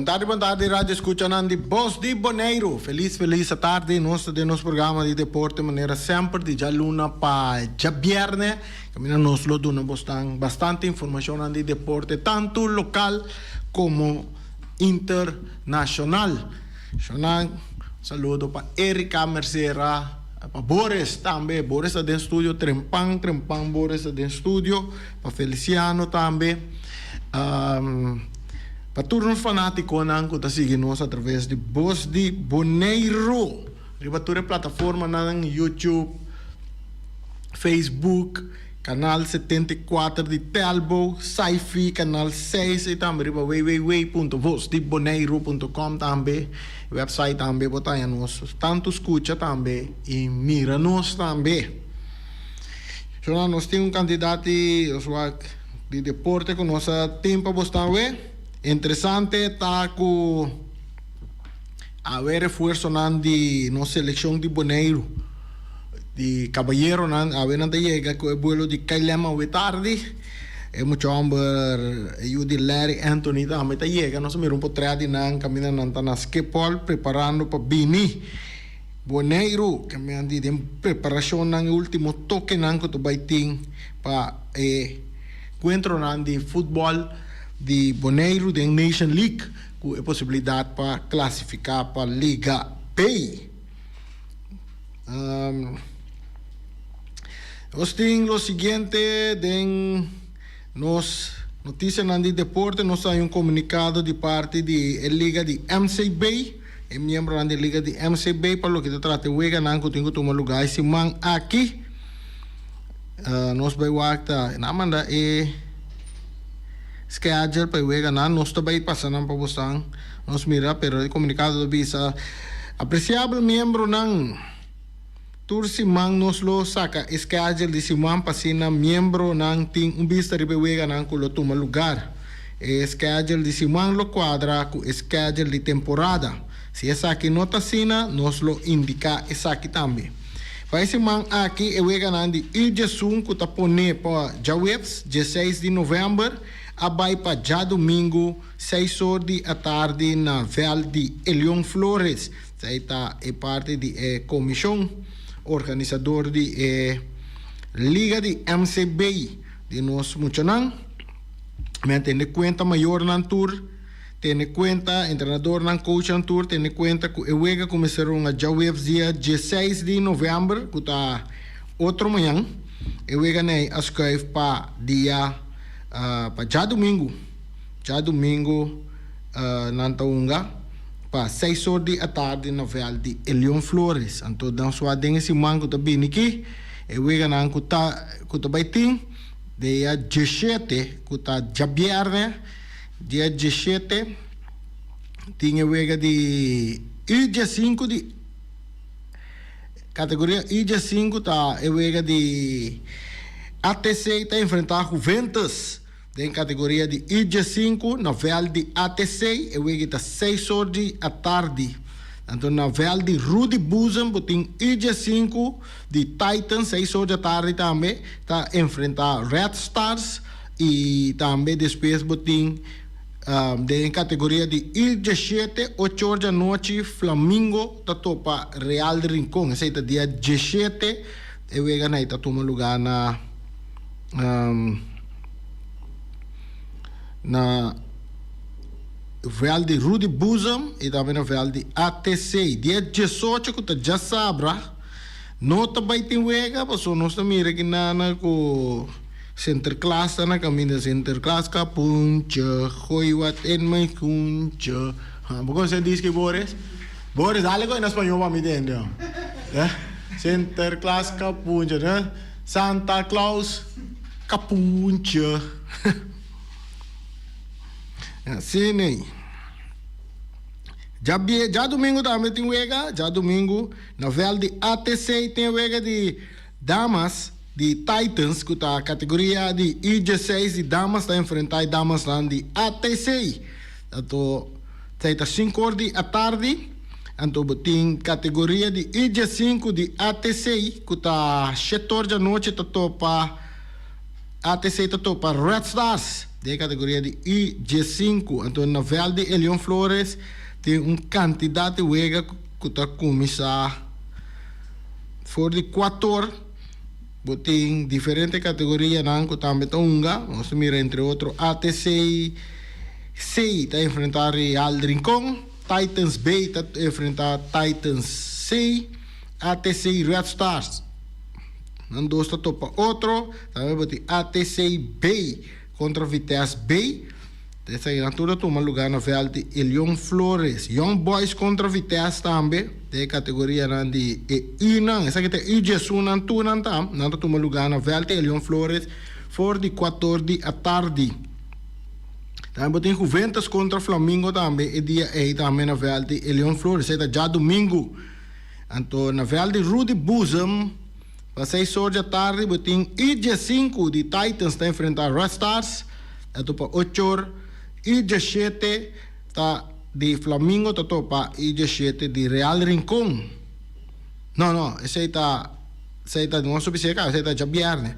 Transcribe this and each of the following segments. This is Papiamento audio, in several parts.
Bon tardi, bon tardi radio escuchanan di Bos di Boneiru. Feliz, feliz atardi. Nos ta den nos programa di deporte manera semper di djaluna pa djabierne. Caminda nos lo duna bosnan bastante informacionnan di deporte tanto local como internacional. Shonnan, saludo pa Erika Mercera, pa Boris tambe. Boris ta den studio trempan, trempan Boris ta den studio. Pa Feliciano tambe. Pa tur nos fanaticonan cu ta sigui nos a traves di Bos di Boneiru riba tur e plataformanan, YouTube, Facebook, Canal 74 di Telbo, Sci-Fi, Canal 6 y tambe riba www.vosdiboneiru.com tambe, website tambe bo ta haña nos tanto scucha tambe y mira nos tambe. Shona nos tin un cantidad di nos wak di deporte cu nos a tin pa bos tambe. Interesante ta cu awe refuerzonan di nos seleccion di Boneiru di caballeronan awe nan ta yega cu e buelo di KLM awe tardi. E mucha homber e yu di Larry Anthony tambe ta yega. Nos a mira un potret di nan caminda nan ta na Schiphol preparando pa bini. Boneiru, ke men di den preparashonnan e ultimo tokenan ku ta bai tin pa e enkuentronan di futbòl di Boneiru den Nation League ku e posibilidat pa klasifiká pa Liga B. Nos tin lo siguiente den nos notisianan di deporte, nos a haña un komunikado di parti di e liga di MCB. E miembronan di liga di MCB pa loke ta trata e weganan ku tin ku tuma lugá e siman aki. Nos bai wak ta nan a manda e schedule pa e weganan. Nos ta bai pasa nan pa bosan nos mira, pero e komunikado ta bisa, Apresiabel miembronan, tur siman nos lo saka e schedule di siman pa asina miembronan tin un bista riba e weganan ku lo tuma lugar. E schedule di siman lo cuadra cu e schedule di temporada. Si esaki no ta asina, nos lo indica esaki tambe. Pa e siman aki e weganan di U diesun cu ta pone pa djaweps, dieseis di november, a bay pa djadumingu, seis or di atardi na veld di Elion Flores. Esey ta e parti di e comision organisador di e Liga di MCB di nos muchanan. Mi a tene cuenta mayornan tur tene cuenta, entrenadornan, coachnan tur tene cuenta cu e wega cu mester runga djaweps dia dieseis di november cu ta otro mañan, e wega nei a scuif pa dia pa djadumingu, djadumingu nan ta hunga pa seis or di atardi na veld di Elion Flores. Anto dan sua den e siman cu ta bini aki e weganan cu ta cu ta bay tin. Dia diesshete, ku ta djabièrnè, dia diesshete, tin e wega di U diesinku di kategoria U diesinku ta e wega di ATC ta enfrentá Juventus den kategoria di U diesinku na vèlt di ATC. E wega ta seis or di atardi. Anto na vèlt di Rudy Boezem bo tin U diesinku. Di Titans seis or dja tardi tambe ta enfrenta Red Stars y tambe despues bo tin den e categoria di U diesshete ocho or dja nochi Flamingo ta topa Real de Rincon esey ta dia diesshete e wega ney ta tuma lugar na na veld di Rudy Boezem y tambe na veld di ATC dia diesocho cu ta djasabra. No ta bai tin wega paso nos ta mira ki nana ku Sinterklaas ta na kaminda. Sinterklaas kapuntje, gooi wat in mijn schoentje. Bo konosé diski Boris? Boris, dale koe na spañó pa mi tende ho. Sinterklaas kapuntje, ne? Santa Claus kapuntje. Asina ei. Djadumingu tambe tin wega, djadumingu. Na vèlt di ATC tin e wega di damas di Titans ku ta kategoria di U dieseis di damas ta enfrentá e damasnan di ATC. Anto esei ta sinku or di atardi. Anto bo tin kategoria di U diesinku di ATC ku ta shete or djanochi ta topa ATC ta topa Red Stars. Den kategoria di U diesinku. Anto na vèlt di Elion Flores tin un kantidat di wega ku ta kuminsá for di kuator. Bo tin diferente kategorianan ku tambe ta hunga. Nos ta mira entre otro ATC C ta enfrentá Real Rincon, Titans B ta enfrentá Titans C, ATC Red Stars nan dos ta topa otro. Tambe bo tin ATC B kontra Vitesse B. Esakinan tur ta tuma lugá na vèlt di Elion Flores. Young Boys kontra Vitesse tambe den e kategorianan di e Unan. Esaki ta e U diesunnan tur nan ta. Nan ta tuma lugá na vèlt di Elion Flores for di kuator di atardi. Tambe bo tin Juventus kontra Flamingo tambe e dia ei tambe na vèlt di Elion Flores. Esei ta djadumingu. Anto na vèlt di Rudy Boezem pa seis or dja tardi bo tin U diesinku di Titans ta enfrentá Red Stars. Anto pa ocho or U dieshete ta di Flamingo ta topa U dieshete di Real Rincon. No, no, esei ta esei ta nos bisa e esei ta djabièrnè.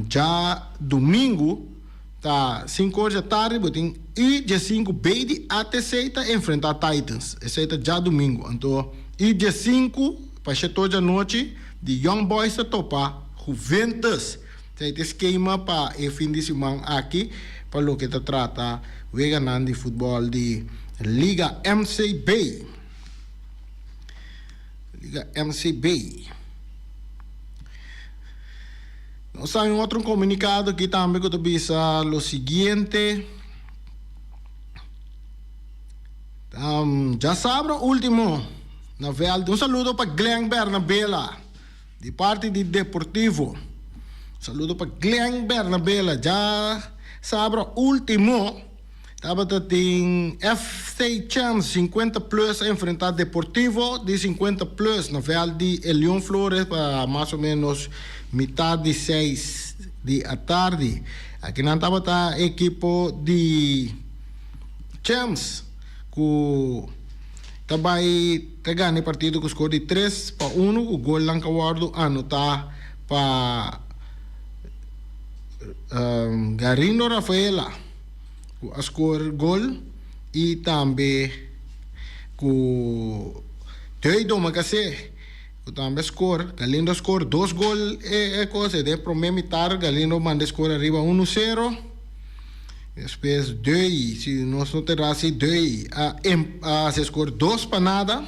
Djadumingu ta sinku or dja tardi bo tin U diesinku B di ATC ta enfrentá Titans. Esei ta djadumingu. Anto U diesinku pa shete or djanochi di Young Boys ta topa Juventus. Esei ta e skema pa e fin di siman aki pa loke ta trata weganan di futbòl di Liga MCB. Liga MCB. Nos ta un otro komunikado aki tambe ku ta bisa lo siguiente. Djasabra ultimo na vèlt. Un saludo pa Glenn Bernabela. Di parti di Deportivo. Saludo pa Glenn Bernabela. Dja sabra ultimo tabata tin FC Champs 50 plus a enfrenta Deportivo di 50 plus na veld di Elion Flores pa mas o menos mitad di seis di atardi. Akinan tabata ekipo di Champs ku ta bai ta gana e partido ku skor di 3-1 ku golnan ku a wòrdu anotá pa Garindo Rafaela ku a skor gol i tambe ku Deudo Makasé ku tambe a skor. Galindo a skor dos gol e kos den e promé mitar Galindo manda e skor ariba 1-0. Despues Deuy, si nos no ta erá si Deuy a a hasi e skor 2-0.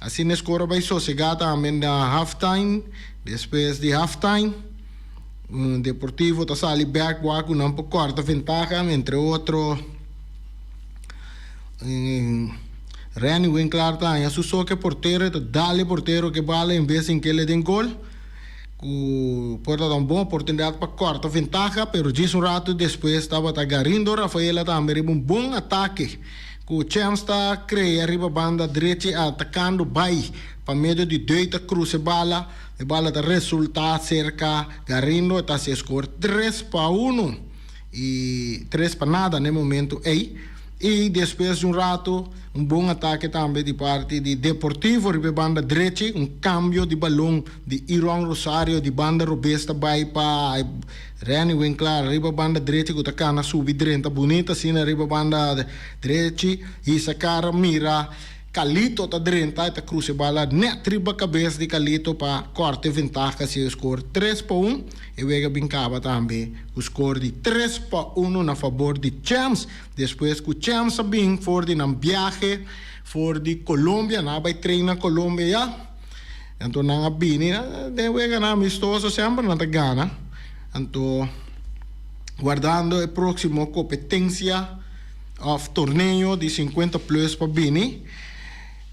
Asina e skor a bai sosegá tambe na halftime. Despues di halftime Deportivo ta sali bèk wak ku nan por kòrta ventaha, entre otro Renny Winklaar ta haña su so ku e portero, e ta dal e portero ku e bala en bes sin kele den gol. Ku por ta da un bon oportunidat pa kòrta ventaha, pero djis un ratu despues tabata Garindo Rafaela tambe riba un bon atake ku Champs ta krea riba banda drechi atakando bai pa medio di Dui ta krusa e bala, e bala ta resulta serka Garindo e ta hasi e skor 3-1 i 3-0 na e momento ei. I despues di un ratu un bon atake tambe di parti di Deportivo riba e banda drechi, un kambio di balon di Iron Rosario di banda robes ta bai pa Renny Winklaar riba banda drechi ku ta kana subi drenta bunita asina riba banda drechi hisa kara mira Calito ta drenta e ta crusa e bala net riba cabes di Calito pa corta e ventaha si e score 3-1. E wega bin caba tambe cu score di 3-1 na fabor di Champs despues cu Champs a bin for di nan biahe for di Colombia. Nan a bay train na Colombia ya. Anto nan a bini den weganan amistoso semper nan ta gana. Anto guardando e proximo competencia of torneo di 50 plus pa bini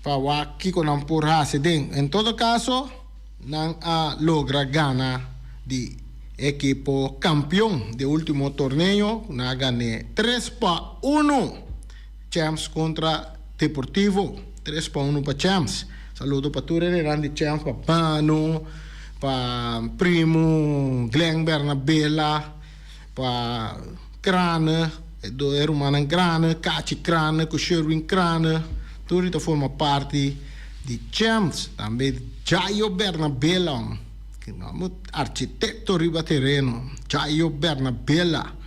pa wak kiko nan por hasi den. En todo caso nan a logra gana di ekipo campeon di ultimo torneo ku nan a gane 3-1. Champs contra Deportivo 3-1 pa Champs. Saludo pa tur e renan di Champs, pa Mano, pa Primo, Glenn Bernabela, pa Crane, e dos rumannan Crane, Cachi Crane cu Sherwin Crane, tur ta forma parti di Champs. Tambe Jayo Bernabela, architecto riba tereno, Jayo Bernabela.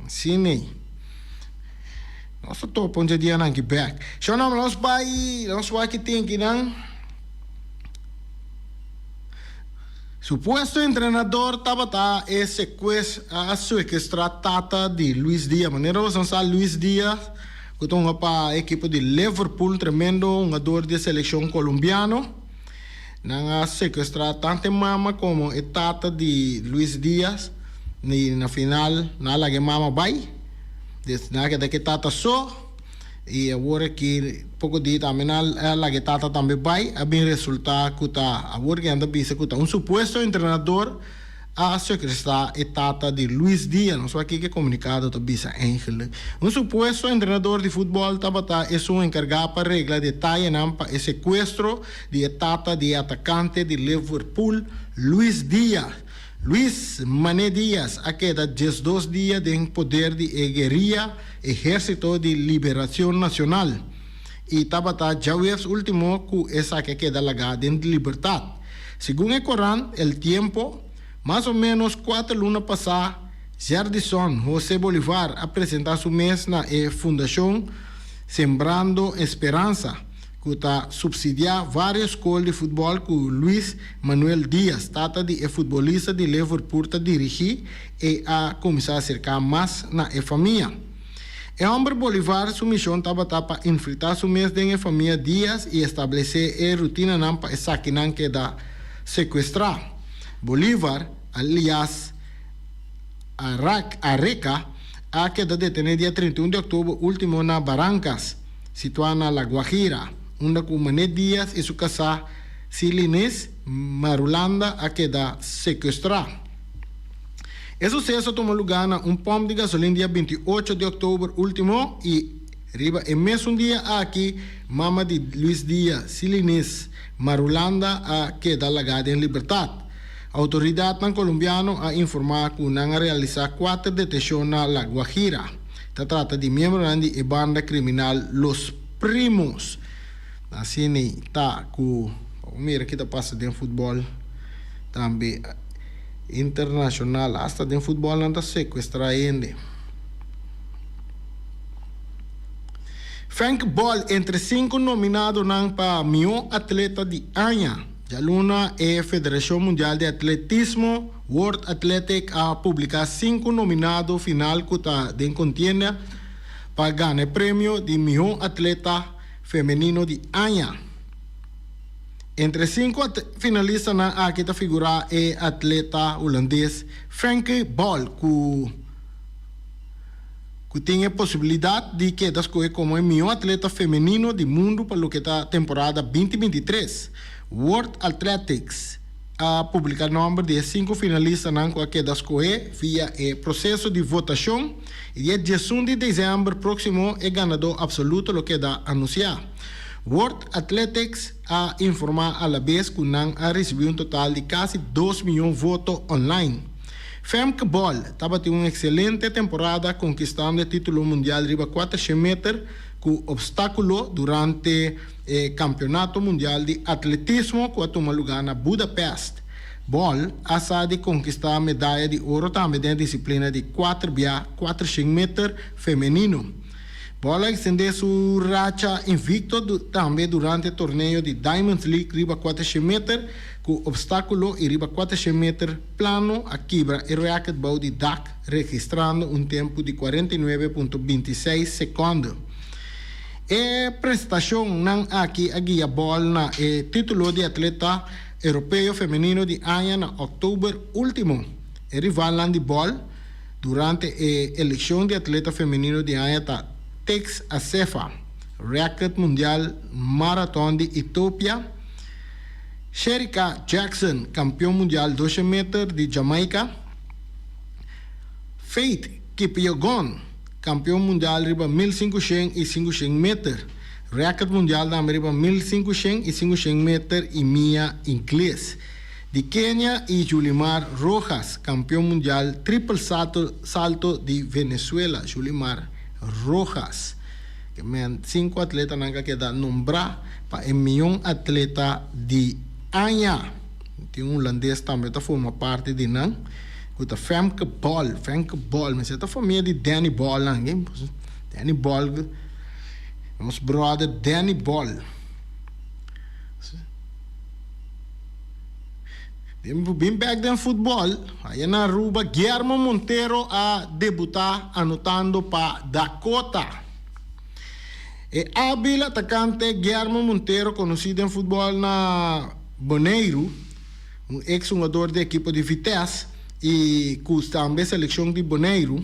Asina. Nos ta topa un dje dianan aki bek. Shonam, nos bai, nos wak ki tin kinan. Supuesto entrenador tabata e secues a secuestra tata di Luis Diaz. Manera boso sa Luis Diaz cu ta hunga pa ekipo di Liverpool, tremendo hungador di e seleccion colombiano. Nan a secuestra tanto e mama como e tata di Luis Diaz y na final nan a laga e mama bay. Des nan a keda cu e tata so. I awor aki poko di tambe nan a laga e tata tambe bai, a bin resulta ku ta awor ku nan ta bisa ku ta un supuesto entrenador a sekrestá e tata di Luis Diaz. Nos wak kiko e komunikado ta bisa eigenlijk. Un supuesto entrenador di futbòl tabata esun enkargá pa regla detayenan pa e sekuestro di e tata di e atakante di Liverpool, Luis Diaz. Luis Mané Díaz a keda 12 dia den poder di e gueria Ehérsito di Liberacion Nacional y tabata djaweps ultimo cu esaki a keda lagá den libertad. Segun e korant El Tiempo, mas o menos cuater luna pasá Jerdison José Bolivar a presenta su mes na e Fundacion Sembrando Esperanza, ku ta supsidiá vários skol di futbòl ku Luis Manuel Diaz, tata di e futbolista di Liverpool ta dirigí i a kuminsá aserká mas na e famia. E hòmber Bolivar su mishon tabata pa infiltrá su mes den e famia Diaz i establesé e rutinanan pa esakinan keda sekuestrá. Bolivar, alias Areca, a keda detené dia 31 di òktober último na Barrancas, situá na La Guajira, unda ku Mané Diaz i su kasá Silines Marulanda a keda sekuestrá. E suseso a tuma lugá na un pòmp di gasolin dia 28 di òktober último i riba e mesun dia aki mama di Luis Diaz, Silines Marulanda a keda lagá den libertat. Outoridatnan kolombiano a informá ku nan a realisá kuater detenshon na La Guajira. Ta trata di miembronan di e banda kriminal Los Primos. Asina ta ku bo mira ki ta pasa den futbòl tambe internashonal. Asta den futbòl nan ta sekuestrá hende. Femke Bol entre sinku nominadonan pa mihó atleta di aña. Djaluna e Federashon Mundial di Atletismo, World Athletic, a publiká sinku nominado final ku ta den kontienda pa gana e premio di mihó atleta femenino di aña. Entre sinku finalistanan aki ta figurá e atleta hulandes Femke Bol ku ku tin e posibilidat di keda skohe komo e mihó atleta femenino di mundu pa loke ta temporada 2023. World Athletics a publiká nòmber di e sinku finalistanan ku a keda skohé via e proseso di votashon i dia 11 di desèmber próksimo e ganadó apsoluto lo keda anunsiá. World Athletics a informá alabes ku nan a risibí un total di kasi 2 mion voto online. Femke Bol tabatin un ekselente temporada konkistando e título mundial riba 400 meter ku opstákulo durante e Kampionato Mundial di Atletismo ku a tuma lugá na Budapest. Bol a sa di konkistá medaya di oro tambe den e disiplina di kuater bia 400 meter femenino. Bol a ekstendé su racha invikto tambe durante e torneo di Diamond League riba 400 meter ku opstákulo i riba 400 meter plano a kibra e rèkert bou di dak registrando un tempu di 49.26 sekònde. E prestashonnan aki a guia Bol na e título di atleta europeo femenino di aña na òktober último. E rivalnan di Bol durante e elekshon di atleta femenino di aña ta Tigst Assefa, rèkert mundial maraton di Ethiopia, Shericka Jackson, kampion mundial 200 meter di Jamaica, Faith Kipyegon, kampion mundial riba 1500 i 500 meter, rèkert mundial tambe riba 1500 i 500 meter i mia ingles, di Kenia i Yulimar Rojas, kampion mundial triple salto salto di Venezuela, Yulimar Rojas. Ke men sinku atletanan ka keda nombrá pa e mion atleta di aña. Tin un hulandes tambe ta forma parti di nan. ku ta Femke Bol, Femke Bol, mester ta famia di Danny Bol nan, Danny Bol, nos brother Danny Bol. Bin bek den futbol, aya na Aruba Guillermo Montero a debuta anotando pa Dakota. E abil atakante Guillermo Montero konosí den futbol na Boneiru, un eks hungador di ekipo di Vitesse i ku tambe selekshon di Boneiru,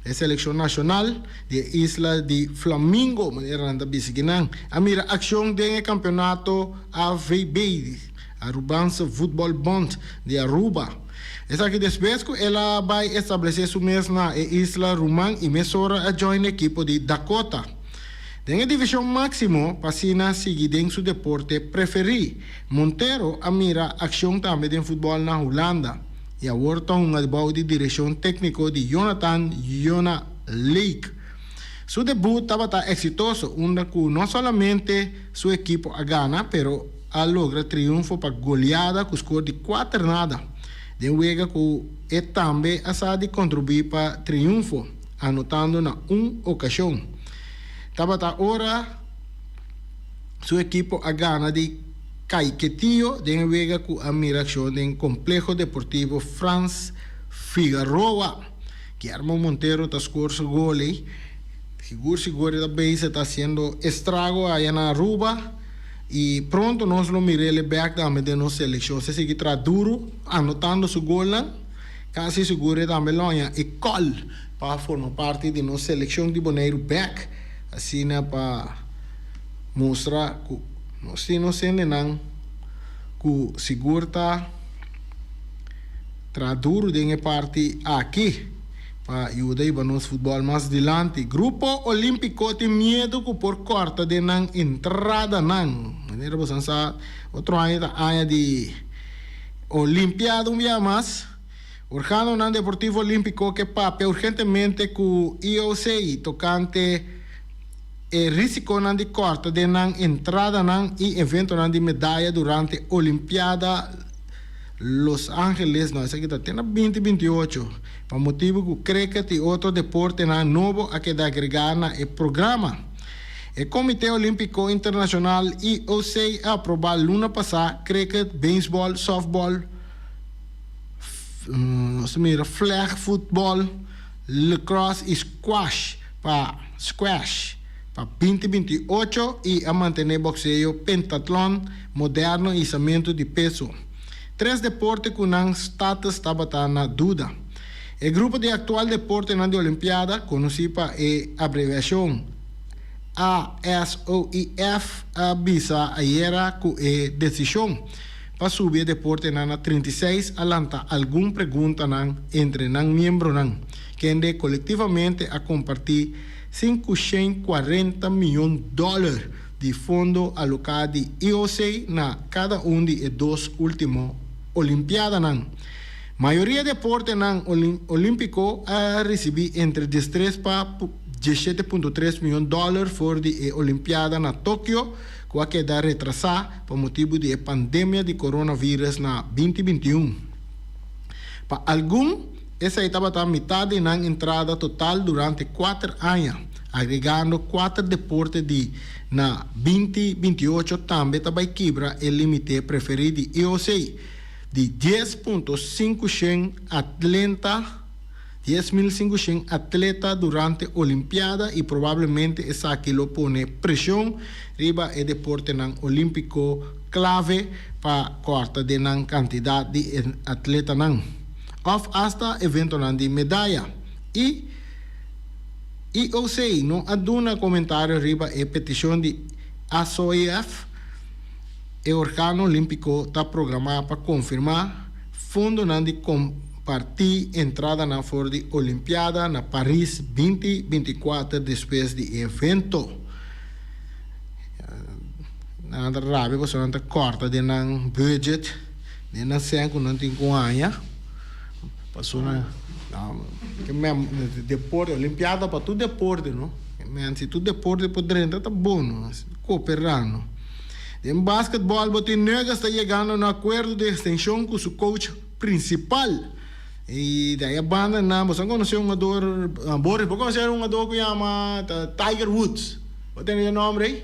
e selekshon nashonal di e isla di Flamingo, manera nan ta bisa kinan, a mira akshon den e kampeonato AVB, Arubaanse Voetbal Bond, di Aruba. Esaki despues ku el a bai establesé su mes na e isla ruman i mesora a join ekipo di Dakota. Den e divishon máksimo pa asina sigui den su deporte preferí. Montero a mira akshon tambe den futbòl na Hulanda i awor ta hunga bou di direkshon tékniko di Jonathan Jona Lake. Su debut tabata eksitoso unda ku no solamente su ekipo a gana pero a logra triunfo pa goleada ku skor di kuater nada den wega ku e tambe a sa di kontribuí pa triunfo anotando na un okashon. Tabata ora su ekipo a gana di Caiquetio den e wega ku a mira akshon den Kompleho Deportivo Frans Figaroa. Guillermo Montero ta skor su gol ei. Sigur sigur e ta bezig ta hasiendo estrago aya na Aruba i pronto nos lo mir'el e bek tambe den nos selekshon. Si e sigui traha duru anotando su golnan, kasi sigur e tambe lo haña e kòl pa forma parti di nos selekshon di Boneiru bek. Asina pa mustra ku nos tin nos hendenan ku sigur ta traha duru den e parti aki pa yuda hiba nos futbòl mas dilanti. Grupo Olímpiko tin miedu ku por kòrta den nan entradanan. Manera boso sa otro aña ta aña di Olimpiada un bia mas. Organonan deportivo olímpiko ke papia urgentemente ku IOC tokante e risikonan di kòrta den nan entradanan i eventonan di medaya durante Olimpiada Los Angeles, no, esaki ta te na 2028, pa motibu ku cricket i otro deportenan nobo a keda agregá na e programa. E Komité Olímpiko Internashonal, IOC, a aprobá luna pasá cricket, beisbòl, sòftbòl, Nos ta mira flag football, lacrosse y squash pa squash pa 2028 y a mantene boxeo, pentatlon moderno y hisamento di peso. Tres deporte cu nan status tabata na duda. E grupo di actual deportenan di Olimpiada, conoci pa e abreviacion ASOIF, a bisa ayera cu e decision. Pa subi e deportenan na 36 a lanta algun preguntanan entre nan miembronan, kende kolektivamente a kompartí 540 mion dòler di fondo aloká di IOC na kada un di e dos último Olimpiadanan. Mayoria deportenan olímpiko a risibí entre 13 pa 17.3 mion dòler for di e Olimpiada na Tokio, ku a keda retrasá pa motibu di e pandemia di coronavirus na 2021. Pa algun, esei tabata mitad di nan entrada total durante kuater aña, agregando kuater deporte di na 2028 tambe ta bai kibra e limite preferí di IOC di 10.5 atlenta. 10,500 atleta durante Olimpiada i probablemente esaki lo pone preshon riba e deportenan olímpiko klave pa kòrta den nan kantidat di atletanan òf asta eventonan di medaya. I IOC no a duna komentario riba e petishon di ASOIF. E organo olímpiko ta programá pa konfirmá fondonan di kompartí entradanan for di Olimpiada na Paris 2024 despues di e evento. Nan ta rabia pasobra nan ta kòrta den nan budget, den nan sèn ku nan tin ku haña. Pasobra deporte, Olimpiada pa tur deporte no. Si tur deporte por drenta ta bon no, koperá no. Den basketball bo tin Nuggets ta yegando na akuerdo di ekstenshon ku su coach prinsipal. I di aya banda nan boso a konosé un hungador, Boris, bo konosé un hungador ku yama Tiger Woods? Bo tende e nomber ei?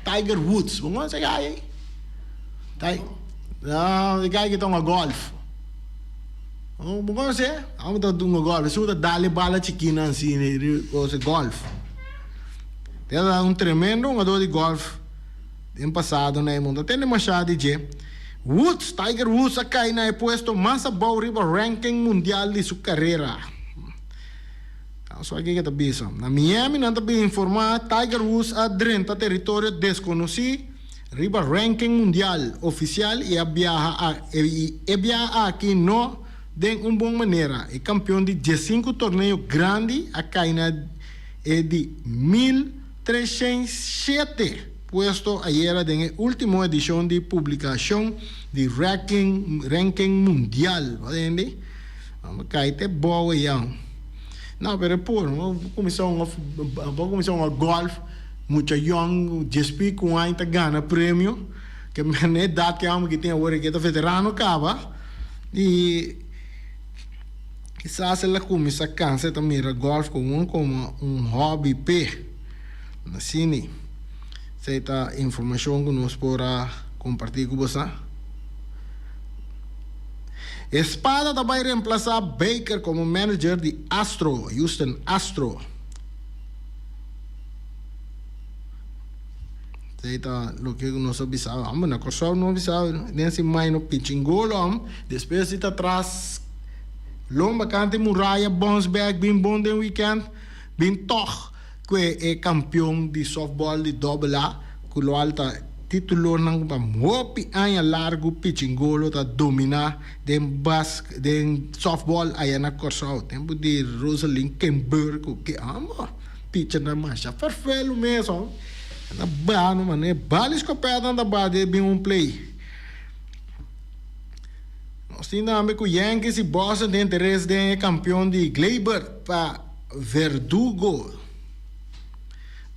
Tiger Woods, bo konosé e guy ei? Ti, no, e guy ku ta hunga golf. Bo konosé? Amo ta hunga golf, esun ta dal e bala chikinan asina riba golf. Tabata un tremendo hungador di golf. Den pasado na e mundo a tende masha di dje. Woods, Tiger Woods a kai na e puesto mas abou riba ranking mundial di su karera. Awor kiko ta bisa. Na Miami nan ta bin informa Tiger Woods a drenta teritorio deskonosí riba ranking mundial ofisial i a biaha a i e biaha aki no den un bon manera. E kampeon di diesinku torneo grandi a kai na e di 1307 puesto ayera den e ultimo edishon di publikashon di ranking mundial. Bo tende? Amo kai te bou eya. No, pero e por. Bo kuminsá hunga bo kuminsá hunga golf mucha yòn, djespi ku aña ta gana premio. Ke na edat ke amo ki tin awor aki ta veterano kaba i. Kisas el a kuminsá kansa e ta mira gòlf komo komo un hòbi p'e. Asina, esei ta informashon ku nos por a kompartí ku boso. Espada ta bai remplasá Baker komo manager di Astro, Houston Astro. Esei ta loke ku nos a bisa. Homber, na Kòrsou nos a bisa den siman no pichingolo, hom. Despues di ta tras lomba kanta e muraya bounce back bin bon den weekend bin tog ku e kampion di softball di doble A ku lo al ta titulonan ku pa hopi aña largu pichingolo ta domina den bas den softball aya na Kòrsou tempu di Roselyn Kenburg ku ke amo pichernan masha ferfelu mes hom nan ta baha no manera bal e skopètnan ta baha den bin un play. Nos tin tambe ku Yankees i Boston tin interes den e kampion di Gleyber pa Verdugo.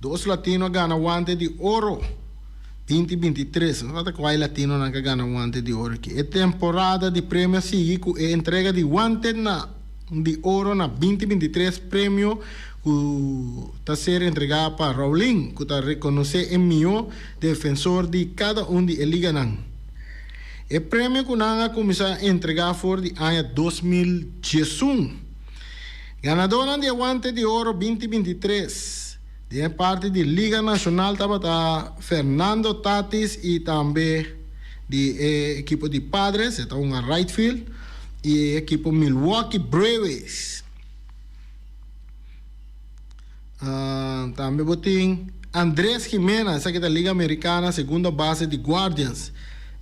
Dos latino a gana wante di oro 2023. No ta kua e latinonan ku a gana wante di oro aki. E temporada di premio a sigui ku e entrega di wante na di oro na 2023 premio ku ta ser entregá pa Raulin ku ta rekonosé e mihó defensor di kada un di e liganan. E premio ku nan a kuminsá entregá for di aña 2011. Ganadónan di e Guante di Oro 2023 den e parti di Liga Nashonal tabata Fernando Tatis i tambe di e ekipo di Padres, e ta hunga right field, i e ekipo Milwaukee Brewers. Tambe bo tin Andres Jimena, esaki ta Liga Americana, segunda base di Guardians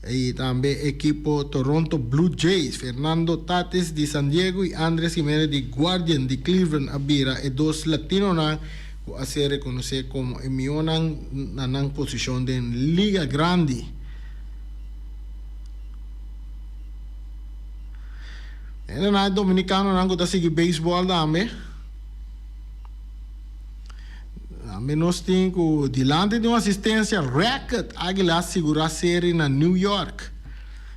y tambe ekipo Toronto Blue Jays. Fernando Tatis di San Diego y Andres Jimenez di Guardian di Cleveland a bira e dos latinonan cu a ser reconoce como e mihornan na nan posicion den Liga Grandi. Hendenan dominicanonan cu ta sigui baseball tambe. Tambe nos tin cu dilanti di un asistencia record Aguila a sigura serie na New York.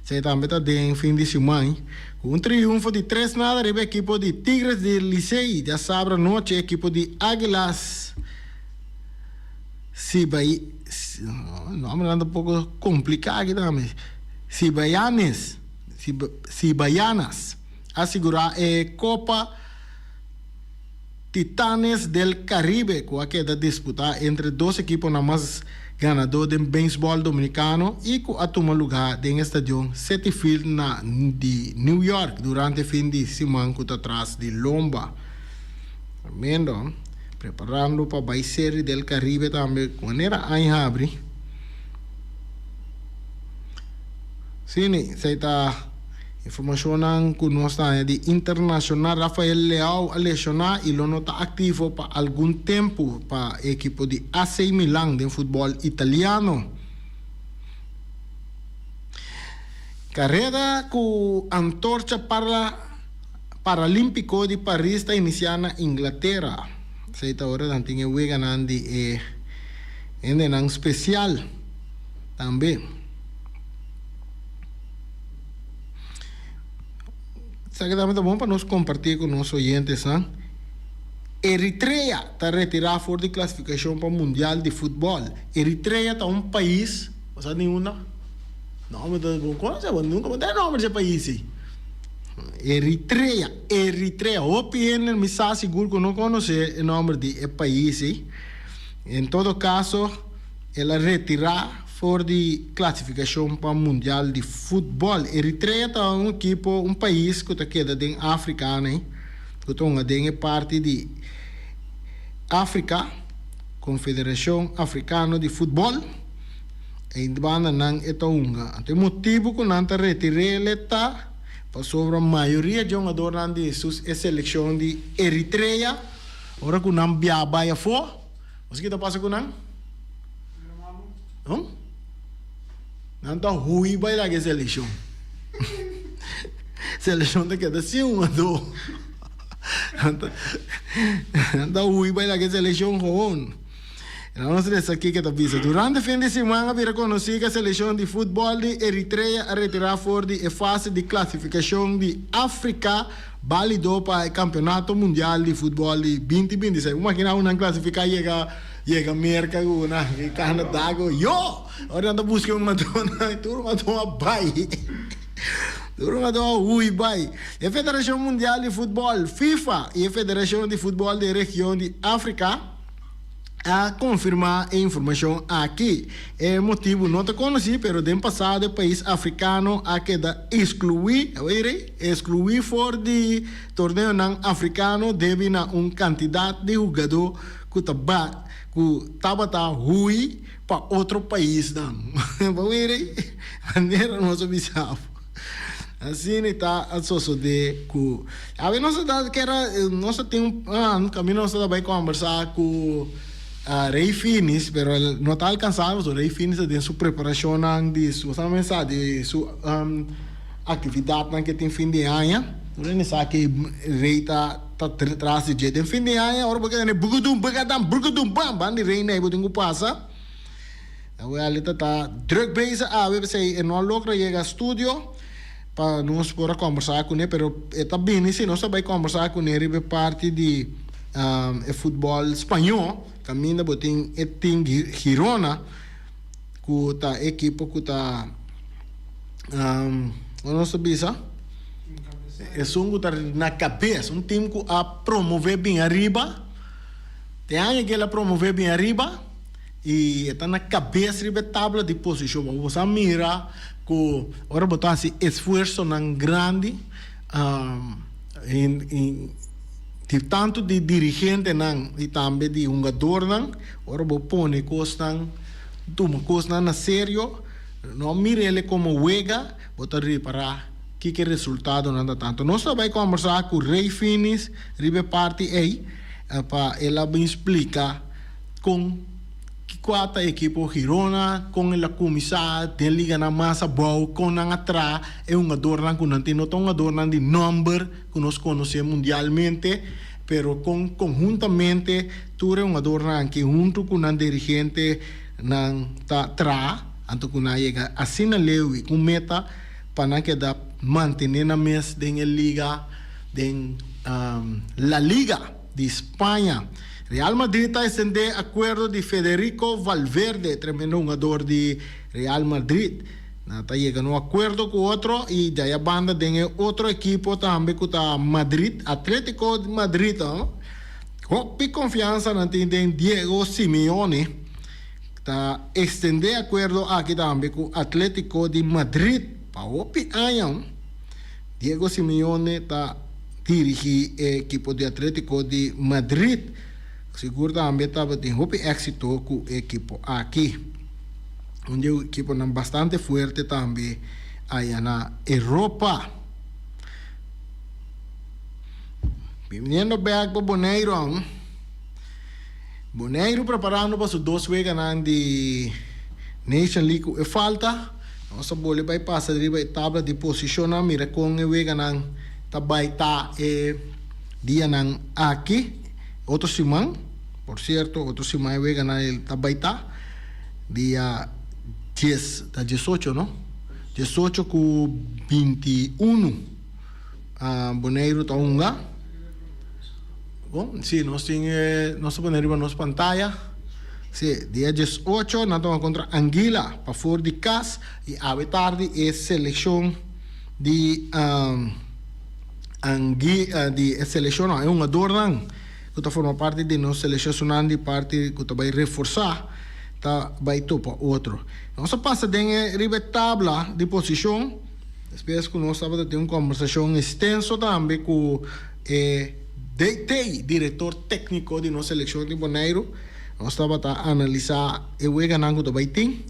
Esey tambe ta den fin di siman. Cu un triunfo di tres nada riba ekipo di Tigres di Licey diasabra nochi ekipo di Aguilas Cibai nombernan ta poco complica aki tambe Cibayanes Cibayanas a sigura e Copa Titanes del Caribe ku a keda disputá entre dos ekiponan mas ganadó den beisbòl dominikano i ku a tuma lugá den e stadion Citi Field na di New York durante fin di siman ku ta tras di lomba. Tremendo. Preparando pa bai Serie del Caribe tambe manera aña habri. Sini, esei ta. Informashonnan ku nos ta haña di internashonal Rafael Leao a leshoná i lo no ta aktivo pa algun tempu pa e ekipo di AC Milan den futbòl italiano. Kareda ku antorcha paralímpiko di Paris ta inisiá na Inglatera. Esei ta ora nan tin e weganan di e hendenan spesial tambe. Esaki tambe ta bon pa nos kompartí ku nos oyentesnan. Eritrea ta retirá for di klasifikashon pa Mundial di Futbòl. Eritrea ta un pais, bo sa di unda? No, mi ta bon konosé, bo nunka bo ta e nòmber di e pais ei. Eritrea, Eritrea, hopi hende mi sa sigur ku no konosé e nòmber di e pais ei. En todo kaso, el a retirá for di klasifikashon pa Mundial di Futbòl. Eritrea ta un ekipo, un pais ku ta keda den Afrika nei, ku ta hunga den e parti di Afrika, Konfederashon Afrikano di Futbòl. Ei banda nan e ta hunga. Anto e motibu ku nan ta retir'el ta pasobra mayoria dje hungadornan di su e selekshon di Eritrea ora ku nan bia bai afó, bo sa ki ta pasa ku nan? No? Nan ta hui bai laga e selekshon. Selekshon ta keda sin hungadó. Nan ta hui bai laga e selekshon gewoon. Nan nos lesa kiko ta bisa. Durante fin di siman a bira konosí ku e selekshon di futbòl di Eritrea a retirá for di e fase di klasifikashon di Afrika bálido pa e Kampeonato Mundial di Futbòl di 2026. Bo makina ku nan klasifiká yega yega Merka ku nan Kanadá ku yo! Ora nan ta buska un mató tur un mató a bai. Tur un mató a hui bai. E Federashon Mundial di Futbòl, FIFA, i e Federashon di Futbòl di e region di Afrika, a konfirmá e informashon aki. E motibu no ta konosí, pero den pasado e pais afrikano a keda ekskluí, ekskluí for di torneonan afrikano debi na un kantidat di hugadó ku ta ba ku tabata hui pa otro paisnan. Bo mira ei? Manera nos a bisa bo. Asina i ta a sosodé ku awe nos ta kier a nos ta tin un plan kaminda nos ta bai kombersá ku Rey Finis pero el no ta alkansá pasobra Rey Finis ta den su preparashonnan di su bo sa di su aktividatnan ke tin fin di aña tur hende sa ke Rey ta ta tras di dje den fin di aña ora bo keda ne bugudum bugadam brugudum bam ban di Rey nei bo tin ku pasa. Awel e ta ta druk bezig awe p'esei e no a logra yega studio pa nos por a kombersá kuné pero e ta bini si nos ta bai kombersá kuné riba e parti di e futbòl spañó kaminda bo tin e tin Girona ku ta e ekipo ku ta kon nos ta bisa esun ku ta na kabes un tim ku a promové bin ariba te aña ke el a promové bin ariba. I e ta na kabes riba e tabla di posishon. Bo sa mira ku ora bo ta hasi esfuersonan grandi di tantu di dirigentenan i tambe di hungadornan, ora bo pone kosnan, tuma kosnan na serio, no mir'el komo wega, bo ta ripará kiko e resultadonan ta tantu. Nos ta bai kòmbersá ku Rey Finis riba e parti ei pa el a bin splika. Kon kua ta ekipo Girona, kon el a kuminsá den liganan mas abou, kon nan a traha e hungadornan ku nan tin. No ta hungadornan di nòmber ku nos konosé mundialmente, pero kon konhuntamente tur e hungadornan aki huntu ku nan dirigentenan ta traha anto ku nan a yega asina leu i ku meta pa nan keda mantené nan mes den e liga, den La Liga. Di Spaña. Real Madrid ta extendé akuerdo di Federico Valverde, tremendo hungador di Real Madrid. Nan ta yega na un akuerdo ku otro i djaya banda den e otro ekipo tambe ku ta Madrid, Atletico di Madrid. Hopi konfiansa nan tin den Diego Simeone. Ta extendé akuerdo aki tambe ku Atletico di Madrid pa hopi aña. Diego Simeone ta dirigí e ekipo di Atletico di Madrid. Sigur tambe tabatin hopi éksito ku e ekipo aki. Un di e ekiponan bastante fuerte tambe aya na Europa. Biniendo bèk pa Boneiru. Boneiru preparando pa su dos weganan di Nation League ku e falta. Nos a bolbe bai pasa riba e tabla di posishonnan mira kon e weganan ta bai ta e dianan aki. Otro siman, por sierto, otro siman e weganan ta bai ta dia dies, ta diesocho no? Diesocho ku 21. Boneiru ta hunga. Bon, si nos tin e nos ta pone riba nos pantaya. Si, dia 18 nan ta hunga kontra Anguila pafor di kas i awe tardi e selekshon di Angui di e selekshon no e hungadornan ku ta forma parti di nos selekshon esunnan di parti ku ta bai reforsá ta bai topa otro. Nos a pasa den e riba e tabla di posishon. Despues ku nos tabata tin un kombersashon estenso tambe ku e DT, direktor tékniko di nos selekshon di Boneiru, nos tabata analisá e weganan ku ta bai tin.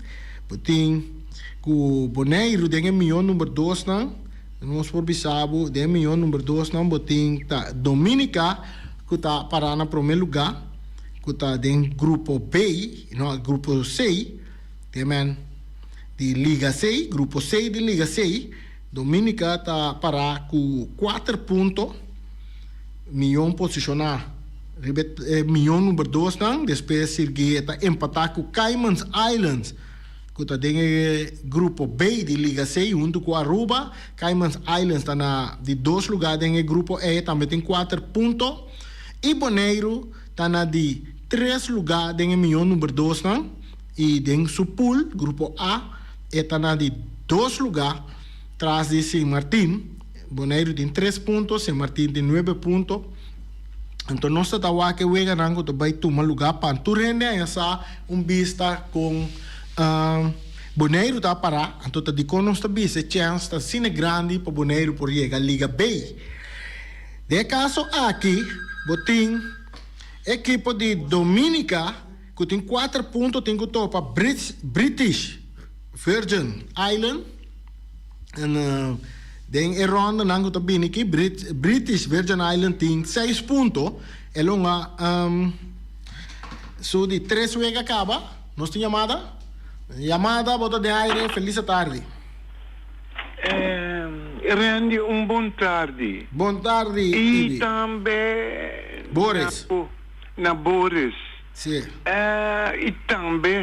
Bo tin ku Boneiru den e mion number dosnan, nos por bisa bo den e mion number dosnan bo tin ta Dominica ku ta pará na promé lugá, ku ta den grupo B, no, grupo C, te men. Di Liga C, Grupo C di Liga C, Dominica ta pará ku kuater punto, mion posishoná riba e mion number dosnan. Despues sirgi e ta empatá ku Caymans Islands ku ta den e Grupo B di Liga C huntu ku Aruba. Caymans Islands ta na di dos lugá den e grupo E, tambe tin kuater punto. I Boneiru ta na di tres lugá den e mion number dosnan. I den su pool, Grupo A, e ta na di dos lugá tras di Sint Martin. Boneiru tin tres punto, Sint Martin tin nuebe punto. Anto nos ta ta wak e weganan ku ta bai tuma lugá pa tur hende haña sa un bista kon Boneiru ta pará. Anto ta dikon nos ta bisa e chèns ta asina grandi pa Boneiru por yega Liga B. Den e kaso aki bo tin ekipo di Dominica. Ku tin kuater punto tin ku topa British Virgin Island en den e rondanan ku ta bini aki British Virgin Island tin seis punto e lo nga su di tres wega kaba. Nos tin yamada? Yamada bo ta den aire felis atardi. Randy un bon tardi. Bon tardi Ibi. I tambe Boris. Na Boris. Sí. I tambe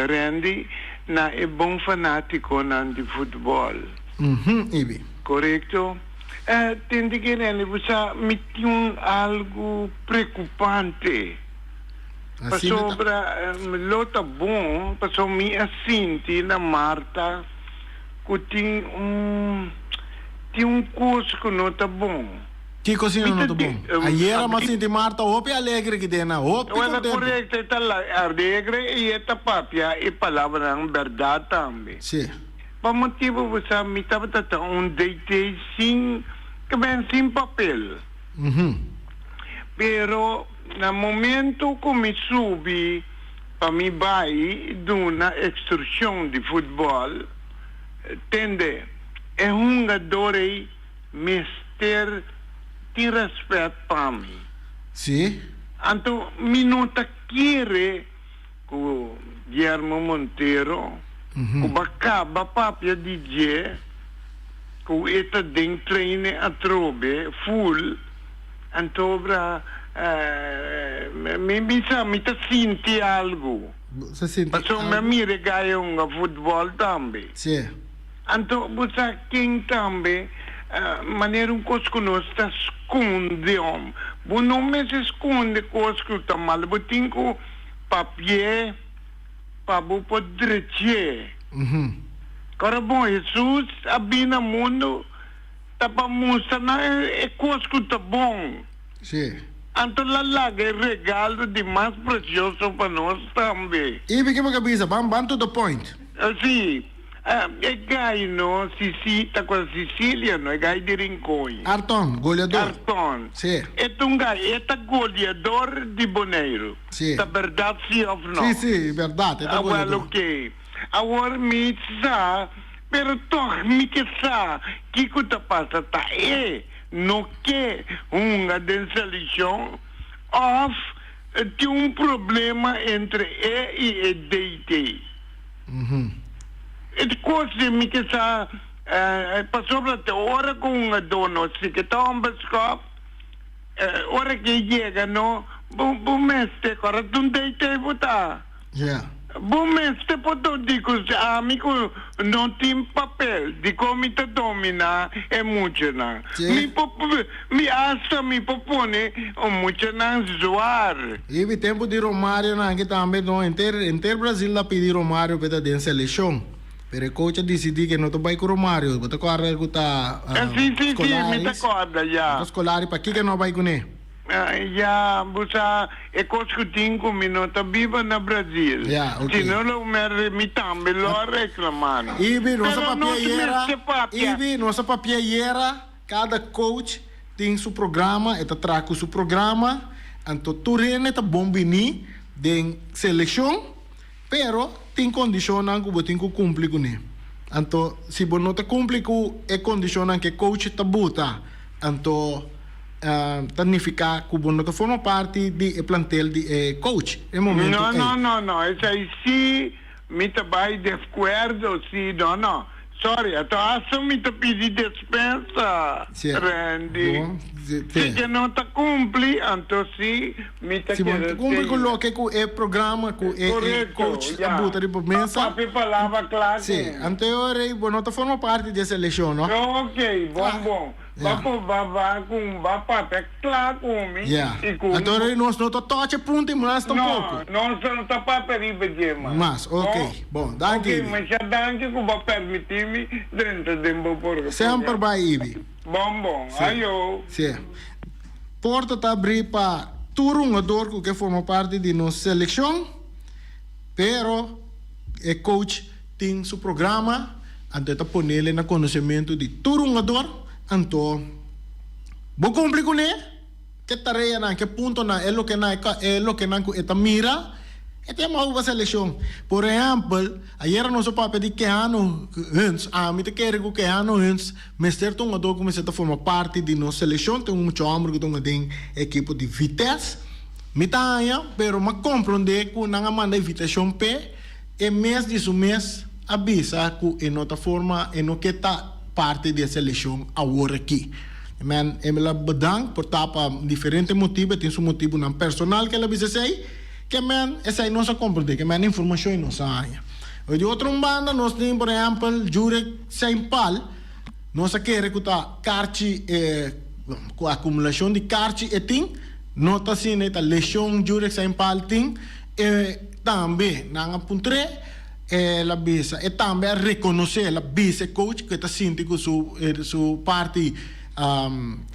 Randy na e bon fanátikonan di futbòl. Mhm, Ibi. Korekto. Tende ke Randy, bo sa mi tin un algu preokupante. Asina ta. Pasobra lo ta bon, pasobra mi a sinti na Marta ku tin un tin un kos ku no ta bon. Kiko si no ta bon? Ayera m'a sinti Marta hopi alegre ki den nan, hopi Wèl, kontento. korekto, e ta alegre i e ta papia e palabranan bèrdat tambe. Sí. Pa motibu bo sa mi tabata ta un DT sin, ke ben sin papel. Pero na momento ku mi subi pa mi bai duna ekstrukshon di futbòl, tende, e hungador ei Mester tin respet pa mi. Sí. Anto mi no ta kere ku Guillermo Montero ku ba kaba papia di dje ku e ta den trainen atrobe full anto bra mi bisa mi ta sinti algu Bo sa sinti pasobra mi a algu? mira e gaya hunga futbol tambe. Sí. Anto bo sa ken tambe manera un kos ku nos ta skonde om. Bo no mester skonde kos ku ta mal, bo tin ku papi'é pa bo por drechi'é. Ora bon, Hesus a bini na mundu ta pa mustra nan e kos ku ta bon. Sí. Anto la laga e regalo di mas presioso pa nos tambe. I ke bo ka bisa? Ban ban to the point. Sí. E gai no, Sisi, ta kua Sicilia no, e gai di Rincon. Arton, goleador. Arton. Sí. E ta un gai, e ta goleador di Boneiru. Sí. Ta berdad sí of no? Sí, sí, berdad, e ta goleador. Awel oké. Awor mi sa, pero tog mi ke sa kiko ta pasa. Ta e no ke hunga den seleccion of tin un problema entre e i e DT. E kos di mi ke sa pasobra te ora ku un adono si ke ta homber skòp, ora ke e yega no bo mester kòrda ta un dei tei bo ta. Ja. Bo mester por di ku ami ku no tin papel dikon mi ta dominá e muchanan. Mi por mi asta mi por pone e muchanan zwaar. Ibi tempu di Romario nan aki tambe no henter henter Brasil a pidi Romario pa e ta den selekshon pero e coach a disidí ke no ta bai ku Romario bo ta kòrda ku ta Si si si mi ta kòrda ya. Ta Scolari pakiko e no a bai kuné? Ya, bo sa e kos ku tin ku mi no ta biba na Brazil. Ya, ok. Si no lo mer mi tambe lo a reklamá no. Ibi, nos a Pero papia nos ayera, mester papia. Ibi, nos a papia ayera, kada coach tin su programa, e ta traha ku su programa, anto tur hende ta bon bini den selekshon, pero tin kondishonnan ku bo tin ku kumpli kuné. Anto si bo no ta kumpli ku e kondishonnan ku e coach ta buta, anto ta nifiká ku bo no ta forma parti di e plantel di e coach e momento No, ei. no, no, no, esei sí mi ta bai de akuerdo, sí, no, no. Sorry, ato hasta mi ta pidi despensa, Sí, Randy. bon, sí, Si sí. ke no ta kumpli, anto sí mi ta Si bo no keda ta kumpli ku teña. loke ku e programa ku e e Korekto, coach a ya. buta riba mesa, Papia palabra kla sí, ku mi. anto e ora ei bo no ta forma parti di e selekshon, no? Ok, bon, bon. Ya. Ba por ba ba ku ba papia kla ku mi Ya. i ku Anto ora nos no ta tocha e punto i mas tampoco. No, nos no ta papia riba dje mas. Mas, ok. Bon, danki Ok, Ibi. masha danki ku bo permití mi drenta den bo Semper programa. bai Ibi. Bon bon, Sí. ayo. Sí. Porta ta abrí pa tur hungador ku ke forma parti di nos selekshon, pero e coach Tin su programa, anto e ta ponele na konosementu di tur hungador, anto bo kumpli kuné, ke tareanan, ke puntonan, e lokenan, e lokenan ku e ta mira, e ta yama bo pa selekshon. Por ehèmpel, ayera nos a papia di Keanu Huns, ami ta kere ku Keanu Huns mester ta un hungador ku mester ta forma parti di nos selekshon, ta un mucha hòmber ku ta hunga den ekipo di Vitesse, mi ta haña, pero mi a komprondé ku nan a manda invitashon p'e. E mes di su mes a bisa ku e no ta forma, e no ke ta parti di e selekshon awor aki. Men e la bedank por ta pa diferente motibu, e tin su motibunan personal ke el a bisa esei, ke men esei nos a komprendé, ke men informashon i nos a haña. Di otro un banda nos tin por ehèmpel Jurek Seinpal, nos a kere ku ta karchi e ku akumulashon di karchi e tin, no ta asina, e ta leshon Jurek Seinpal tin. E tambe nan a puntr'é, el a bisa, e tambe a rekonosé, el a bisa e coach ku e ta sinti ku su su parti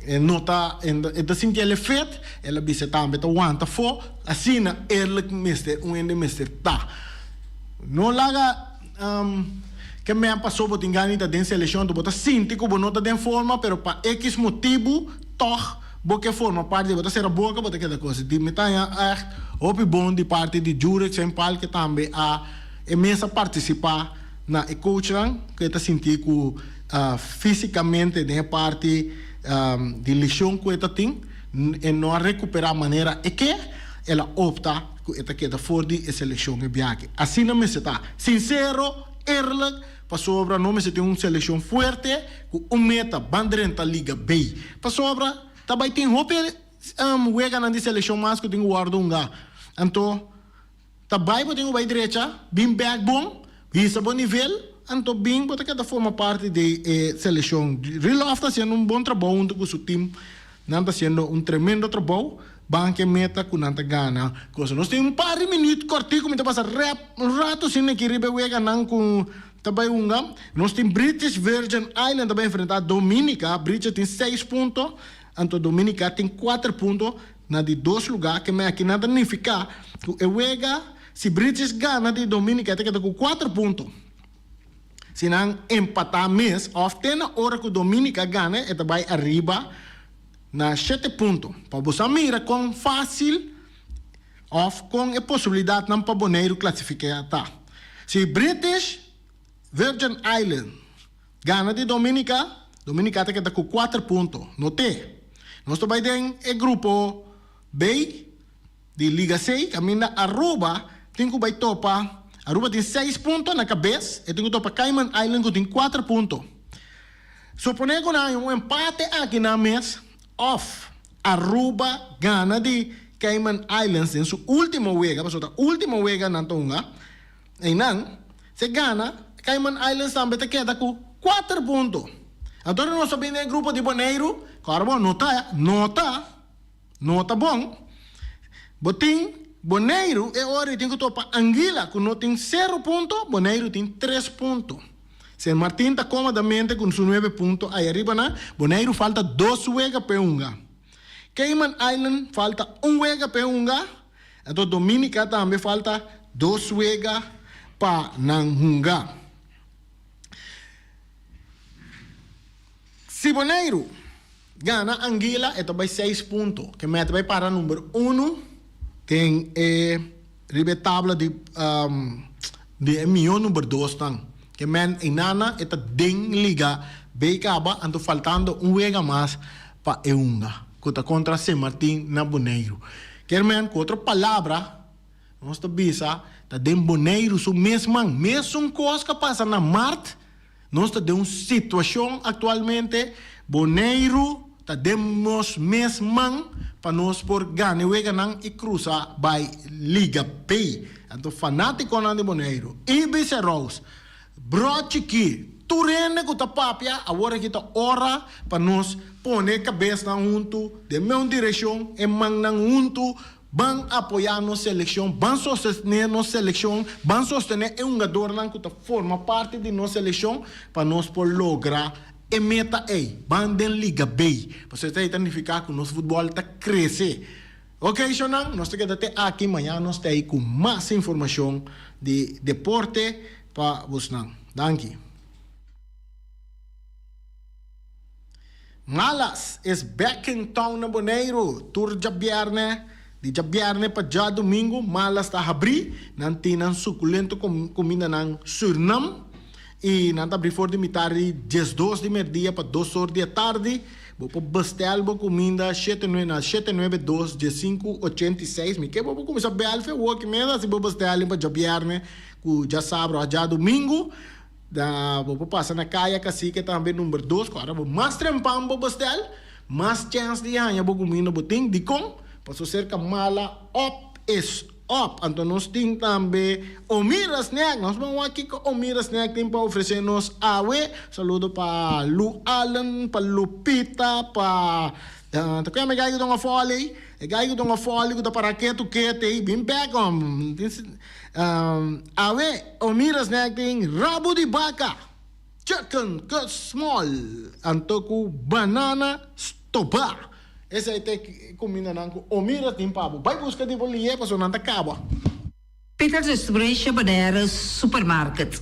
e no ta e ta sinti el e fit, el a bisa e tambe ta wanta afó, asina eerlijk mester un hende mester ta. No laga ke men paso bo tin gana di ta den selekshon, bo ta sinti ku bo no ta den forma pero pa ekis motibu tòg Bo ke forma parti, bo ta sera boka, bo ta keda kosa. Di mi ta haña ègt hopi bon di parti di Jurek Saint Paul ke tambe a e mes a partisipá na e coachnan ku e ta sinti ku físikamente den e parti di leshon ku e ta tin e no a rekuperá manera e ke, el a opta ku e ta keda for di e selekshon e biaha. Asina mester ta sinsero, eerlijk. Pasobra no mester tin un selekshon fuerte ku un meta ban drenta Liga B. Pasobra ta bai tin hopi weganan di selekshon mas ku tin ku wòrdu hungá. Anto ta bai bo tin ku bai drecha, bin bèk bon, hisa bo nivel, anto bin bo ta keda forma parti di e selekshon. Rilòf ta hasiendo un bon trabou huntu ku su tim. Nan ta hasiendo un tremendo trabou. Ban ke meta ku nan ta gana cosa. Nos tin un par di minuut kortiku mi ta pasa rep un rato sin aki riba e weganan ku ta bai hunga. Nos tin British Virgin Island ta bai enfrenta Dominica. British tin seis punto, anto Dominica tin kuater punto na di dos luga. Ke men aki nan ta nifiká ku e wega si British gana di Dominica e ta keda ku kuater punto. Si nan empatá mes òf te na ora ku Dominica gana e ta bai ariba. Na shete punto, pa bo sa mira kon fásil òf kon e posibilidatnan pa Boneiru klasifiká ta. Si British Virgin Island gana di Dominica, Dominica ta keda ku kuater punto. Noté, nos ta bai den e grupo B di Liga C kaminda Aruba tin ku bai topa, Aruba tin seis punto na kabes, e tin ku topa Cayman Island ku tin kuater punto. Suponé ku nan hay un empate aki nan mes òf Aruba gana di Cayman Islands den su último wega, pasobra ta último wega nan ta hunga. Einan, si e gana, Cayman Islands tambe ta keda ku kuater punto. Anto nos ta bini den e grupo di Boneiru, ku ora bo nota, nota, nota bon, bo tin Boneiru e ora ei tin ku topa Anguilla ku no tin sero punto, Boneiru tin tres punto. Sint Martin ta komodamente ku su nuebe punto ai ariba nan, Boneiru falta dos wega p'e hunga. Cayman Island falta un wega p'e hunga. Anto Dominica tambe falta dos wega pa nan hunga. Si Boneiru gana Anguilla e ta bai seis punto, ke meta bai para number uno den e riba e tabla di di e mihó number dos nan. Ke men einana e ta den liga bay kaba anto faltando un wega mas pa e hunga ku ta kontra Sint Martin na Boneiru. Kier men ku otro palabra nos ta bisa ta den Boneiru su mes man. Mesun kos ku a pasa na mart, nos ta den un situashon aktualmente Boneiru ta den nos mes man pa nos por gana e weganan i krusa bai Liga B. Anto fanatikonan di Boneiru, Ibis Rous, Bro chikí, tur hende ku ta papia awor aki ta ora pa nos pone e kabesnan huntu den meun direkshon, e mannan huntu, ban apoyá nos selekshon, ban sostené nos selekshon, ban sostené e hungadornan ku ta forma parti di nos selekshon pa nos por logra e meta ei, ban den Liga B. Pasobra esei ta nifiká ku nos futbòl ta krese. Ok shownan, nos ta keda te aki, mañana nos ta ei ku mas informashon di deporte pa bosnan. Danki. Malas is back in town na Boneiru. Tur djabièrnè, di djabièrnè pa djadumingu, Malas ta habrí. Nan tin nan sukulento kumindanan Surnam i nan ta habrí for di mitar di diesdos di merdia pa dos or di atardi. Bo por bestel bo kuminda shete nue na shete nuebe dos diesinku ochenta i seis. Mi ke bo por kuminsá bèl fe awoki mes asi bo bestel pa djabièrnè ku djasabra òf djadumingu. Da bo por pasa na Kaya Kasike tambe number dos ku ora bo mas trempan bo bestel mas chèns di haña bo kuminda bo tin. Dikon? Pasobra serka mala òp es Op, anto nos tin tambe Omira Snack. Nos ban wak kiko Omira Snack tin pa ofrece nos awe. Saludo pa Lu Allen, pa Lupita, pa ta ku yama e guy ku ta un afoli ei? E guy ku ta un afoli ku ta para ketu ketu ei, bin bek hom. Awe Omira Snack tin rabu di baka, chicken cut small, anto ku banana stobá. Esei ta e kumindanan ku Omira tin pa bo. Bai buska di bo lié pasobra nan ta kaba. Peter Distribution Bonaire Supermarket.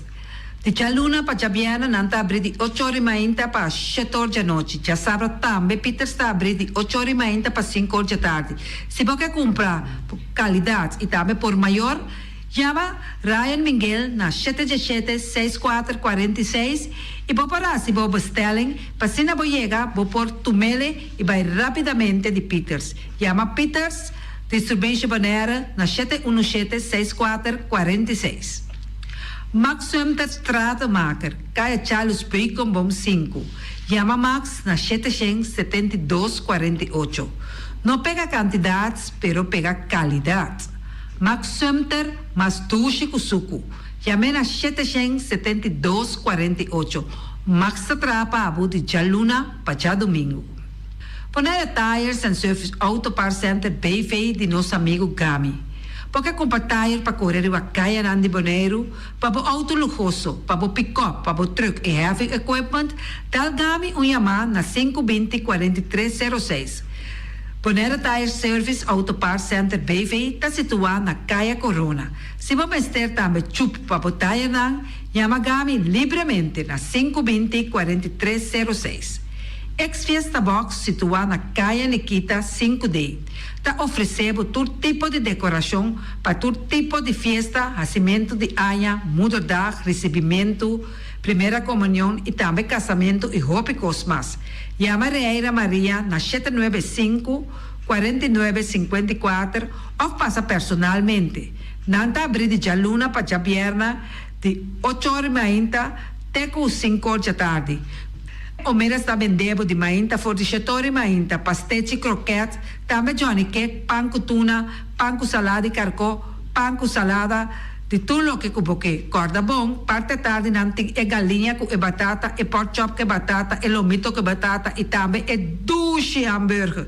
Di djaluna pa djabièrnè nan ta abrí di ocho or i mainta pa shete or djanochi. Djasabra tambe Peters ta abrí di ocho or i mainta pa sinku or djatardi. Si bo ke kumpra kalidat i tambe por mayor, Yama Ryan Minguel na shete djeshete seis kuater kuarenta i seis i bo por hasi bo bestelling pa asina bo yega bo por tumele i bai rapidamente di Pieters. Yama Pieters Distribution Bonaire na shete unu shete seis kuater kuarenta i seis. Max Sumter Stratenmaker, Kaya Charles Beukenboom sinku. Yama Max na shete shen 72 48. No pega kantidat pero pega kalidat. Max Sumter mas dushi ku suku. Yam'é na shete shen 72 48. Max ta traha pa abo di djaluna pa djadumingu. Bonaire Tires and Service Auto Parts Center BV di nos amigu Gami. Bo ke kumpra tire pa kore riba kayanan di Boneiru, pa bo outo luhoso, pa bo pikòp, pa bo trùk i heavy equipment, dal Gami un yamá na sinku binti 43 sero seis. Bonaire Tire Service Auto Parts Center BV ta situá na Kaya Corona. Si bo mester tambe chup pa bo tayernan, yama Gami libremente na sinku binti 43 sero seis. Ex Fiesta Box situá na Kaya Nikita sinku D ta ofresé bo tur tipo di dekorashon pa tur tipo di fiesta, hasimentu di aña, moederdag, risibimentu, primera komunion i tambe kasamentu i hopi kos mas. Yama Reira Maria na shete nuebe sinku, 49, 54 òf pasa personalmente. Nan ta abrí di djaluna pa djabièrnè di ocho or mainta te ku sinku or djatardi. Omeras ta bendé bo di mainta for di shete or mainta, pastechi, krokèt, tambe johnny cake, pan ku tuna, pan ku salada di karkó, pan ku salada. Di tur loke ku bo ke. Kòrda bon, parti atardi nan tin e galiña ku e batata, e porkchop ku e batata, e lomito ku e batata i tambe e dushi hamburger.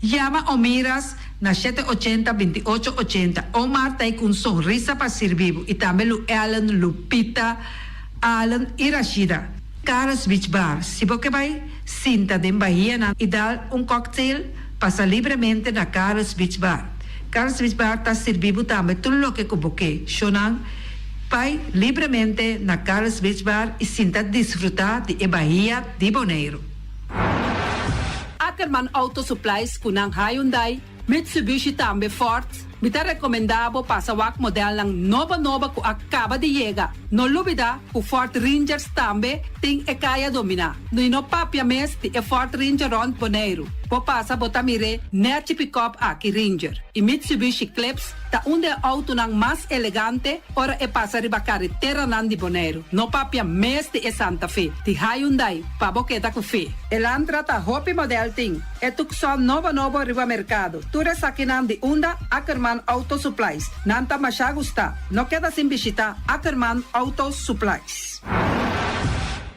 Yama Omiras na shete ochenta, binti ocho ochenta. Omar ta ei ku un sonrisa pa sirbi bo i tambe Lu Ellen, Lupita, Allen i Rashida. Carlos Beach Bar, Si bo ke bai sinta den bahianan i dal un cocktail, pasa libremente na Carlos Beach Bar. Carlos Beach Bar ta sirbi bo tambe tur loke ku bo ke. Shownan, bai libremente na Carlos Beach Bar i sinta disfrutá di e bahia di Boneiru. Ackerman Auto Supplies ku nan Hyundai, Mitsubishi tambe Ford, mi ta rekomendá bo pasa wak modelnan nobo nobo ku a kaba di yega. No lubidá ku Ford Rangers tambe tin e kaya dominá. I no papia mes di e Ford Ranger rònt Boneiru. Bo pasa bo ta mir'é nèchi pikòp aki Ranger. I Mitsubishi Eclipse ta un di e outonan mas elegante ora e pasa riba kareteranan di Boneiru. No papia mes di e Santa Fe di Hyundai pa bo keda ku fe. Elantra ta hopi modèl tin. E Tucson nobo nobo riba merkado. Tur esakinan di unda Ackerman Auto Supplies. Nan ta masha gusta. No keda sin bishita Ackerman Auto Supplies.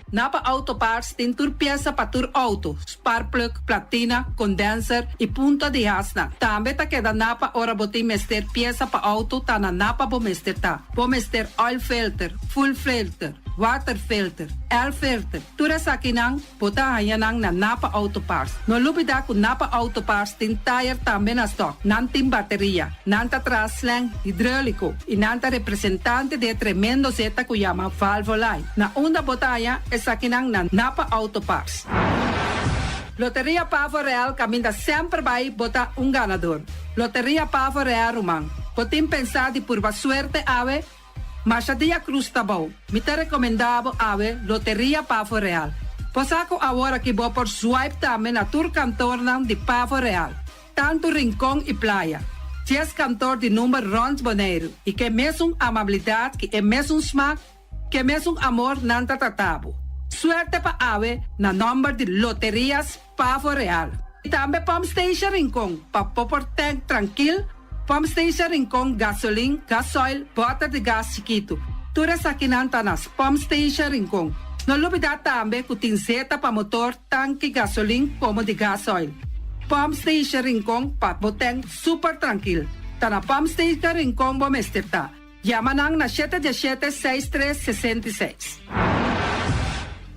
Napa Auto Parts tin tur piesa pa tur auto, sparkplug, platina, condenser y punta di hasnan. Tambe ta keda Napa ora bo tin mester piesa pa auto ta na Napa bo mester ta. Bo mester oil filter, fuel filter, water filter, air filter, tur esakinan Bo ta haña nan na Napa Auto Parts. No lubidá ku Napa Auto Parts tin tayer tambe na stòk. Nan tin bateria, nan ta traha slang hidróliko i nan ta representante di e tremendo zeta ku yama Valvoline. Na unda bo ta haña esakinan na Napa Auto Parts. Loteria Pavo Real kaminda semper bai bo ta un ganador. Loteria Pavo Real ruman, bo tin pensá di purba suerte awe? Masha dia cruz ta bou. Mi ta recomenda bo awe Loteria Pavo Real. Bo sa cu awor aki bo por swipe tambe na tur kantornan di Pavo Real, tanto Rincon y Playa. Dies kantor di number rond Boneiru y ke mesun amabilidad ki e mesun smaak, ke mesun amor nan ta trata bo. Suerte pa awe na nomber di Loterias Pavo Real. Y tambe Pump Station Rincon pa bo por tank trankil. Pump Station Rincon, gasolin, gasoil, bòter di gas chikitu. Tur esakinan ta na Pump Station Rincon. No lubidá tambe ku tin zeta pa motor, tanki, gasolin komo di gasoil. Pump Station Rincon pa bo tèn super trankil. Ta na Pump Station Rincon bo mester ta. Yama nan na shete diesshete seis tres 66.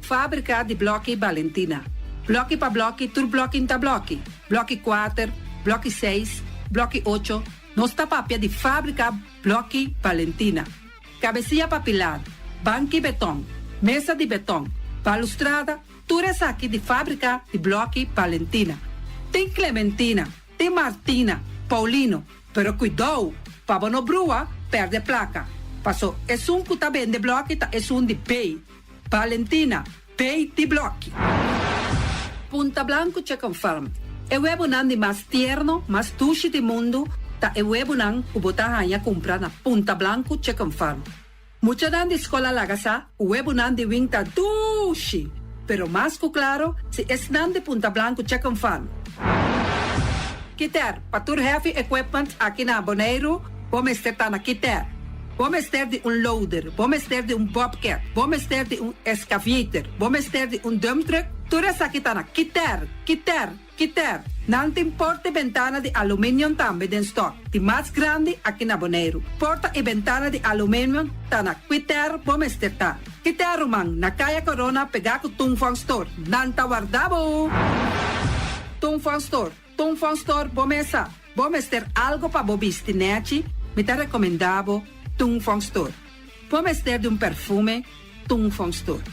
Fábrika di blòki Balentina. Blòki pa blòki tur blòki n'ta blòki. Blòki kuater, blòki seis, blòki ocho, nos ta papia di fábrika blòki Balentina. Kabesia pa pilar, banki betòn, mesa di betòn, balustrada, tur esaki di fábrika di blòki Balentina. Tin Clementina, tin Martina, Paulino, Pero kuidou, pa bo no brua, pèrdè plaka. Paso esun ku ta bende blòki ta esun di B. Valentina, B di blòki. Punta Blanco Chicken Farm, E webonan di mas tierno, mas dushi di mundu ta e webonan ku bo ta haña kumpra na Punta Blanco Chicken Farm. Muchanan di skol a laga sa ku webonan di wing ta dushi, pero mas ku klaro si esnan di Punta Blanco Chicken Farm. Kiter, pa tur heavy equipment aki na Boneiru, bo mester ta na Kiter. Bo mester di un loader, bo mester di un bobcat, bo mester di un excavator, bo mester di un dump truck, tur esaki ta na Kiter, Kiter, Kiter. Nan tin porta i bentana di aluminium tambe den stock, di mas grandi aki na Boneiru. Porta i bentana di aluminium ta na Kiter bo mester ta. Kiter ruman, na Kaya Corona pegá ku Tung Fong Store. Nan ta warda bo! Tung Fong Store, Tung Fong Store bo mesa. Bo mester algo pa bo bisti nechi, mi ta recomenda bo Tung Fong Store. Bo mester di un perfume, Tung Fong Store.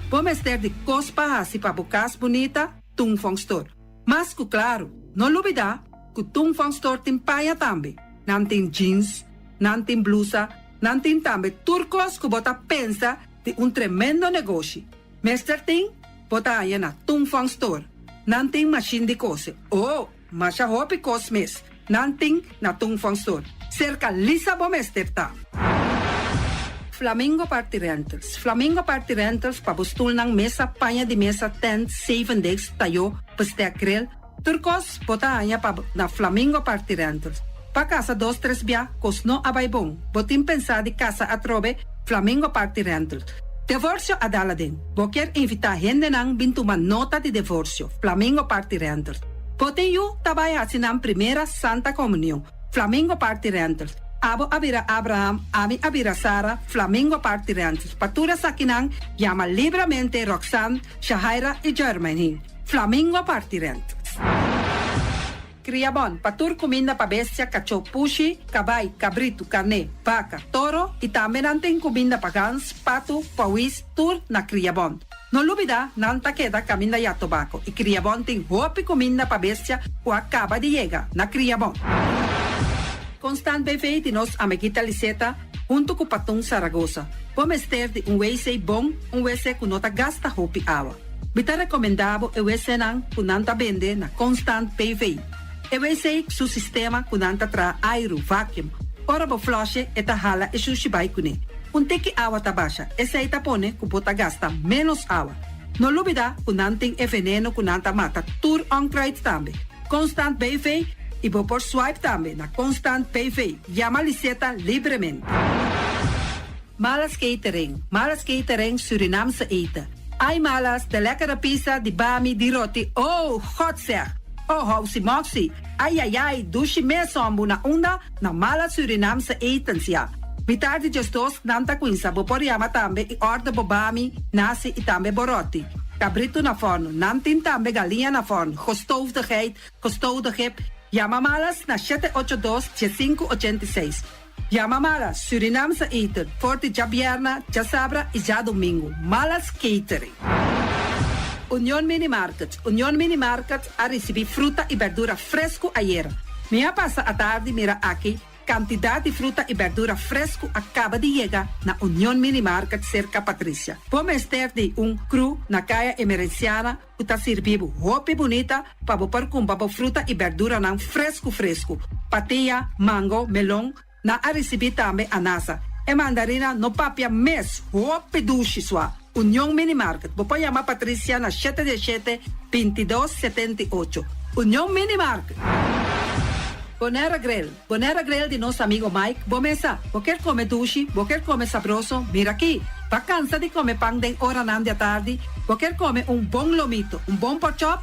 Bo mester di cos pa haci pa bo cas bunita, Tung Fong Store. Mas cu claro, no lubida cu Tung Fong Store tin paña tambe. Nan tin jeans, nan tin blusa, nan tin tambe tur cos cu bo ta pensa di un tremendo negoshi. Mester tin, bo ta haña na Tung Fong Store. Nan tin mashin di kose. Oh, masha hopi kos mes. Nan tin na Tung Fong Store. Serka Lisa bo mester ta. Flamingo Party Rentals. Flamingo Party Rentals pa bo stulnan, mesa, paña di mesa, tent, zeven desk, tayó, bestek, grill. Tur kos bo ta haña pa na Flamingo Party Rentals. B'a kasa dos tres bia, kos no a bai bon. Bo tin pensá di kasa atrobe? Flamingo Party Rentals. Devorsio a dal aden. Bo kier invitá hendenan bin tuma nota di devorsio? Flamingo Party Rentals. Bo tin yu ta bai hasi nan primera Santa Komunion? Flamingo Party Rentals. Abo a bira Abraham, ami a bira Sara, Flamingo Party Rentals. Pa tur esakinan, yama libramente Roxanne, Shahaira i Jermaine. Flamingo Party Rentals. Kriabon, pa tur kuminda pa bestia, kachó, pushi, kabai, kabritu, karné, baka, toro i tambe nan tin kuminda pa gans, patu, pawis, tur na Kriabon. No lubida, nan ta keda kaminda ya tobako i Kriabon tin hopi kuminda pa bestia ku a kaba di yega na Kriabon. Constant BV di nos amiguita Liseta huntu ku Patun Saragosa. Bo mester di un wc bon, un wc ku no ta gasta hopi awa. Mi ta rekomendá bo e wcnan ku nan ta bende na Constant BV. E wc su sistema ku nan ta traha airu, vacuum. Ora bo flush'e e ta hala e shushi bai kuné. Un tiki awa ta basha, esei ta pone ku bo ta gasta ménos awa. No lubidá ku nan tin e veneno ku nan ta mata tur onkruid tambe. Constant BV i bo por swipe tambe na Constant BV. Yama Liseta libremente. Malas Catering, Malas Catering Surinaamse eten. Ai Malas, de lekkere pizza, di bami, di roti, oh, God zeg! Oh, housi moxi, ai ai ai, dushi mes hombu na unda? Na Malas Surinaamse etens, ya. Mitar di djesdos nan ta cuinsa, bo por yama tambe y order bo bami, nasi y tambe bo roti. Cabrito na forno, nan tin tambe galiña na forno, gestoofde geit, gestoofde gip. Yama Malas na shete ocho dos, diesinku ochenta i seis. Yama Malas Surinaamse eten for di djabierna, djasabra y djadomingo. Malas Catering. Union Mini Market Union Mini Market a ricibi fruta y berdura fresco ayera. Mi a pasa atardi mira aki cantidad di fruta y berdura fresco a caba di yega na Union Mini Market cerca Patricia. Bo mester di un cru na Caya Emerenciana ku ta sirbi bo hopi bunita pa bo por kumpra bo fruta i berduranan fresku fresku, patia, mango, melon, nan a risibí tambe anasa. E mandarina no papia mes, hopi dushi sua. Union Mini Market, bo por yama Patricia na shete diesshete, bintidos, setenta i ocho. Union Mini Market. Bonera Grill, Bonera Grill di nos amigo Mike, bo mesa, bo kier come dushi, bo kier come sabroso, mira aki. Bo a cansa di come pan den oranan di atardi, bo kier come un bon lomito, un bon porkchop,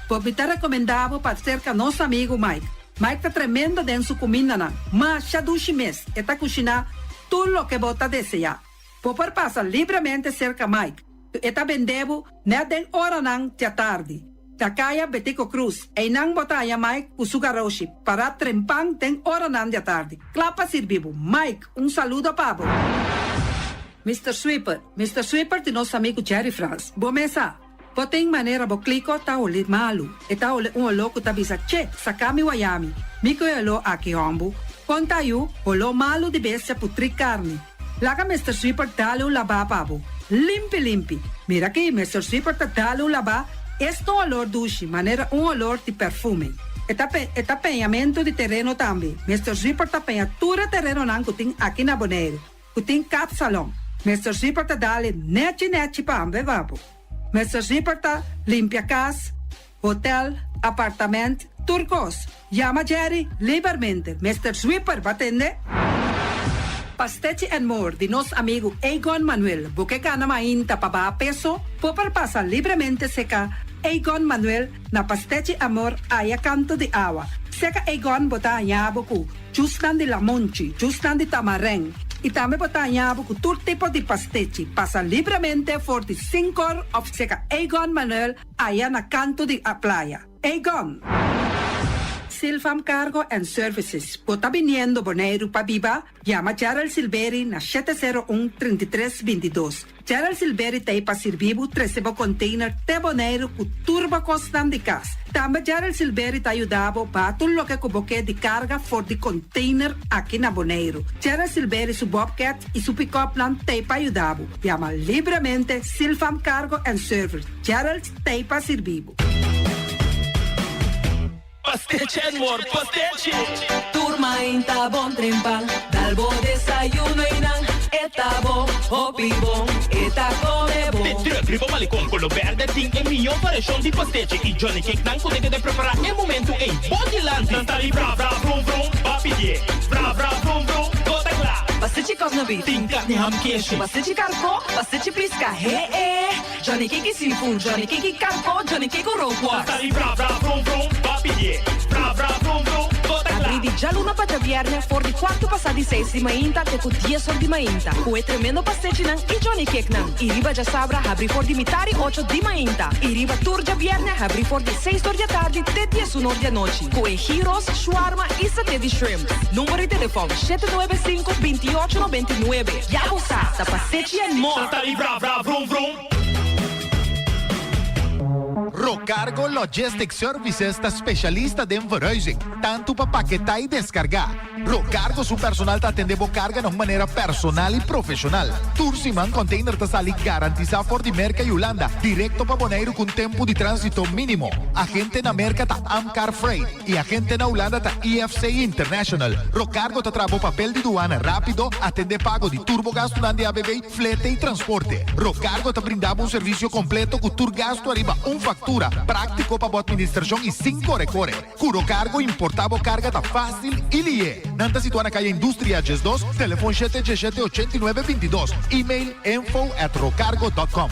bo mi ta recomenda bo pa cerca nos amigo Mike. Mike ta tremendo den su cumindanan, masha dushi mes, e ta cushina tur loke bo ta desea. Bo por pasa libremente cerca Mike, e ta bende bo net den oranan di atardi. Na Kaya Betico Croes, einan bo ta haña Mike ku su garoshi, pará trempan den oranan di atardi. Kla pa sirbi bo. Mike, un saludo pa bo. Mister Sweeper, Mister Sweeper di nos amigu Jerry Frans. Bo mesa, bo tin manera bo kliko ta holi malu. E ta holi un oló ku ta bisa, Che, saka mi wayami. Mi ku e oló aki hòmbu. Kon ta yu, holó malu di bestia putrí karni. Laga Mister Sweeper dale un labá pa bo. Limpi limpi. Mira aki, Mister Sweeper ta dale un labá, es ta un olor dushi, manera un olor di perfume. E ta pe, e ta peñamentu di tereno tambe. Mister Sweeper ta peña tur e terenonan ku tin aki na Boneiru, ku tin kapsalon. Mister Sweeper ta dale nechi nechi pa ambe pa bo. Mister Sweeper ta limpia kas, hotel, apartament, tur kos. Yama Jerry libermente. Mister Sweeper, bo a tende? Pastechi and More di nos amigu Egon Manuel. Bo ke gana mainta pa baha peso? Bo por pasa libremente seka Egon Manuel na Pastechi Amor aya kanto di awa. Seka Egon bo ta haña bo ku jusnan di lamonchi, jusnan di tamarèn i tambe bo ta haña bo ku tur tipo di pastechi. Pasa libremente for di sinkor òf seka Egon Manuel aya na kanto di a playa. Egon! Silvam Cargo and Services, bo ta biniendo Boneiru pa biba? Yama Gerald Silveri na 701 3322. Gerald Silveri ta ei pa sirbi bo trese bo container te Boneiru ku tur bo kosnan di kas. Tambe Gerald Silveri ta yuda bo baha tur loke ku bo ke di karga for di container aki na Boneiru. Gerald Silveri su Bobcat i su pick-upnan ta ei pa yuda bo. Yama libremente Silvam Cargo and Service. Gerald ta ei pa sirbi bo. Pastechi and More, pastechi! Tur mainta bon trempan, dal bo desayuno einan. E ta bon, hopi bon, e ta come bon. De truck riba Malecon Colo Berde tin e mihó variashon di pastechi y Johnny Cake nan cu ta keda prepara e momento ey bo dilanti. Nan ta di bra bra vrum vrum, ba pidié. Bra bra vrum vrum, bo ta kla. Pastechi cosno beef. Tin carni ham keshi. Pastechi carco, pastechi pisca, he e. Johnny Cake y seafood, Johnny Cake y carco, Johnny Cake cu rookworst. Nan ta di bra bra vrum vrum, ba pidié. Bra bra vrum vrum, bo ta kla. Abrí di djaluna pa djabièrnè for di kuartu pasá di seis di mainta te ku dies or di mainta ku e tremendo pastechinan i Johnny Cakenan. I riba djasabra habrí for di mitar i ocho di mainta i riba tur djabièrnè habrí for di seis or di atardi te diesun or di anochi ku e gyros, shwarma i saté di shrimp. Number di telefòn, 795 28 99. Ya bo sa, ta pastechi and more! Nan ta di bra bra vrum vrum. Rocargo Logistic Services ta specialista den verhuizing, tanto pa paketá y descargá. Rocargo su personal ta atende bo carga na un manera personal y profesional. Tur siman container ta sali garantisa for di Merca y Hulanda directo pa Boneiru cu un tempo di transito minimo. Agente na Merca ta Amcar Freight. Y agente na Hulanda ta IFC International. Rocargo ta traha bo papel di duana rapido, atende pago di tur bo gastunan di ABV, flete y transporte. Rocargo ta brinda bo un servicio completo cu tur gastu ariba un factura, practico pa bo administracion y sin core core. Cu Rocargo importa bo carga ta facil y lihe. Nan ta situa na Calle Industria 12, telefon shete diesshete ochenta i nuebe bintidos, email info at rocargo dot com.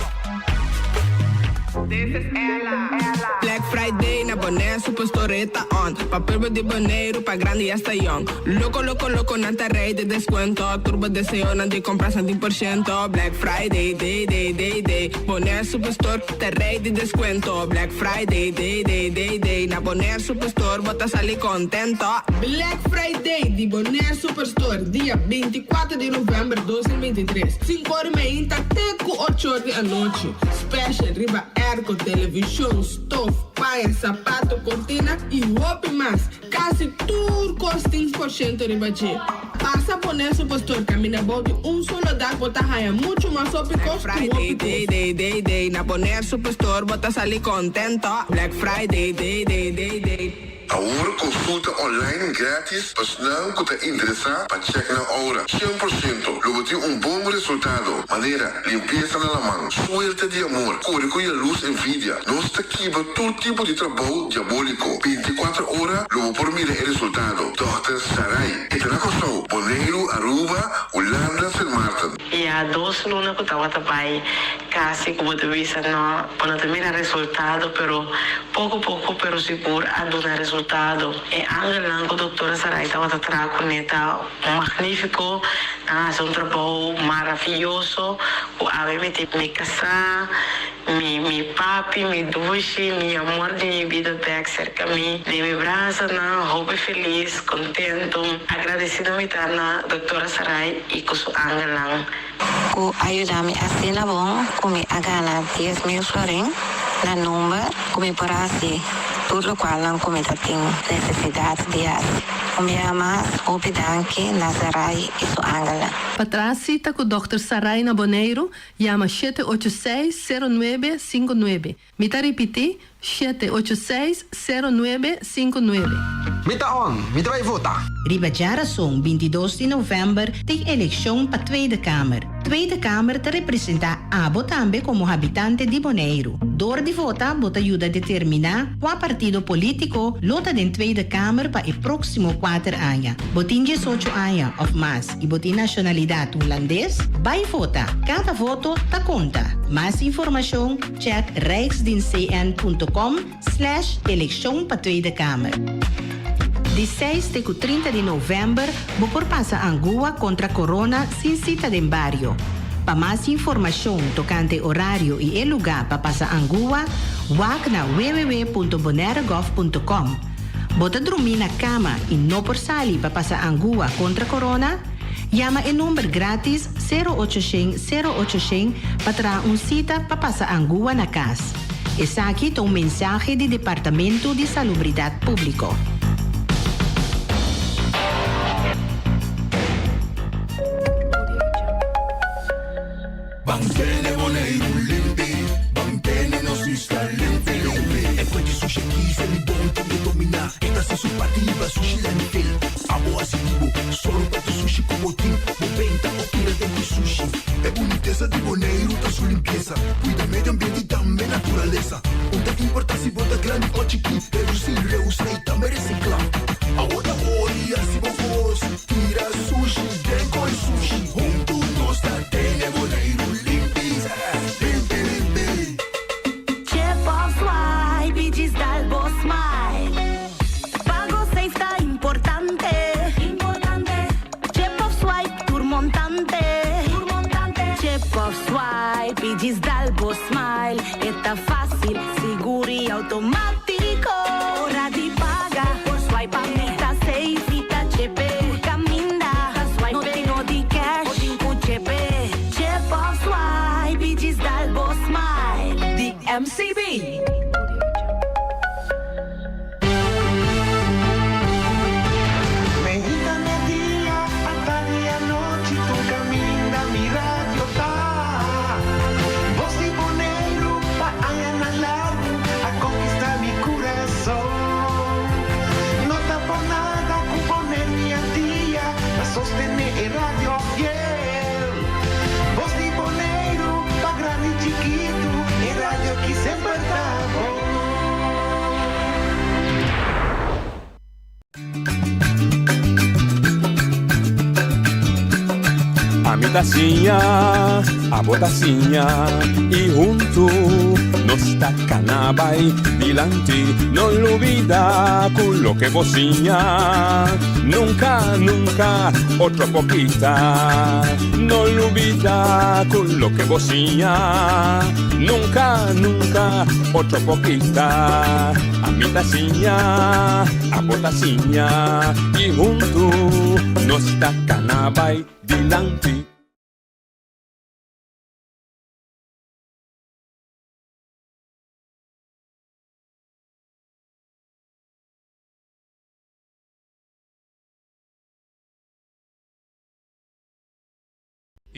Black Friday na Bonaire Superstore ta on Pa pueblo di Boneiru, pa grandi y hasta young Loco, loco, loco, nan ta rey di descuento Tur bo deseonan di compra san tin por ciento Black Friday, day, day, day, day Bonaire Superstore ta rey di descuento Black Friday, day, day, day, day Na Bonaire Superstore bo ta sali contento. Black Friday di Bonaire Superstore dia 24 di november 2023, sinku or meinta te ku ocho or di anochi. Special riba airco, television, stof, paña, sapato, cortina y hopi mas. Casi tur cos tin por ciento riba dje. Pasa Bonaire Superstore caminda bou di un solo dak bo ta haya mucho mas hopi Black cos ku Friday hopi day cos. day day day na Bonaire Superstore bo ta sali contento. Black Friday day day day day. Awor konsulta online gratis pa esnan ku ta interesá pa chèk nan oura. 100% lo bo tin un bon resultado, manera, limpiesa na laman, suerte di amor, kore ku yalus envidia. Nos ta kibra tur tipo di trabou diabóliko. 24 ora lo bo por mira e resultado. Dòkter Sarai. E ta na Kòrsou, Boneiru, Aruba, Hulanda, Sint Maarten. Ya dos luna ku tabata bai kasi ku bo ta bisa no, bo no ta mira resultado pero poko poko pero sigur a duna resultado. E angelnan ku doktora Sarai tabata traha kuné ta magnifiko, nan a hasi un trabou maraviyoso ku awe mi tin mi kasá, mi mi papi, mi dushi, mi amor di mi bida bèk serka mi den mi brasanan, hopi felis, kontentu, agradesido mi ta na doktora Sarai i ku su angelnan. Ku a yuda mi asina bon ku mi a gana 10,000 florin na number ku mi por hasi tur lokualnan ku mi ta tin nesesidat di hasi. Un biaha mas, hopi danki na Sarai i su angelnan. Pa traha sita ku dòkter Sarai na Boneiru, yama 786 0959. Mi ta ripití, 786 0959. Mi ta on, mi ta bai vota. Riba djarason 22 di novèmber tin elekshon pa Tweede Kamer. Tweede Kamer ta representá abo tambe komo habitante di Boneiru. Dor di vota bo ta yuda determiná kua partido polítiko lo ta den Tweede Kamer pa e próksimo kuater aña. Bo tin 18 aña òf mas i bo tin nashonalidat hulandes? Bai vota! Kada voto ta konta! Mas informashon check rijksdienstcn.com slash elekshon pa Tweede Kamer. Di seis te ku 30 di novèmber bo por pasa angua kontra korona sin sita den bario. Pa mas informashon tokante orario i e lugá pa pasa angua, wak na www.bonairegov.com. Bo ta drumí na kama i no por sali pa pasa angua kontra korona? Yama e number gratis 0800 0800 pa traha un sita pa pasa angua na kas. Esaki ta un mensahe di Departamento di Salubridat Públiko. Ban tene Boneiru limpi, ban tene nos isla limpi limpi. E fuente sushi aki Selibon tin ke dominá. E ta hasi su parti hiba sushi landfill. Abo hasi di bo, sòru pa tur sushi ku bo tin. Bo benta o tira den ku. Beyesa di Boneiru ta su limpiesa. Kuida medio ambiente i tambe naturalesa. Un ta importá si bo ta grandi o chikí, redusí, reusá i tambe resiklá. Awor ta ora di hasi bo kos, tira sushi den koi sushi. Huntu nos ta tene Boneiru limpi, limpi limpi. Chip of swipe i djis dal bo smile. Pago safe ta importante. Chip of swipe tur montante. Chip of swipe i djis dal bo smile. E ta fácil, sigur i automático. Ora di paga por swipe pa mi ta safe. Mi ta chepe tur caminda. No tin no di cash, bo tin cu chepe. Chip of swipe i djis dal bo smile. Di MCB. Meinta media, atardi anochi, tur caminda mi radio ta. Bos di Boneiru pa añanan largu a conquista mi curason. No ta por nada cu Boneiru y Antia ta sostene e radio fiel. Bos di Boneiru pa grandi y chikitu, e radio ki semper ta bon. Ami ta siña, abo ta siña y huntu nos ta cana bay dilanti. No lubida cu loke bo siña nunca, nunca otro por kita. No lubida cu loke bo siña nunca, nunca otro por kita. Ami ta siña, abo ta siña y huntu nos ta cana bay dilanti.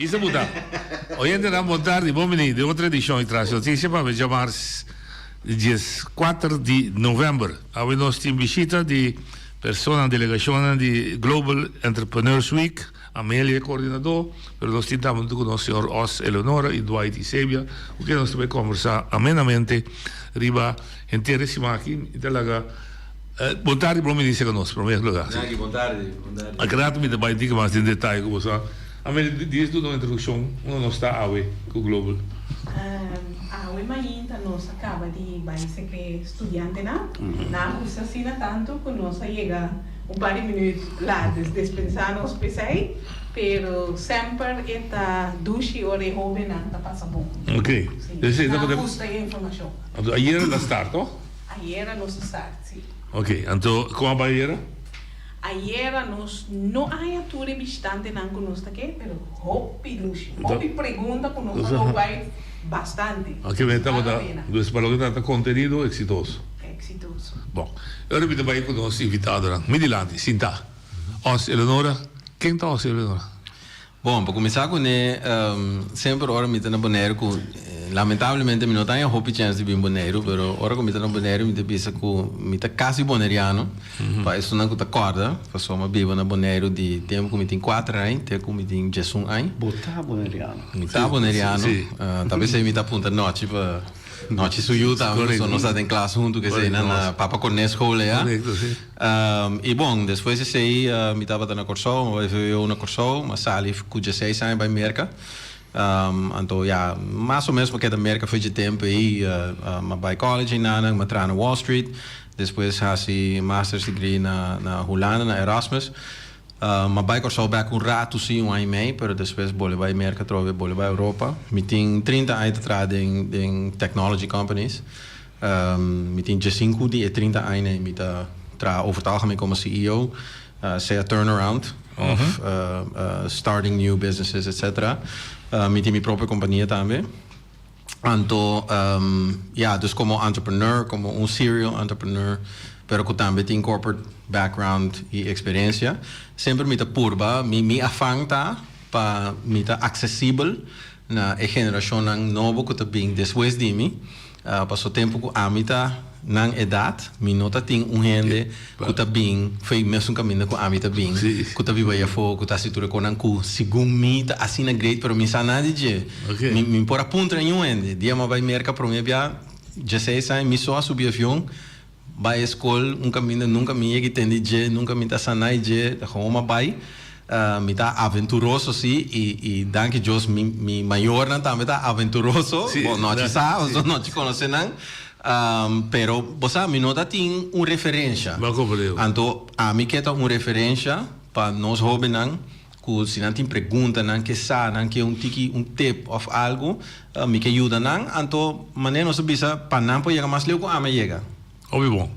Isa buta. Oyentenan bon tardi, bon bini den otro edicion di Tras Noticia pa djamars 14 di november. Awe nos tin bishita di personanan, delegacionnan di Global Entrepreneurs Week, Amelia e coordinador, pero nos tin tambe cu nos señor Os Eleonora y Dwight Isebia, cu ken nos ta bay conversa amenamente riba henter e siman aki. Mi ta laga. Bon tardi bon bini serka nos prome lugar. Danki bon tardi bon tardi. Aki rato mi ta bai diki mas den detaye ku boso a Amelia dies duna un introdukshon unda nos ta awe ku Global. Awe mainta nos a kaba di bai serka e studiantenan. Nan a gusta asina tantu ku nos a yega un par di minuut laat des despensá nos p'esei pero semper e ta dushi ora e hobennan ta pasa bon. Ok. Si, nan a gusta e informashon. Anto ayera la start toh? Ayera nos a start, si. Ok, anto kon a bai ayera? Ayera nos no a haña tur e bishitantenan ku nos ta ke, pero hopi lushi, hopi pregunta ku nos a lou bai bastante. Ok, men tabata, dus pa loke ta trata kontenido eksitoso. Eksitoso. Bon, e ora mi ta bai ku nos invitadonan. Mi dilanti, sintá. Os Eleonora, ken ta Os Eleonora? Bon, pa kuminsá kuné, semper ora mi ta na Boneiru ku lamentablemente mi no ta haña hopi chèns di bin Boneiru, pero ora ku mi ta na Boneiru mi ta bisa ku mi ta kasi boneriano, pa esunnan ku ta kòrda, pasobra mi a biba na Boneiru di tempu ku mi tin kuater aña te ku mi tin diesun aña. Bo ta boneriano. Mi ta boneriano, ta p'esei mi ta apunta nòchi pa. Nochi su yu tambe, pasobra nos ta den klas huntu ku eseinan na Papa Corné School aya. I bon, despues di esei mi tabata na Kòrsou, mi bai VWO na Kòrsou, mi a sali ku dieseis aña bai Merka. Anto ya, mas o menos mi a keda Merka for dje tempu ei. Mi a bai college einanan, mi a traha na Wall Street, despues hasi master's degree na Hulanda, na Erasmus. M'a bai Kòrsou bèk un ratu sí, un aña i mei, pero despues bolbe bai Merka atrobe, bolbe bai Europa. Mi tin trinta aña ta traha den den technology companies. Mi tin diesinku di e trinta aña ei mi ta traha over het algemeen komo ceo, sea turnaround òf starting new businesses etcetera. Mi tin mi propio kompania tambe. Anto, ya, dus como entrepreneur, como un serial entrepreneur, pero cu tambe tin corporate background y experiencia, semper mi ta purba, mi mi afan ta pa mi ta accesibel na e generacionnan nobo cu ta bin despues di mi, paso tempo cu ami ta. nan edat mi no ta tin un hende ku ta bin fo'i mesun kaminda ku ami ta bin, ku ta biba ayafó, ku ta hasi tur e konan ku segun mi ta asina great pero mi sa nada di dje. Mi mi por a puntra niun hende. Dia mi a bai Merka promé bia, dieseis aña, mi so a subi avion bai e skol un kaminda nunka mi yega i tende dje, nunka mi ta sa nada di dje, ta gewoon mi a bai. Mi ta aventuroso si i i danki Dios mi mi mayornan tambe ta aventuroso, bo no a sa, bo no a konosé nan. Pero bo sa mi no ta tin un referensha. Anto ami ke ta un referensha pa nos hobennan ku si nan tin pregunta nan ke sa nan ke un tiki un tip of algu mi ke yuda nan anto manera nos ta bisa pa nan por yega mas leu ku ami a yega. Hopi bon.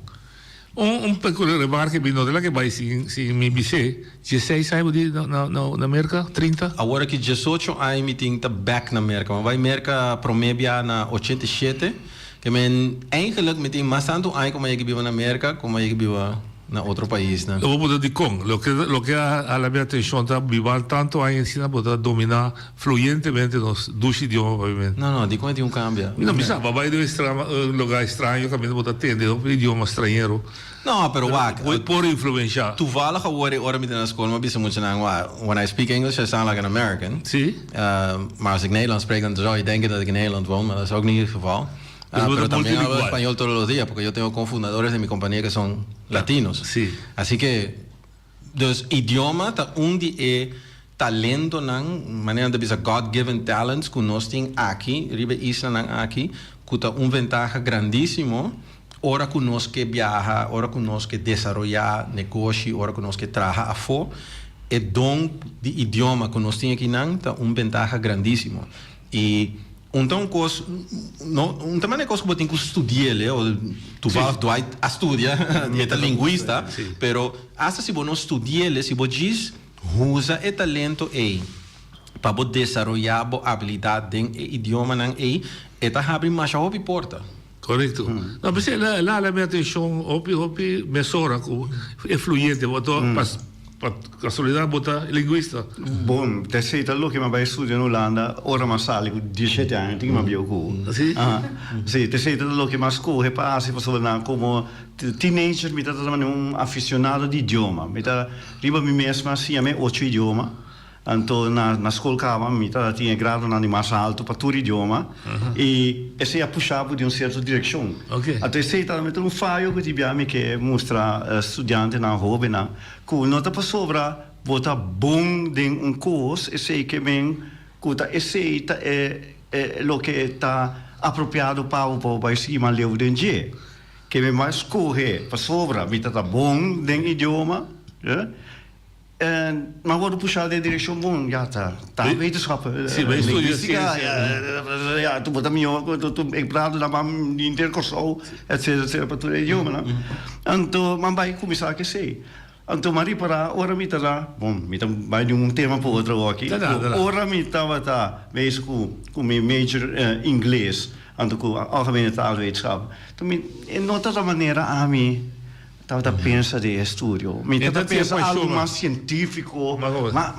Un un peculiar remarke mi no ta laga bai sin sin mi bis'é, dieseis aña bo di na na na Merka? Trinta? Awor aki diesocho aña mi tin ta bek na Merka. Mi bai Merka prome bia na ochenta i shete. Ke men eigenlijk mi tin mas tantu aña ku mi a yega biba na Merka ku mi a yega biba na otro paisnan. Lo bo por ta dikon? Loke loke a hala mi atenshon ta biba tantu aña asina bo ta dominá Fluyentemente nos dushi idioma papiamento. No, no, dikon e tin un kambia? Mi no bisa, bo a bai den un lugar extraño kaminda bo ta tende hopi idioma strañero. No, pero wak. Por por influencia. Toevallig awor e ora mi ta na skol mi a bisa muchanan, wak, when I speak English I sound like an American. Si. Maar als ik Nederlands spreek dan zou je denken dat ik in Nederland woon, maar dat is ook niet het geval. Dus bo ta Pero también hablo multilingual. español todos los días porque yo tengo cofundadores de mi compañía que son latinos. Si. Así que Dus idioma ta un di e talentonan, manera nan ta bisa God given talents, ku nos tin aki riba e islanan aki, ku ta un ventaha grandisimo ora ku nos ke biaha, ora ku nos ke desaroyá negoshi, ora ku nos ke traha afó. E don di idioma ku nos tin akinan ta un bentaha grandisimo. I Un ta un kos, no, un ta manera kos ku bo tin ku studi'el, o toevallig Dwight a studia, mi ta linguista, pero asta si bo no studi'el, si bo djis usa e talento ei pa bo desaroyá bo abilidat den e idiomanan ei, e ta habri masha hopi porta. Korekto. No, p'esei el a hala mi atenshon hopi hopi mesora ku e fluyente. Bo ta pa kasualidat bo ta linguista. Bon, t'esei ta loke mi a bai studia na Hulanda ora mi a sali ku dieshete aña tin mi a bieu ku. Si? Aha. Si, t'esei ta loke mi a skohe pa hasi pasobra nan komo teenager mi ta tabata un aficionado di idioma. Mi ta riba mi mes mi a siña mi ocho idioma. Anto na na skol kaba mi ta tin e gradonan di mas alto pa tur idioma i esei a pusha bo di un sierto direkshon. Anto esei ta un fayo ku ti bia mi ke mustra studiantenan hobennan ku no ta pasobra bo ta bon den un kos esei ke men ku ta esei ta e e loke ta apropiado pa bo pa bo bai sigui mas leu den dje. Ke mi bai skohe pasobra mi ta ta bon den idioma. En m'a wordo pushá den direkshon bon, ya ta taalwetenschappen, Sí, bai studia linguistica, siensia. ya, tu bo ta mihó ku tu e gradonan ban di henter Kòrsou, etcetera, etcetera, pa tur e idiomanan. Anto m'a bai kuminsá ku esei. Anto m'a ripará ora mi ta na, bon, mi ta bai di un tema pa otro awor aki, ku ora mi tabata bezig ku ku mi major ingles, anto ku algemene taalwetenschap, mi e no ta ta manera ami Tabata pensa den estudio. Mi tabata pensa algo mas cientifico, ma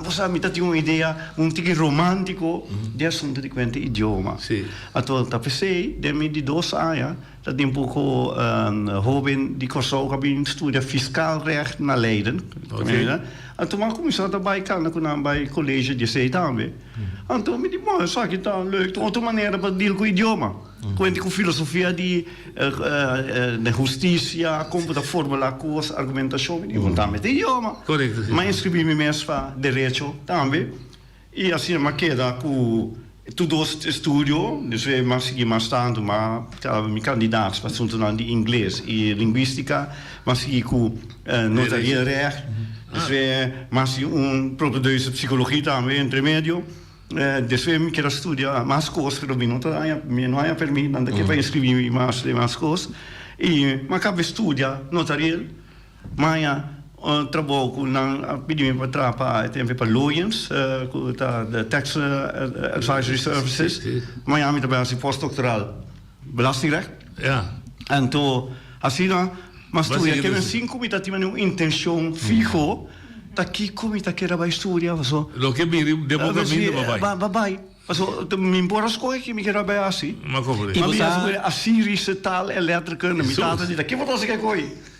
bo sa mi ta tin un idea un tiki romantico di asunto di cuenta idioma. Anto ta pesey den mi di dos aña ta tin poco hoben di Corsou cu a bin studia fiscaal recht na Leiden. Anto mi a cuminsa ta bay cana cu nan bay colegio di esey tambe. Anto mi di bon esaki ta leuk, ta otro manera pa deal cu idioma. Kuenti ku filosofia di de hustisia, kon bo ta formulá kos, argumentashon, i bo tambe ta idioma. Mi a inskribí mi mes pa derecho tambe i asina mi a keda ku tur dos estudio. Despues mi a sigui mas tantu, mi a kaba mi kandidaat pa asuntunan di ingles i lingwistika, mi a sigui ku notarieel recht, despues mi a hasi un propedeuse psikologi tambe entre medio. Despues mi kier a studia mas kos pero mi no ta haña mi no haña permit nan ta ke pa inscribi mi mas den mas kos y mi a caba studia notariel mi haña un trabou ku nan a pidi mi pa traha pa e tempo pa Loyens ku ta de tax advisory services mañana mi ta bai hasi postdoctoral belastingrecht anto asina Mi a studia kende sin ku mi ta tin un intenshon fiho ta kiko mi ta keda bai studia paso. Loke bini den bo kaminda bo bai. Bo bai. Paso mi por a scoge ki mi kier a bay haci. Ma Mi a scoge Assyrische taal en letterkunde. Mi tata di ta ki bo ta haci ke koe?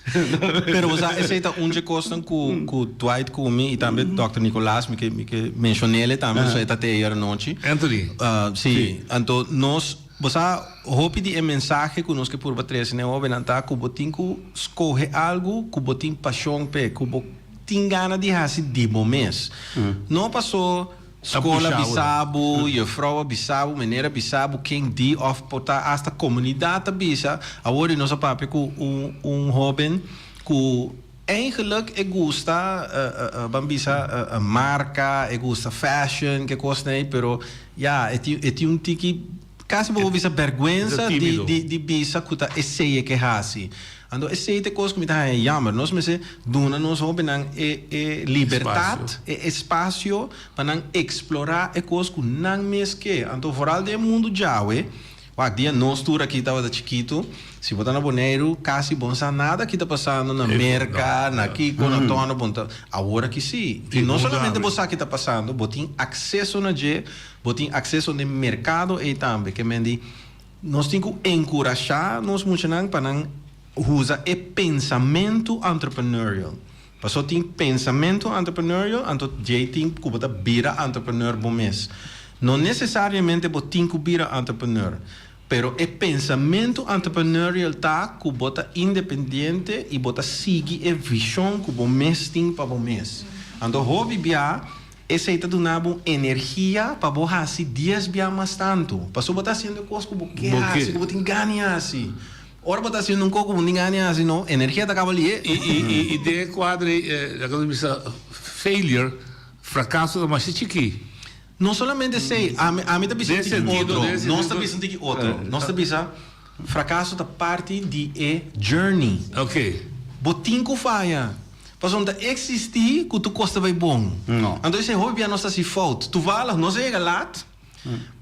Pero bo sa esey ta un dje cosnan cu cu Dwight cu mi y tambe Dòkter Nicolaas mi ke mi ke mencionele tambe pasobra e ta te ayer anochi. Anthony. Si. Anto nos bo sa hopi di e mensahe cu nos ke purba trece na e hobennan ta cu bo tin cu scoge algo cu bo tin pasion p'e cu bo tin gana di haci di bo mes. No paso Skol a bisa bo, juffrouw a bisa bo, meneer a bisa bo, ken di of por ta hasta comunidad ta bisa. Awor di nos a papia cu un un hoben cu eigenlijk e gusta ban bisa marca, e gusta fashion, ke cosnan ey, pero ya e tin e tin un tiki casi bo por bisa berguensa di di di bisa cu ta esey e ke haci. Anto esei ta e kos ku mi ta haña jammer. Nos mester duna nos hobennan e e libertat, e espasio pa nan eksplorá e kos ku nan mes ke. Anto foral den e mundu djawe, wak dia nos tur aki tabata chikitu, si bo ta na Boneiru kasi bo no sa nada ki ta pasando na Merka, na kiko, na tono, bo no ta. Awor aki si. I no solamente bo sa ki ta pasando, bo tin akseso na dje, bo tin akseso na e merkado ei tambe. Ke men di. Nos tin ku enkurashá nos muchanan pa nan usa e pensamentu entrepreneurial. Paso tin pensamentu entrepreneurial, anto djei tin ku bo ta bira entrepreneur bo mes. No nesesariamente bo tin ku bira entrepreneur, pero e pensamentu entrepreneurial ta ku bo ta independiente i bo ta sigui e vishon ku bo mes tin pa bo mes. Anto hopi bia Esei ta duna bo energia pa bo hasi dies bia mas tantu. Pasobra bo ta hasiendo e kos ku bo ke hasi, ku bo tin gana di hasi. Ora bo ta hasiendo un kos ku bo no tin gana di hasi no, energia ta kaba lié. I den e kuadro ei, laga nos bisa failure, frakaso ta masha chikí. No solamente esei, ami ami ta bisa un tiki otro, nos ta bisa un tiki otro. Nos ta bisa frakaso ta parti di e journey. Bo tin ku faya. Pasobra no ta eksistí ku tur kos ta bai bon. Anto esei hopi bia nos ta hasi fout. Toevallig nos a yega lat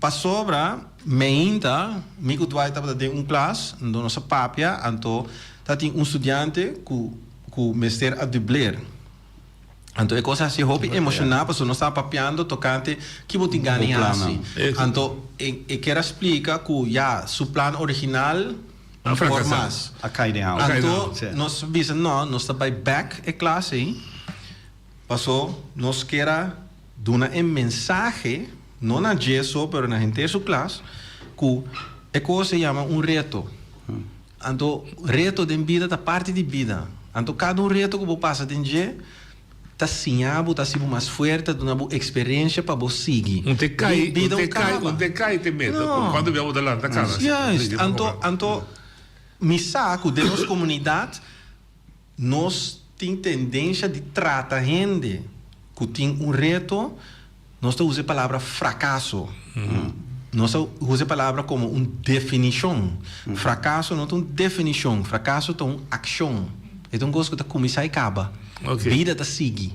pasobra meinta mi ku Dwight tabata den un klas, anto nos a papia, anto tatin un studiante ku ku mester a dubleer. Anto e kos a hasi hopi emoshoná pasobra nos tabata papiando tokante ki bo tin gana di hasi. Anto e kier a splika ku ya su plan original A Por fracasá. mas. A kai den awa. Anto nos bisa no, nos ta bai bek e klas ei, paso nos kier a duna e mensahe, no na dje so, pero na henter su klas, ku e kos se yama un reto. Anto reto den bida ta parti di bida. Anto kada un reto ku bo pasa den dje, Ta siña bo, ta hasi bo mas fuerte, ta duna bo experiencia pa bo sigui. Un te cay, Bida un te un cay, caba. un te cay te meta. No. Cuanto bia bo ta lanta cana? Juist. Anto, anto mi sa cu den nos comunidad nos tin tendencia di trata hende cu tin un reto, nos ta usa e palabra fracaso. Nos ta usa e palabra como un definicion. Fracaso no ta un definicion, fracaso ta un accion. E ta un cos cu ta cuminsa y caba. Bida ta sigui.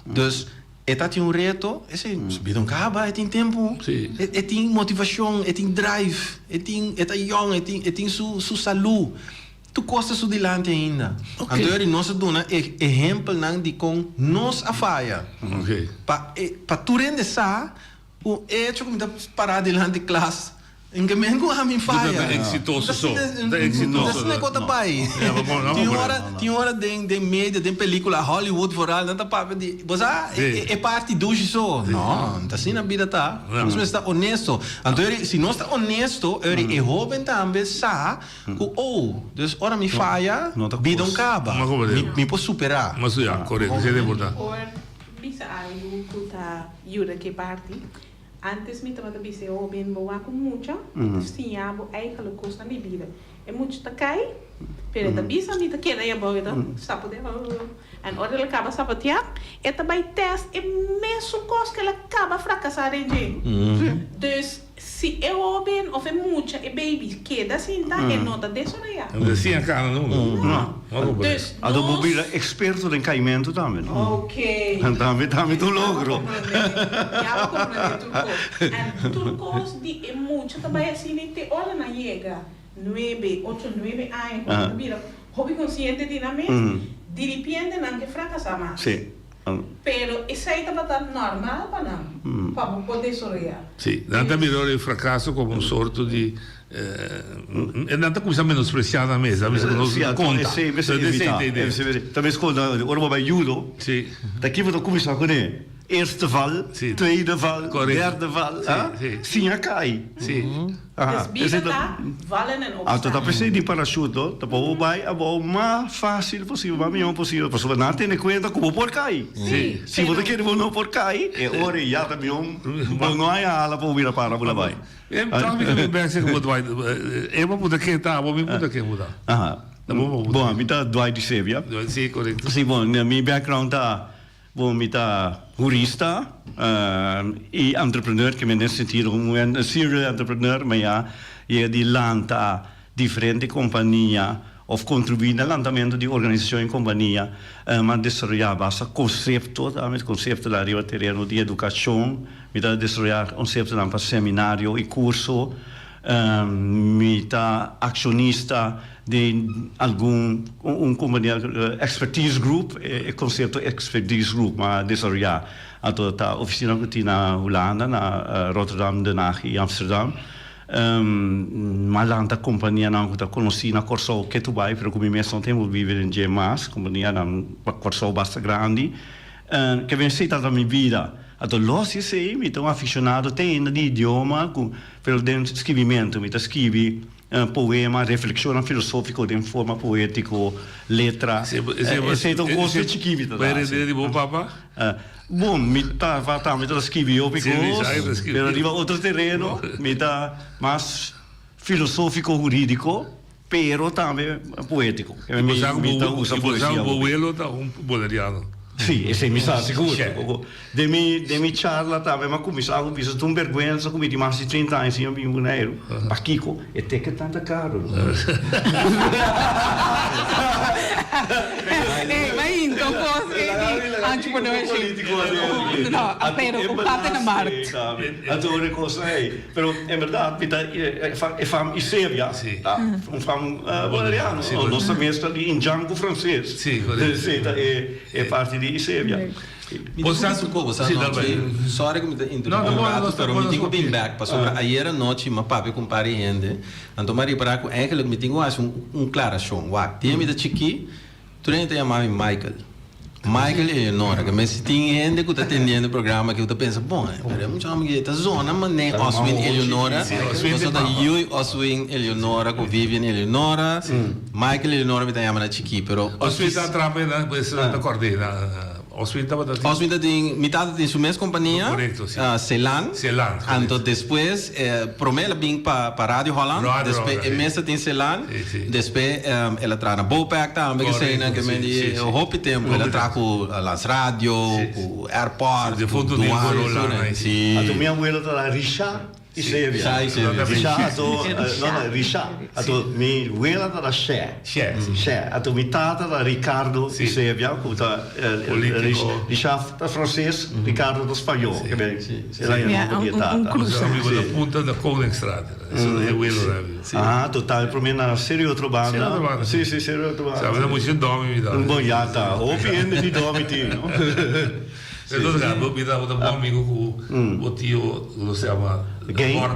Dus e ta tin un reto, esey bida no caba, e tin tempo, e tin motivacion, e tin drive, e tin, e ta yong, e tin, e tin su su salu. Tur kos ta su dilanti ainda. Anto yori nos a duna e ehempelnan di kon nos a faya. Pa e pa tur hende sa ku e hecho ku mi ta pará dilanti klas en ke men ku ami faya. Ta eksitoso so. Ta eksitoso. Ta asina ku ta bai. Tin ora tin ora den den media den pelikula Hollywood vooral nan ta papia di bo sa e parti dushi so. No, no ta asina bida ta. Nos mester ta honesto. Anto yori si nos ta honesto yori e hoben tambe sa Ku oh, dus ora mi faya, bida un kaba. Mi por superá. Mas ya, korekto, esei ta importante. Por bisa algu ku ta yuda ke parti. Antes mi tabata bisa e hoben, bo wak un mucha, e ta siña bo eigenlijk kosnan di bida. E mucha ta kai, pero e ta bisa mi ta keda ei abou, e ta sapotea, en ora el a kaba sapotea, e ta bai test e mesun kos ku el a kaba frakasá den dje. Dus. Si e hoben of e mucha, e baby, keda sinta, e no ta desoreyá. No ta siña kana nunca. No. Dus Anto bo nos. bira experto den kaimentu tambe, no? Ok. Tambe, tambe ta un logro. Ya bo comprende tur kos. En tur kos di e mucha ta bai asina i te ora nan yega nuebe, ocho, nuebe aña ku nan ta bira hopi konsiente di nan mes, diripiente nan ke frakasá mas. Sí. Pero esei tabata normal pa nan. Pa bo por desaroyá. Sí, nan ta mira e fracaso como un sorto di e nan ta cuminsa menospreciá nan mes, nan bisa cu nos no conta. Sí, mester evita. Ta mes con ora bo bai judo, ta ki bo ta cuminsa cune? Eerste val, tweede val, derde val, siña cay. Dus bida ta vallen en opstaan. Anto ta p'esei di parachute no, ta pa bo bai abou mas fácil posibel, mas mihó posibel, pasobra nan a tene kuenta ku bo por kai. Si bo ta kere bo no por kai, e ora ei ya ta mihó bo no haña hala pa bo bira para bo la bai. Tòg mi ta bin bèk seki bo Dwight, e bo punta ken ta abo, mi punta ken bo ta. Bon, mi ta Dwight di Sevia. Si, korekto. Si, bon, mi background ta. Bon, mi ta hurista i entrepreneur, ke men den sentido un serial entrepreneur, ma ya yega di lanta diferente kompania òf kontribuí na lantamentu di organisashon i kompania. Mi a desaroyá basta konsepto tambe, konseptonan riba tereno di edukashon, mi ta desaroyá konseptonan pa seminario i kurso, mi ta akshonista Den algun un kompania expertise group e konsepto expertise group a desaroyá. Anto ta ofisina ku tin na Hulanda na Rotterdam, Den Haag i Amsterdam. M'a lanta kompanianan ku ta konosí na Kòrsou ketu bai pero ku mi mes no tempu biba den dje mas, kompanianan pa Kòrsou basta grandi. Ke ben esei tabata mi bida. Anto los di esei mi ta un afishonado te ainda di idioma ku pero den skibimentu mi ta skibi. Poema, reflekshonnan filosófiko den forma poétiko, letra. Esei ta un kos di chikí mi ta da. Bai di bo papa? Bon, mi tata tambe ta skibi hopi kos, pero riba otro tereno mi ta mas filosófiko hurídiko, pero tambe poétiko. Mi ta usa poesia hopi. Bo welo ta un boneriano. Sí, esei mi sa sigur. Den mi den mi charla tambe m'a kuminsá ku bisa ta un bèrgwensa ku mi tin mas di 30 aña sin a bin Boneiru. Pakiko? E teket tan ta karu. Ey, ma hinka un kos ey di entrepreneurship. No, pero un gat in de markt. Anto ora e kosnan ey. Pero en bèrdat mi ta e fam Isebia ta un fam boneriano. Nos ta meskla di indjan ku franses. Esei ta e parti di Isebia. Mi tin ku bisa un kos anochi, sorry ku mi ta interrumpí un ratu, pero mi tin ku bin bèk pasobra ayer anochi mi a papia ku un par di hende, anto mi a ripará ku eigenlijk mi tin ku hasi un klarashon. Wak, dia mi ta chikí, tur hende ta yama mi Michael. Michael Eleonora, ke mester tin hende ku ta tendiendo e programa aki ku ta pensa, bon, pero e mucha hòmber aki ta zona manera Oswin Eleonora, pasobra ta yui Oswin Eleonora ku Vivian Eleonora, Michael Eleonora mi ta yama na chikí, pero. Oswin ta atrapa e nan, pues nan ta kòrd'é na. Oswin tabata tin. Oswin ta tin, mi tata tin su mes kompania. Korekto, si. Celan. Celan, korekto. Anto despues, promé el a bin pa pa Radio Holland. Radio Despues Holland, e si. mes ta tin Celan. Si, si. Despues el a traha na Bopec tambe, Korekto, keseinan ke si, men di si, si. hopi tempu. El a traha ku Lans Radio, Si. ku Airport, Si, ku defuntu Nildo Douane, Roland, su, si. si. Anto mi abuelo ta da Richard. Isevia. Risha ato, no no, Risha. Ato mi wela ta da Shè. Shè, si. Shè. Ato mi tata ta Ricardo Isevia, ku ta Politico. Risha ta franses, Ricardo ta spañó. Si. El a e nomber di e tata. Un cruza. Nos amigo na punta da Koningsstraat. Eso ta e welo na mi. Ah, total, promé na Seru Otrobanda. Seru Otrobanda. Si, si, Seru Otrobanda. Sa, mi ta mucha dòmi mi ta. Bon, ya ta. Hopi hende di dòmi tin, no? Entonces bo bira bo ta bon amigo cu bo tio cu nos yama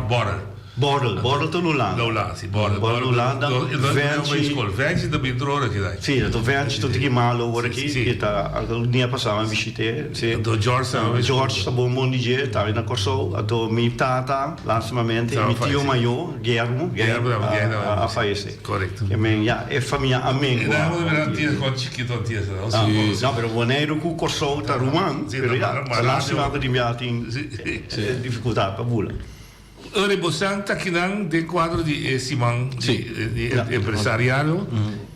Borrel. Borrel, Borrel ta Hulanda. Na Hulanda, si, Borrel. Borrel Hulanda, Venchi. Venchi ta bin otro ora aki dai. Si, anto Venchi ta un tiki malo ora aki, e ta algun dia pasa mi a bishit'e, si. Anto George tambe. George ta bon bon di dje, tambe na Kòrsou. Anto mi tata, lastimamente, mi tio mayor, Guillermo, a fayesé. Correcto. Ke men ya, e famia a mengua. E nan bo mira Antillas kon chikito Antillas ta. Ah, no, pero Boneiru ku Kòrsou ta ruman, pero ya, ta lastima ku tin bia tin difikultat pa bula. Ora bosan ta kinan den kuadro di e siman di empresariado,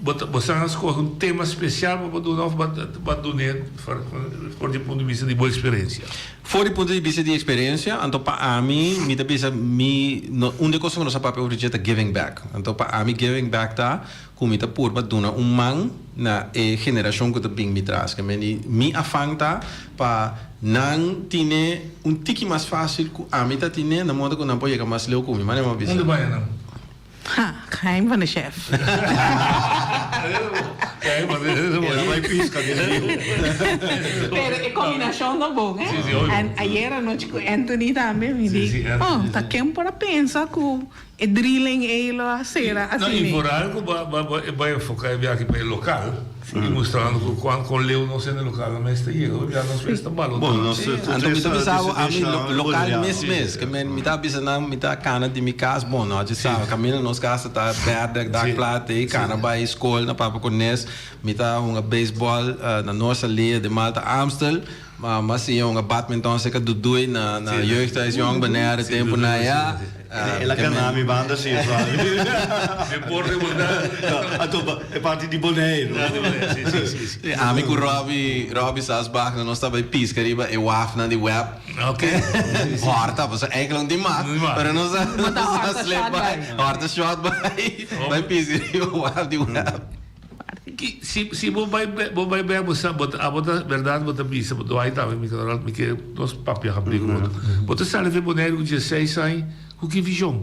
bosan a skohe un tema spesial pa bo duna òf bo a dun'é for di punto di bista di bo eksperensia? For di punto di bista di experiencia, anto pa ami, mi ta bisa mi no un di e cosnan cu nos a papia over dje ta giving back. Anto pa ami giving back ta cu mi ta purba duna un man na e generacion cu ta bin mi tras. Ke men di mi afan ta pa nan tine un tiki mas facil cu ami ta tine na modo cu nan por yega mas leu cu mi. Manera mi a bisa. Unda baña nan? Ha, geheim van de chef. Geheim van de chef. pisca den riu. Pero e combinacion ta bon, eh? En ayera anochi cu Anthony tambe mi di, oh, ta ken por a pensa cu e drilling ey lo a cera No, asina. y vooral cu bo a bo a enfoca e biaha aki pa e local y mustrando cu cuan con leu nos hende local nan mester yega. Hopi biaha nos mester balota. Bon, nos Anto mi ta bisa bo ami local mes mes. Ke men mi ta bisa nan mi ta cana di mi cas, bon no a sa caminda nos casa ta berde dak plat ey cana bay school na Papa Cornes. Mi ta hunga baseball na Noord Allee den Malta Amstel. Ma mi a siña hunga badminton cerca Duduy na na Jeugdhuis Jong Bonaire tempo na aya. El a gana mi banda si eso ami. Deporte bo ta. Anto e parti di Boneiru. Ami cu Robby Robby Sasbach nos ta bay pisca riba e wafnan di web. Horta pasobra eigenlijk no tin mag pero nos a slip bay horta shot bay bay pisca riba waf di web. Ki si si bo bai bo bai bek bo sa bo ta abo ta berdad bo ta bisa bo ta tambe mi ta mi ke nos papia habri ku otro. Bo ta sali fe Boneiru ku dieseis aña ku ki vision?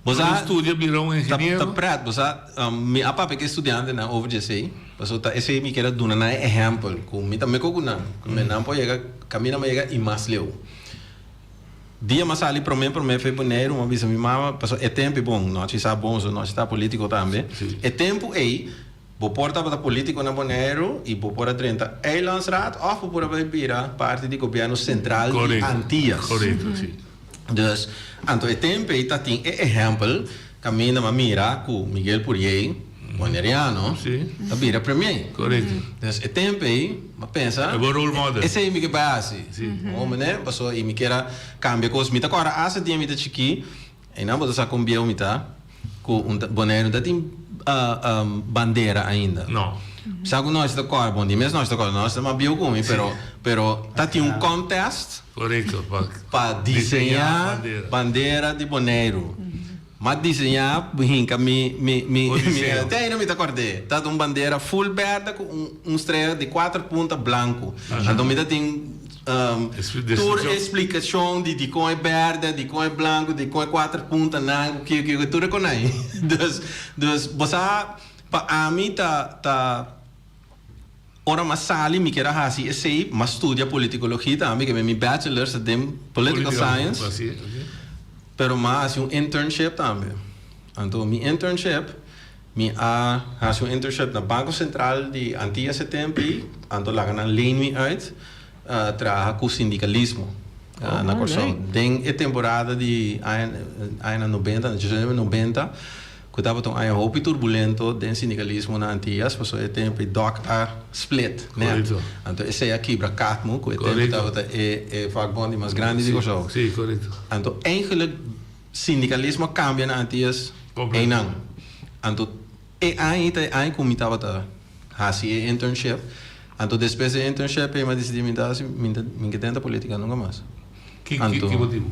Bo sa studia bira un ingeniero? Ta pret bo sa mi a papia ku e studiantenan over diesei pasobra ta esei mi kier a duna nan e ehèmpel ku mi ta meko ku nan ku mi nan por yega kaminda mi a yega i mas leu. Dia m'a sali promé promé fe Boneiru m'a bisa mi mama pasobra e tempu ei bon nochi sa bon so nochi ta politico tambe e tempu ei bo por tabata politico na Boneiru y bo por a drenta eilandsraad of bo por a bai bira parti di gobierno central di Antillas dus anto e tempu ei ta tin e ehempel Caminda m'a mira cu Miguel Pourier, Boneriano, ta bira premier. Dus e tempo ey m'a pensa, E bo role model. Esey mi ke bay haci. Bo mene, paso y mi kier a cambia cos. Mi ta corda hasta dia mi ta chiki, eynan bo ta sa con bieu mi ta, cu un ta Boneiru no ta tin bandera ainda. No. Sa cu nos ta corda, bon di mes nos ta corda, nos ta mas bieu cu mi, pero, pero ta tin un contest. Correcto, pa. Pa diseña bandera di Boneiru. M'a diseñá hinka mi mi mi mi te ainda mi ta kòrd'é. Ta un bandera full bèrdè ku un un strea di kuater punta blanku. Anto mi ta tin tur e splikashon di dikon e bèrdè, dikon e blanku, dikon e kuater puntanan, ku kiko kiko, tur e konai. Dus dus bo sa pa ami ta ta ora m'a sali mi kier a hasi esei, m'a studia politikologia tambe, ke mi bachelors ta den political science. Pero m'a hasi un internship tambe. Anto mi internship, mi a hasi un internship na Banko Sentral di Antillas e tempi, anto laga nan leen mi uit traha ku sindikalismo na Kòrsou. Den e temporada di añanan nobenta, nobenta, Ku tabata un aña hopi turbulento den sindikalismo na Antillas, pasobra e tempu e dòk a split nèt. Anto esei a kibra Katmu, ku e tempu tabata e e vakbond di mas grandi di Kòrsou. Anto eigenlik sindikalismo a kambia na Antillas einan. Anto e aña ei ta e aña ku mi tabata hasi e internship. Anto despues di e internship ei mi a disidí mi ta hasi mi ta mi ke drenta politika nunka mas. Ki ki motibu?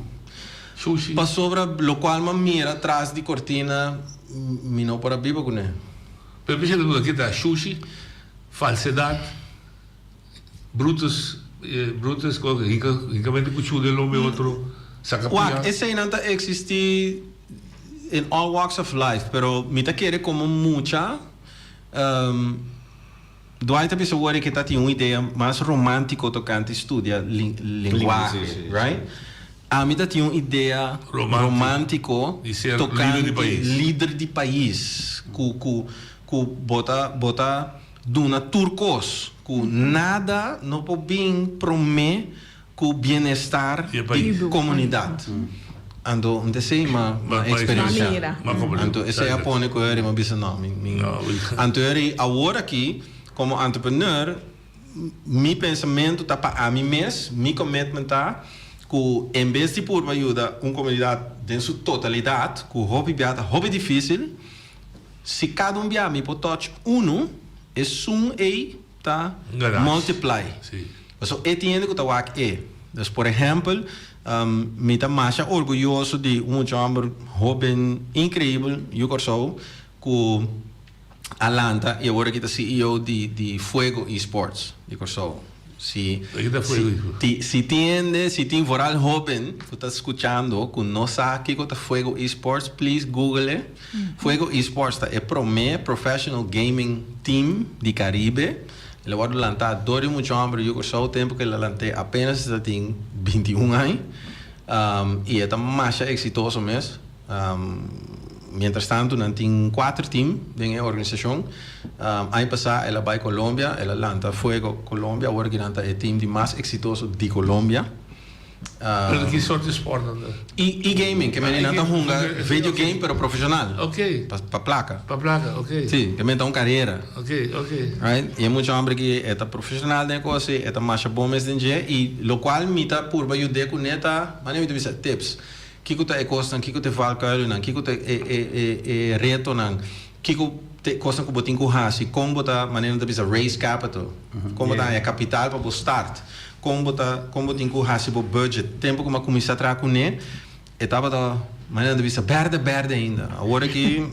Shushi? Pasobra lokual m'a mira tras di kortina mi no por a biba kuné. Pero mi siente duda kita shushi, falsedad, Brutus Brutus ku hinka hinkamente kuchu den lombe otro saka pia. Wak, eseinan ta eksistí in all walks of life, pero mi ta kere komo mucha. Dwight a bisa wor ke ta tin un idea mas romántico tocante studia lenguahe, right? Ami ta tin un idea romántico tocante lider di pais, cu cu cu bo ta bo ta duna tur cos, cu nada no por bin prome cu bienestar di comunidad. Anto un ta esey ma experiencia. Anto esey a pone cu eri ma bisa no mi mi Anto eri awor aki como entrepreneur mi pensamento ta pa ami mes, mi commitment ta cu en bes di purba yuda un comunidad den su totalidad cu hopi bia ta hopi dificil, si cada un bia mi por touch uno esun ey ta multiply. Pasobra e tin hende ku ta wak e. Dus por ehèmpel, mi ta masha orguyoso di un mucha hòmber hóben inkreibel yu Kòrsou ku a lanta i awor aki ta CEO di di Fuego Esports di Kòrsou. Si si si tin hende, si tin vooral hoben ku ta skuchando ku no sa kiko ta Fuego Esports, please google e. Fuego Esports ta e promé professional gaming team di Caribe. El a wòrdu lantá dor di un mucha hòmber yu Kòrsou tempu ku el a lant'é apenas e ta tin bintiun aña. I e ta masha eksitoso mes. Mientras tanto nan tin kuater team den e organisashon. Aña pasá el a bai Colombia, el a lanta Fuego Colombia, awor aki nan ta e team di mas eksitoso di Colombia. Pero ki sort di sport nan ta? E-gaming, ke mende nan ta hunga video game pero profeshonal. Oké. Pa plaka. Pa plaka, oké. Si, ke mende ta un karera. Oké, oké. Right? I e mucha homber aki e ta profeshonal den e kos ei, e ta masha bon mes den dje i lokual mi ta purba yud'é kuné ta, manera mi ta bisa, tips. Kiko ta e kosnan, kiko ta e valkuilennan, kiko ta e e e e retonan, kiko ta e kosnan ku bo tin ku hasi, kon bo ta, manera nan ta bisa, raise capital, kon bo ta haña kapital pa bo start, kon bo ta, kon bo tin ku hasi bo budget. Tempu ku mi a kuminsá traha kuné, e tabata, manera nan ta bisa, bèrdè bèrdè ainda. Awor aki,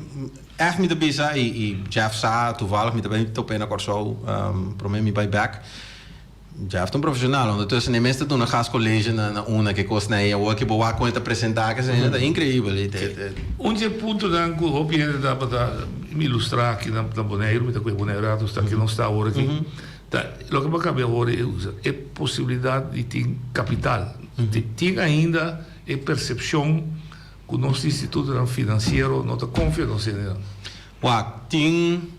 ègt mi ta bisa, i i Jeff sa, toevallig mi ta bai top'é na Kòrsou promé mi bai bèk. Jeff ta un profesional, ondertussen e mes ta duna gastcollege na na una ke kosnan ei, awor ke bo wak kon e ta presenta ke esei ta increibel. E e. Un di e puntonan ku hopi hende tabata ilustrá aki na na Boneiru, mi ta kohe Boneiru rato sta aki nos ta awor aki, ta loke bo a kabia awor e usa e posibilidat di tin kapital. Tin ainda e persepshon ku nos institutonan finansiero no ta konfia nos hendenan. Wak, tin.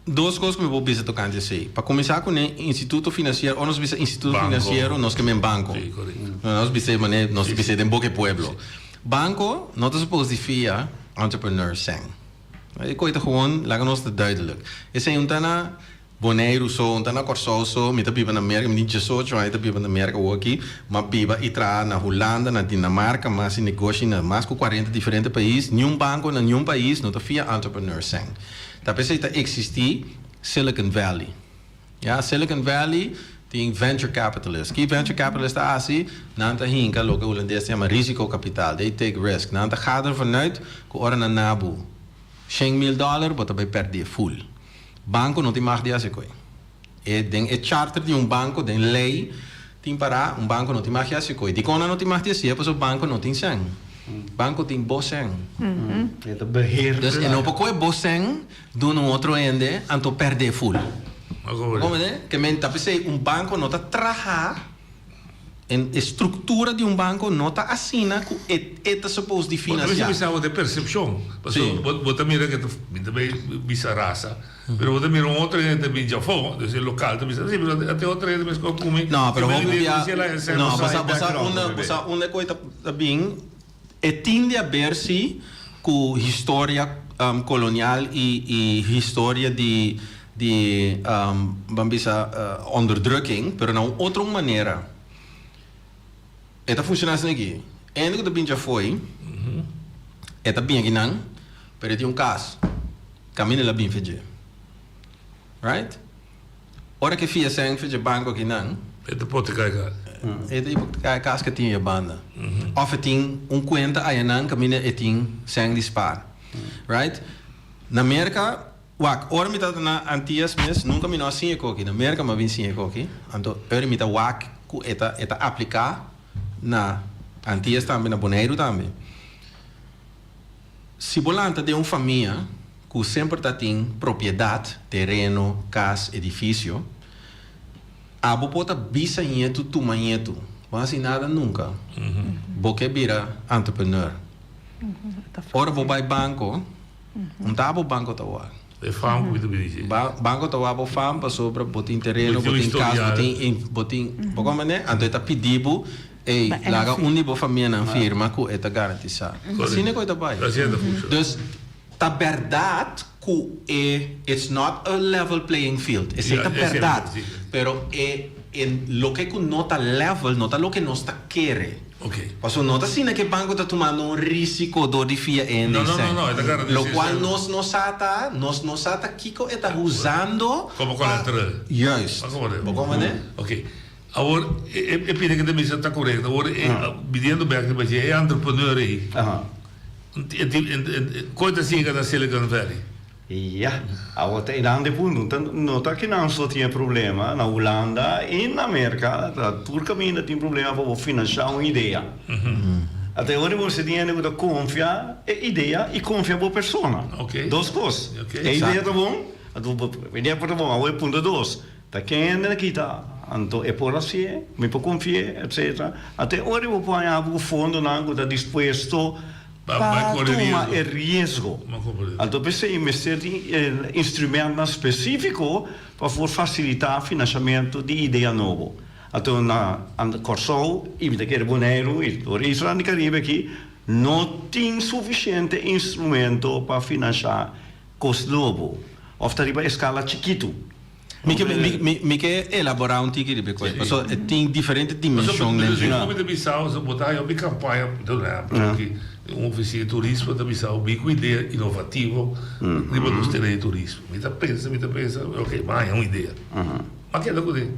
Dos kos ku mi por bisa tokante esei. Pa kuminsá kuné, instituto finansiero, ora nos bisa instituto finansiero, nos ke men banko. Nos bisa e manera, nos ta bisa den boka e pueblo. Banko no ta supos di fia entrepreneurs sèn. E koi ta gewoon, laga nos ta duidelijk. Esei un ta na Boneiru so, un ta na Kòrsou so, mi ta biba na Merka, mi tin diesocho aña ta biba na Merka awor aki, m'a biba i traha na Hulanda, na Dinamarka, m'a hasi negoshi na mas ku kuarenta diferente pais, niun banko na niun pais no ta fia entrepreneurs sèn. Ta p'esei ta eksistí Silicon Valley. Ya, Silicon Valley tin venture capitalists. Ki venture capitalists ta hasi? Nan ta hinka loke hulandes ta yama risicokapital. They take risk. Nan ta gaat ervan uit ku ora nan na bo 100.000 dòler, bo ta bai pèrdí ful. Banko no tin mag di hasi koi. E den e charter di un banko, den lei, tin pará, un banko no tin mag di hasi koi. Dikon nan no tin mag di hasié? Pasobra banko no tin sèn. Banko tin bo sèn. E ta beheer. Dus e no por kohe bo sèn duna un otro hende anto pèrdé ful. Bo komprendé? Ke men ta p'esei un banko no ta traha. En e struktura di un banko no ta asina ku e e ta suppose di Bo ta finasia. bisa bo ta persepshon. Sí. Pasobra bo bo ta mira ke ta mi ta bay bisa rasa, pero bo ta mira un otro hende ta bin djafó, dus e lokal ta bisa si pero ate otro hende mes ku a kumi No, pero si hopi mi bia si el a hesé no, bo bo sa sa bo sa unda bo sa unda e koi ta ta bin, e tin di haber si ku historia kolonial i i historia di Di, ban bisa, onderdrukking, pero na un otro manera. E ta funciona asina aki, hende ku ta bin djafo'i, e ta bin akinan, pero e tin un kas, kaminda el a bin fedje. Right? Ora ke fia sèn fedje banko akinan. E ta hipoteká e kas. E ta hipoteká e kas ke tin e banda. Òf e tin un kuenta ayanan kaminda e tin sèn di spaar. Right? Na Merka. Wak, ora mi tabata na Antias mes, nunka mi no a siña e koki. Na Merka mi a bin siña e koki. Anto ora mi ta wak ku e ta e ta apliká na Antias tambe, na Boneiru tambe. Si bo lanta den un famia ku semper ta tin propiedat, tereno, kas, edifisio, abo por ta bisa ñetu tuma ñetu. Bo a hasi nada nunka. Bo ke bira entrepreneur. Ora bo bai banko. Un ta bo banco ta wak. E fam ku mi ta bini dje. Banco ta wak bo fam pasobra bo tin tereno, bo tin kas, bo tin, bo tin, bo komprende? Anto e ta pidi bo, ey, laga un di bo famianan firma ku e ta garantisa. Asina ku e ta bai. Dus, ta bèrdat ku e, it's not a level playing field. Esei ta bèrdat. Pero e, e loke ku no ta level no ta loke nos ta kere. Pasobra no ta asina ku e banko ta tumando un risiko dor di fia e hende esei. Lokual nos no sa ta, nos no sa ta kiko e ta usando Komo kolateral. Juist. Bo komprende? Oke. Awor, e pida ku ta bisa ta korekto. Awor, biniendo bek riba dje, e entrepreneur ei, kon e ta siña na Silicon Valley? Ya, awor ta e grande punto. No ta kinan so tin e problema, na Hulanda i na Merka ta tur kaminda tin problema pa bo finansha un idea. Ata e ora bo mester tin hende ku ta konfia e idea i konfia bo persona. Dos kos. E idea ta bon, anto bo idea por ta bon. Awor e punto dos, ta ken hende na kita, anto e por hasié, mi por konfi'é, etcetera. Ata e ora bo por haña bo ku fondonan ku ta dispuesto Pa tuma e riesgo. Anto p'esei mester tin instrumentnan spesífiko pa por fasilitá finansiamentu di idea nobo. Anto na Kòrsou i mi ta kere Boneiru i tur e islanan di Karibe aki no tin sufisiente instrumento pa finansiá kos nobo òf ta riba eskala chikitu. Mi ke mi ke elaborá un tiki riba e kos, pasobra e tin diferente dimenshon den dje. Pasobra mi ta bisa bo, bo ta haña hopi kampaña, por ehèmpel, ki un ofisina di turismo ta bisa bo bin ku idea inovativo riba nos tereno di turismo. Mi ta pensa, mi ta pensa, ok, mi a haña un idea. Mi a keda kuné.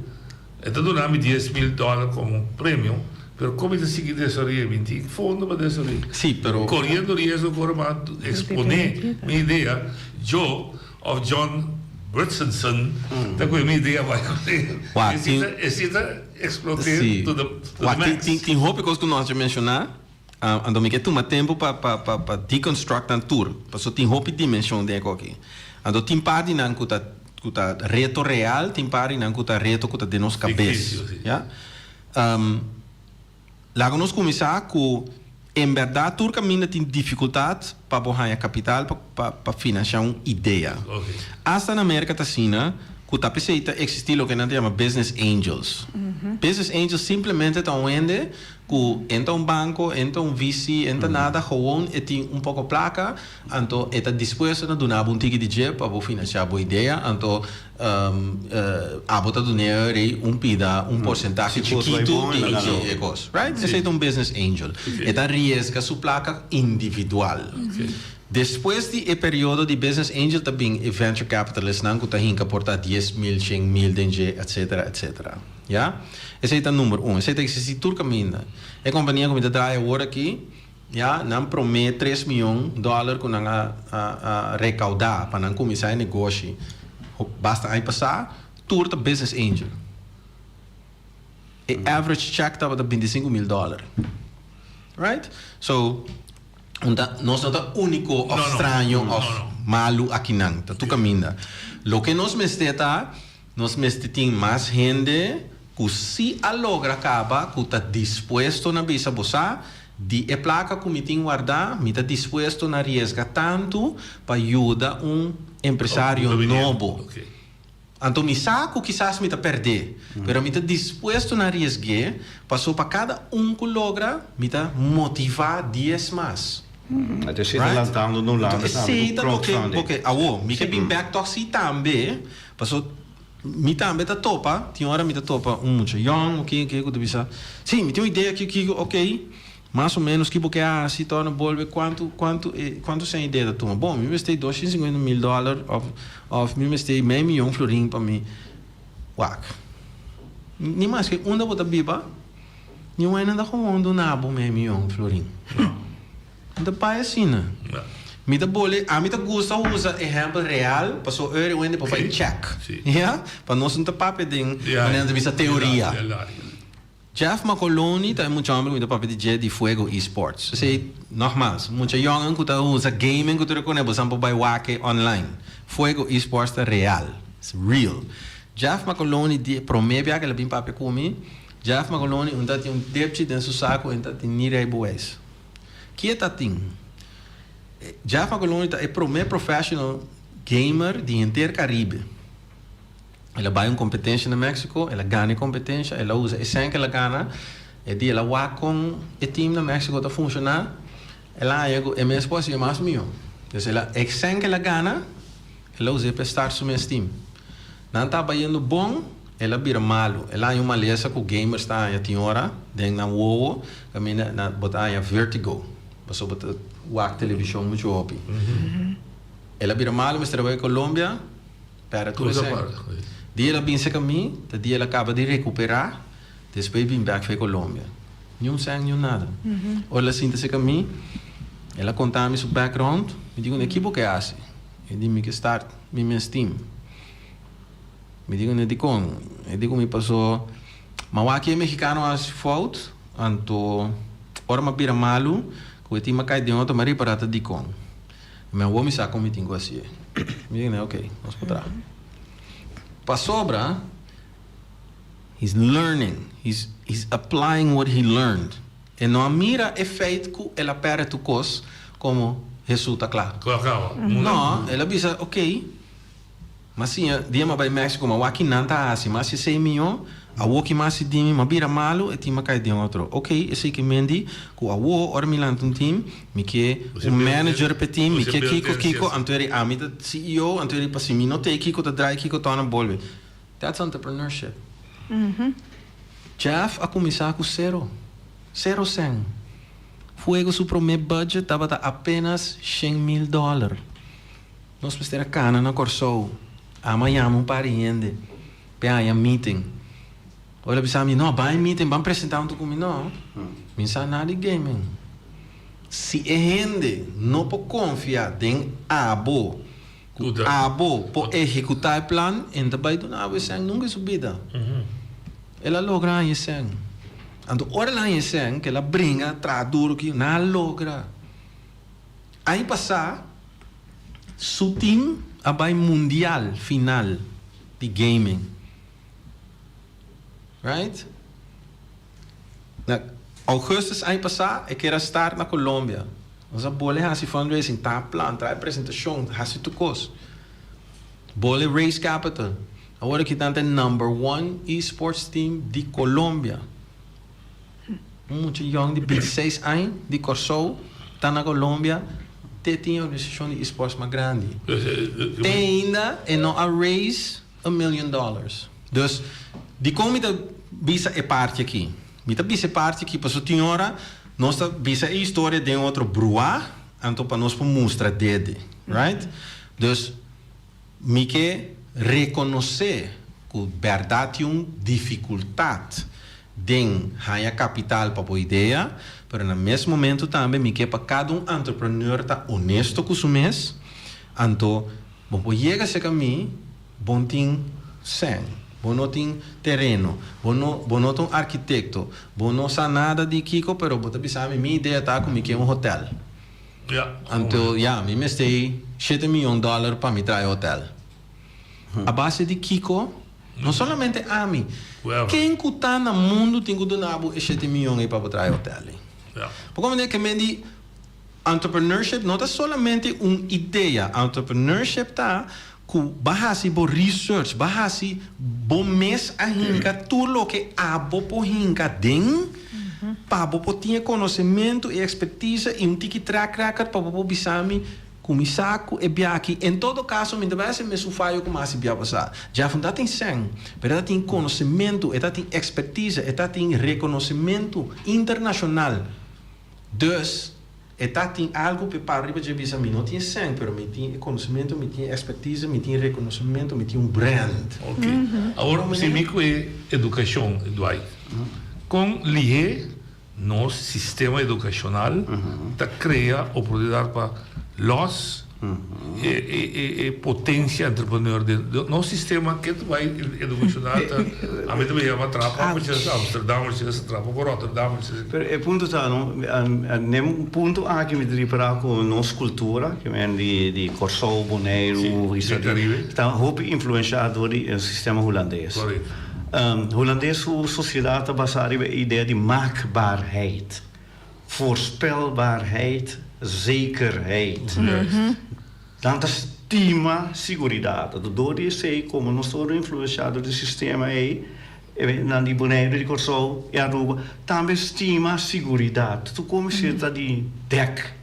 E ta duna mi 10,000 dòler komo premio, pero kon mi ta sigui desaroy'é? Mi tin fondo pa desaroy'é. Sí, pero. Koriendo riesgo ku ora mi a eksponé mi idea, yo Of John Brutsenson ta kohe mi idea bai kuné. Wak, E si tin ta e si ta exploté Sí. to the to the Wak, tin max. tin tin hopi kos ku nos a menshoná, anto mi ke tuma tempu pa pa pa pa deconstruct nan tur, paso tin hopi dimenshon den e koki. Anto tin par di nan ku ta ku ta reto real, tin par di nan ku ta reto ku ta den nos kabes, Ficticio, si. ya. Laga nos kuminsá ku en bèrdat tur kaminda tin difikultat pa bo haña kapital pa pa finansiá un idea. Asta na Merka ta asina ku ta p'esei ta eksistí loke nan ta yama business angels. Business angels simplemente ta un hende ku en ta un banko, en ta un VC, en ta nada, gewoon e tin un poko plaka anto e ta dispuesto na duna bo un tiki di dje pa bo finansiá bo idea anto Abo ta dun'é rei un pida, un porsentahe chikitu di e kos. Right? Esei ta un business angel. E ta riesga su plaka individual. Despues di e periodo di business angel ta bin e venture capitalistnan ku ta hinka por ta 10,000, 100,000 den dje, etcetera, etcetera. Ya? Esei ta number un. Esei ta eksistí tur kaminda. E kompania ku mi ta draai awor aki. Ya, nan promé tres mion dòler ku nan a a rekaudá pa nan kuminsá e negoshi basta aña pasá, tur ta business angel. E average check tabata 25,000 dòler. Right? So, un ta, nos no ta úniko òf straño òf malu akinan, ta tur kaminda. Loke nos mester ta. Nos mester tin mas hende ku si a logra kaba ku ta dispuesto na bisa bo sa, di e plaka ku mi tin wardá mi ta dispuesto na riesga tantu pa yuda un empresario nobo. Anto mi sa ku kisas mi ta pèrdé, pero mi ta dispuesto na riesg'é paso pa kada un ku logra mi ta motivá dies mas. Right? Anto esei ta loke bo ke. Awor mi ke bin bèk tòg si tambe. Paso mi tambe ta topa, tin ora mi ta topa un mucha yòn o ken ke ku ta bisa, sí, mi tin un idea ki kiko, ok, mas o ménos ki bo ke hasi, tòg no bolbe, kuantu, kuantu e, kuantu sèn idea ta tuma? Bon, mi mester 250,000 dòler òf, òf mi mester mei miyon florin pa mi wak. Ni maske unda bo ta biba, niun hende ta gewoon duna bo mei miyon florin. Mi ta bai asina. Mi ta bole, ami ta gusta usa ehèmpel real paso eur e hende por bai check. Ya? Pa nos no ta papia den manera ta bisa teoria. Jeff Macoloni ta e mucha hòmber ku mi ta papia di dje di Fuego Esports. Esei, nogmaals, mucha yòngen ku ta usa gaming ku tur e kone bosan por bai wak e online. Fuego Esports ta real. It's real. Jeff Macoloni di e promé bia ku el a bin papia ku mi, Jeff Macoloni un ta tin un depchi den su saku en ta tin ni rijbewijs. Kie ta tin? Jeff Macoloni ta e prome professional gamer di henter Caribe. El a bai un competencia na Mexico, el a gana e competencia, el a usa e cen cu el a gana, e dia el a wak con e team na Mexico ta funciona, el a haña cu e mes por haci'e mas miho. Entonces el a, e cen cu el a gana, el a us'e pa e start su mes team. Nan ta bayendo bon, el a bira malu. El a haña un malesa ku gamers ta haña tin ora den nan wowo, kaminda nan bo ta haña vertigo, pasobra bo ta wak televishon muchu hopi. El a bira malu, mester a bai Colombia, pèrdè tur esei. Dia el a bin serka mi, ta dia el a kaba di rekuperá, despues bin bèk for Colombia. Niun sèn, niun nada. Ora el a sinta serka mi, el a konta mi su background, mi di ku ne, ki bo ke hasi? E di mi ke start mi mes team. Mi di kuné dikon? E di ku mi pasó m'a wak e mexicano a hasi fout anto ora m'a bira malu ku e team a kai den otro m'a ripará ta dikon. Mi awor mi sa kon mi tin ku hasié. Mi di kuné ok nos por traha. Pasobra he's learning, he's he's applying what he learned. E no a mira e feit ku el a pèrdè tur kos komo Hesus ta kla. No, el a bisa, ok, m'a siña dia m'a bai Mexico, m'a wak ki nan ta hasi, m'a hasi esei mihó, awor ki m'a hasi di mi, m'a bira malu, e tin m'a kai den otro. Ok, esei ke men di ku awor ora mi lanta un team, mi ke un manager p'e team, mi ke kiko kiko, anto eri ami ta CEO, anto eri pa si mi no t'ei kiko ta drai kiko tòna bolbe. That's entrepreneurship. Jeff a kuminsá ku sero. Sero sèn. Fuego su promé budget tabata apénas 100.000 dòler. Nos mester a kana na Kòrsou. Amo a yama un par di hende p'e haña meeting. Ora el a bisa mi, No, bai meeting, ban presentá huntu ku mi. No, mi no sa nada di gaming. Si e hende no por konfia den abo Ku abo por ehekutá e plan, e no ta bai duna abo e sèn nunka den su bida. El a logra haña e sèn. Anto ora el a haña e sèn, ku el a bringa, traha duru ki, nan a logra. Aña pasá, su tim a bai mundial final di gaming. Right? Na augustus aña pasá e kier a start na Colombia. Nos a bole hasi fundraising, ta plan, traha e presentashon, hasi tur kos. Bole raise capital. Awor aki nan ta e number one esports team di Colombia. Un mucha yòn di 26 aña di Kòrsou ta na Colombia te tin e organisashon di esports mas grandi. Te ainda e no a raise a million dollars. Dus, dikon mi ta bisa e parti aki? Mi ta bisa e parti aki pasobra tin ora nos ta bisa e historia den otro bruá, anto pa nos por mustra dede, right? Dus, mi ke rekonosé ku bèrdat tin un difikultat den haña kapital pa bo idea, pero na mes momento tambe mi ke pa kada un entrepreneur ta honesto ku su mes, anto bo por yega serka mi, Bo no tin sèn, bo no tin tereno, bo no bo no ta un arkitekto, bo no sa nada di kiko pero bo ta bisa mi, mi idea ta ku mi ke un hotel. Anto ya, mi mester shete miyon dòler pa mi traha e hotel. A base di kiko? No solamente ami, ken ku ta na mundu tin ku duna bo e shete miyon ei pa bo traha e hotel ei. Bo komprende ke men di entrepreneurship no ta solamente un idea, entrepreneurship ta Ku ba hasi bo research, ba hasi bo mes a hinka tur loke abo por hinka den pa bo por tin e konosementu, e ekspertise i un tiki track record pa bo por bisa mi ku mi sa ku e bia aki. En todo kaso mi ta bai hasi e mesun fayo ku mi a hasi bia pasá. Jeff no ta tin sèn, pero e ta tin konosementu, e ta tin ekspertise, e ta tin rekonosementu internashonal. Dus. E ta tin algu p'e para riba dje bisa mi no tin e sèn pero mi tin e konosementu, mi tin e ekspertise, mi tin rekonosementu, mi tin un brand. Ok. Awor si mi ku e edukashon, Dwight, kon lihé nos sistema edukashonal ta krea oportunidat pa lòs e potensia entrepreneur den nos sistema ke ta bai edukashonal ta ami ta yama trapa pa chesa Amsterdam of chesa trapa pa Rotterdam of chesa. Pero e punto ta no den un punto aki mi ta ripara ku nos kultura ke men di Kòrsou, Boneiru, ta hopi influenshá dor di e sistema hulandes. Hulandes su sosiedat ta basá riba e idea di maakbaarheid. Voorspelbaarheid, zekerheid. Nan ta stima siguridat. Anto dor di esei, komo nos ta wòrdu influensiá dor di e sistema ei, e nan di Boneiru, di Kòrsou i Aruba tambe stima siguridat. Tur komo esei ta di dèk.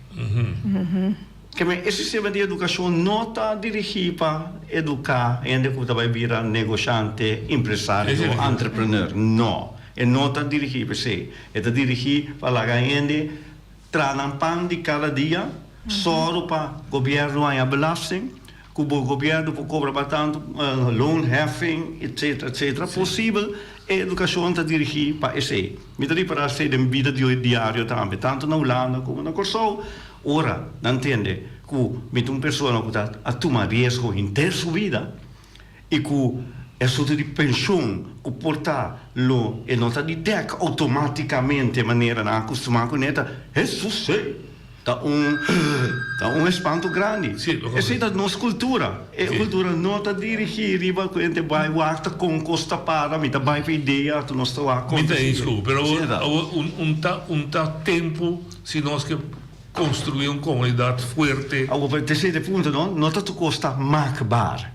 Keme e sistema di edukashon no ta dirigí pa eduká hende ku ta bai bira negoshante, empresario, entrepreneur. No. E no ta dirigí pa esei. E ta dirigí pa laga hende traha nan pan di kada dia, sòru pa gobièrnu haña belasting, ku bo gobièrnu por kobra pa tantu loonheffing, etsetera, etsetera. Posibel e edukashon ta dirigí pa esei. Mi ta ripará esei den bida diario tambe, tantu na Hulanda komo na Kòrsou. Ora nan tende. ku mi ta un persona ku ta a tuma riesgo henter su bida i ku e asuntu di penshon ku por ta lo e no ta di dèk outomátikamente manera nan a kustumá kuné ta Hesus ei! Ta un ta un espanto grandi. Esei ta nos kultura. E kultura no ta dirigí riba ku hende bai wak ta kon kos ta para, mi ta bai pa idea ku nos ta wak kon Mi ta eens ku bo, pero awor awor un ta un ta tempu si nos ke Construi un comunidad fuerte. Awor pa tercer punto no, no ta tur cos ta maakbaar.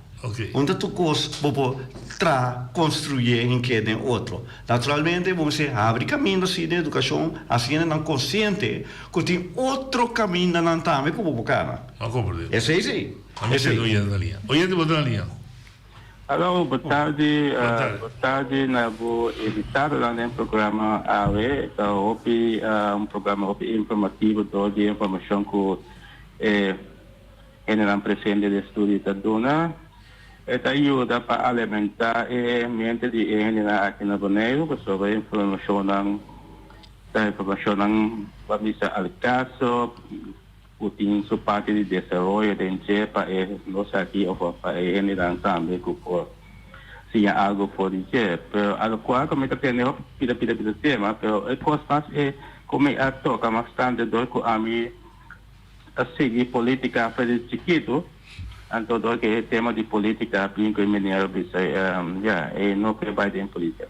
Un ta tur cos bo por traha, construye en ke den otro. Naturalmente bo mester habri caminda si den educacion, haci hendenan consciente cu tin otro camindanan tambe cu bo por cana. A comprende. Esey si. A mi sendo oyente na liña. Oyente bo ta na liña. Hallo, bo tardi, bo tardi na bo invitadonan den programa awe. Ta hopi un programa hopi informativo dor di e informacion cu e hendenan presente den studio ta duna. E ta yuda pa alimenta e mente di e hendenan aki na Boneiru pasobra e informacionnan ta informacionnan pa bisa al caso. Ku tin su parti di desaroyo den dje pa e nos aki of pa e hendenan tambe ku por siña algu for di dje. Pero a lokual ku mi ta tende hopi pida pida pida tema, pero e kos mas e ku mi a toka mas tantu dor ku ami ta sigui politika for di chikitu, anto dor ku e tema di politika bin ku e meneer a bisa ya e no ke bai den politika.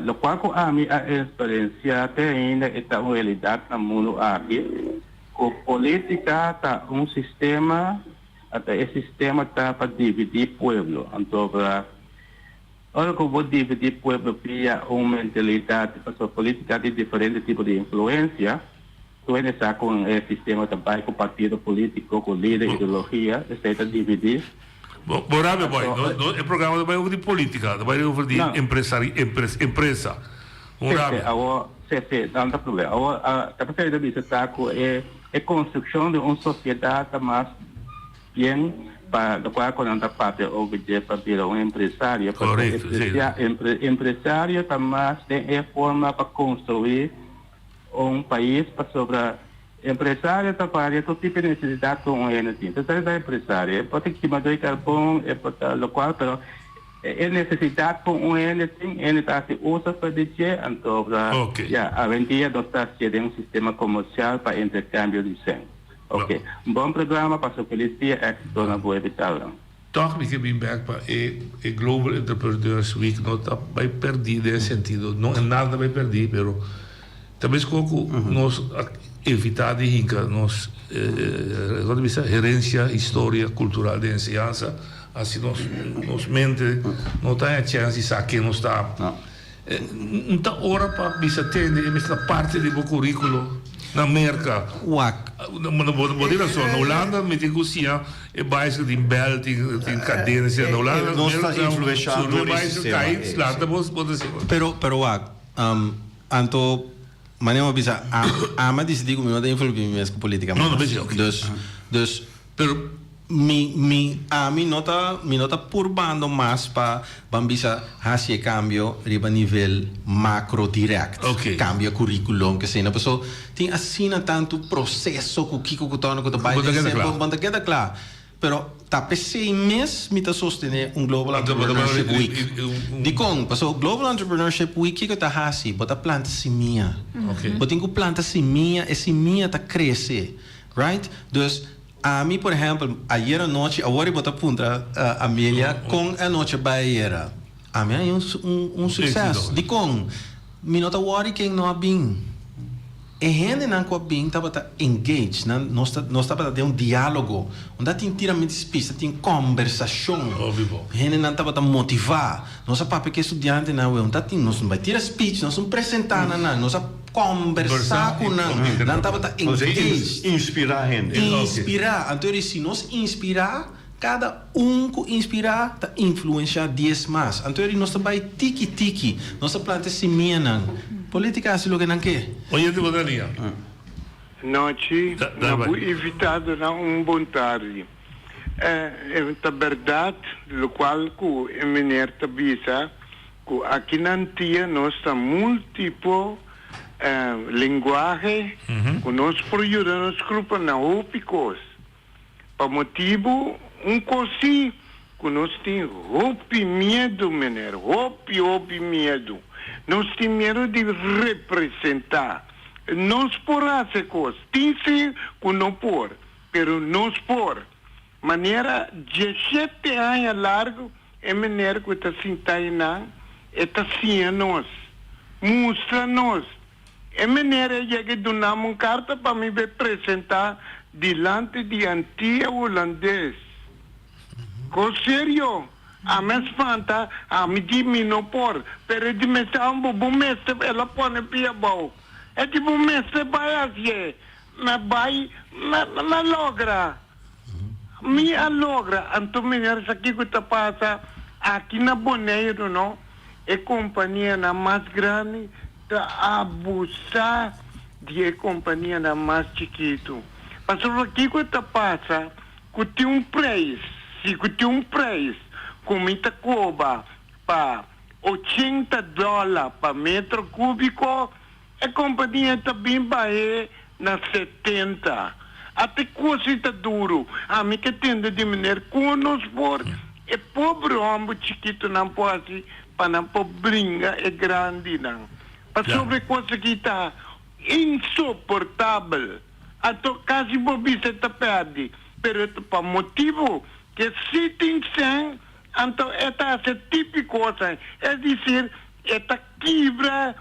Lokual ku ami a eksperensia te ainda e ta un realidat na mundu aki. Ku polítika ta un sistema, ata e sistema ta pa dividí pueblo. Anto ora ku bo dividí pueblo via un mentalidat, pasobra polítika tin diferente tipo di influensia, tur hende sa kon e sistema ta bai ku partido polítiko, ku lider, ideologia, esei ta dividí. Bo rabia boy, no, e programa ta bai over di polítika, ta bai over di empresari, empresa. Un rabia. Sí, sí, awor, sí, sí, no ta problema. Awor, ta pasá ta bisa ta ku e e konstrukshon di un sosiedat ta mas bien pa lokual ku nan ta papia over dje pa bira un empresario. Korekto, sí. Empresario ta mas den e forma pa konstruí un pais pasobra empresario ta varia tur tipo di nesesidat ku un hende tin. Empresario ta empresario, e por ta kimadó di karbon, e por ta lokual, pero E nesesidat ku un hende tin, hende ta hasi uso for di dje, anto ya, awendia nos ta hasié den un sistema komersial pa interkambio di sèn. Oke. Un bon programa, pasa un felis dia, éksito na bo evitalnan. Tòg mi ke bin bèk pa e e Global Entrepreneurs Week no ta bai pèrdí den e sentido, no e nada ta bai pèrdí, pero ta meskos ku nos a evitá di hinka nos, kon ta bisa, herensia, historia kultural den enseñansa. Asi nos nos mente no ta haña chèns di sa ken nos ta. N ta ora pa bisa tende e mester ta parti di bo kuríkulo na Merka. Wak. Bo tin rason. Na Hulanda mi tin ku siña e bicycle tin bèl, tin tin kadena asina. Na Hulanda Nos ta influenshá dor e sistema ei. Lanta bo bo ta siña. Pero pero wak, anto manera bo a bisa ami a disidí ku mi no ta envolví mi mes ku polítika mas. No, no, besi, oké. Dus dus. Pero. Mi, mi, ami no ta, mi no ta purbando mas pa ban bisa haci e cambio riba nivel macro direct. Ok. Cambia curriculum, kesina. Paso tin asina tanto proceso cu kico cu torna cu ta bay Bo ta den keda semper, cla. bo ta keda cla. Pero ta p'esey mes mi ta sostene un Global Anto bo ta bay Entrepreneurship un, Week. un, un. Dicon? Paso Global Entrepreneurship Week kico ta haci? Bo ta planta simia. Ok. Bo tin cu planta simia, e simia ta crece. Right? Dus. Ami por ehempel ayer anochi awor bo ta puntra Amelia con e anochi bai ayera ami a haña un un succes dicon mi no ta worry ken no a bin e hendenan cu a bin tabata engage nan nos ta nos tabata den un dialogo unda tin tiramento di speech ta tin combersacion hendenan tabata motiva nos a papia cu e studiantenan awe unda tin nos no bai tira speech nos no presenta na nan nos a Combersa cu nan. Nan tabata engaged. Inspira hende. Inspira. Anto di si nos inspira, cada un cu inspira ta influencia dies mas. Anto di nos ta bay tiki tiki. Nos ta planta e simianan. Politica haci loke nan ke. Oyente bo ta lia. Nochi, na bo invitadonan un bon tardi. E ta berdad locual cu e meneer ta bisa. Ku aki nan tia nos ta multipo lenguahe ku nos por yuda nos grupo na hopi kos. Pa motibu un kos sí, ku nos tin hopi miedu, meneer, hopi, hopi miedu. Nos tin miedu di representá. Nos por hasi kos, tin sí ku no por, pero nos por. Manera diesshete aña largu e meneer ku ta sintá einan e ta siña nos, mustra nos. E meneer a yega i duna mi un karta pa mi bai presentá dilanti di Antia Hulandes. Kos serio, ami a spanta, ami di mi no por, pero e di mester amo bo mester, el a pone pia abou. E di bo mester bai hasié. Mi bai, mi a logra. Mi a logra. Anto meneer sa kiko ta pasa aki na Boneiru no? E kompanianan mas grandi ta abusá di e kompanianan mas chikitu. Pasobra kiko ta pasa ku tin un preis, si ku tin un preis ku mi ta koba pa ochenta dòler pa metro kúbiko, E kompania ta bin bah'é na 70. Ate kosi ta duru. Ami ke tende di meneer kon nos por e pobre hòmber chikitonan por hasi pa nan por bringa e grandinan. Pasobra e kos aki ta insoportabel. Anto kasi bo bisa e ta pèrdí. Pero ta pa motibu ke si tin sèn anto e ta hasi e tipi kosnan. Es desir e ta kibra.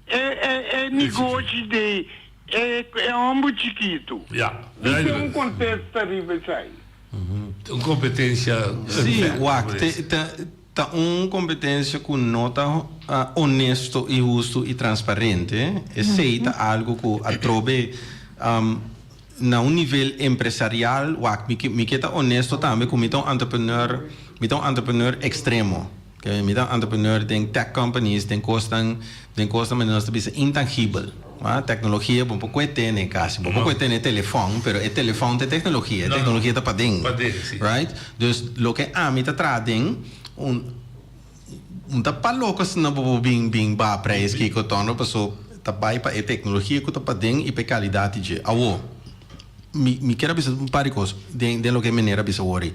E e e negoshi di e e homber chikitu. Ja. Mi tin un contesta riba esai. Un competencia Sí, wak, te ta ta un competencia cu no ta honesto y husto y transparente. Esey ta algo cu atrobe na un nivel empresarial, wak, mi mi ke ta honesto tambe cu mi ta un entrepreneur, mi ta un entrepreneur extremo. Ke mi ta un entrepreneur den tech companies, den kosnan, den kosnan manera nos ta bisa intangibel. A Tecnologia bo por koe tene kasi, bo por koe tene e telefòn, pero e telefòn ta e tecnologia, e tecnologia ta paden. Right? Dus loke ami ta traha den un un ta pa loko asina bo por bin bin baha prijs kiko tono paso ta bai pa e tecnologia ku ta paden i pa e kalidat di dje. Awo, mi mi kier a bisa un par di kos den den loke meneer a bisa awor ei.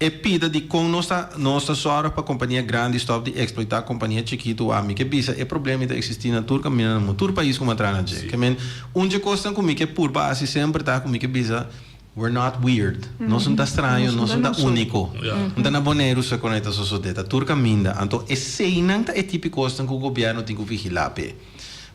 E pida di kon nos ta nos ta sòrg pa kompania grandi stòp di eksploitá kompania chikitu wak mi ke bisa e problema ta eksistí na tur kaminda na mundu tur pais ku mi a traha na dje ke men un dje kosnan ku mi ke purba hasi semper ta ku mi ke bisa we're not weird nos no ta straño nos no ta úniko no ta na Boneiru so kon e ta sosodé ta tur kaminda anto eseinan ta e tipi kosnan ku gobièrnu tin ku vigilá p'e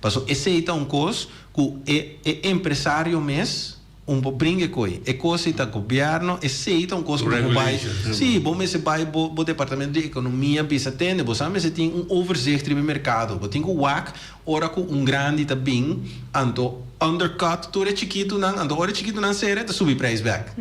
paso esei ta un kos ku e e empresario mes Un por bringa e koe. E kos ei ta gobierno, esei ta un kos ku bo por bai, si, bo mester bai bo bo departamento di ekonomia bisa tende, bo sa mester tin un overzicht riba e merkado, bo tin ku wak ora ku un grandi ta bin, anto undercut tur e chikitunan, anto ora e chikitunan sera e ta subi prijs bek.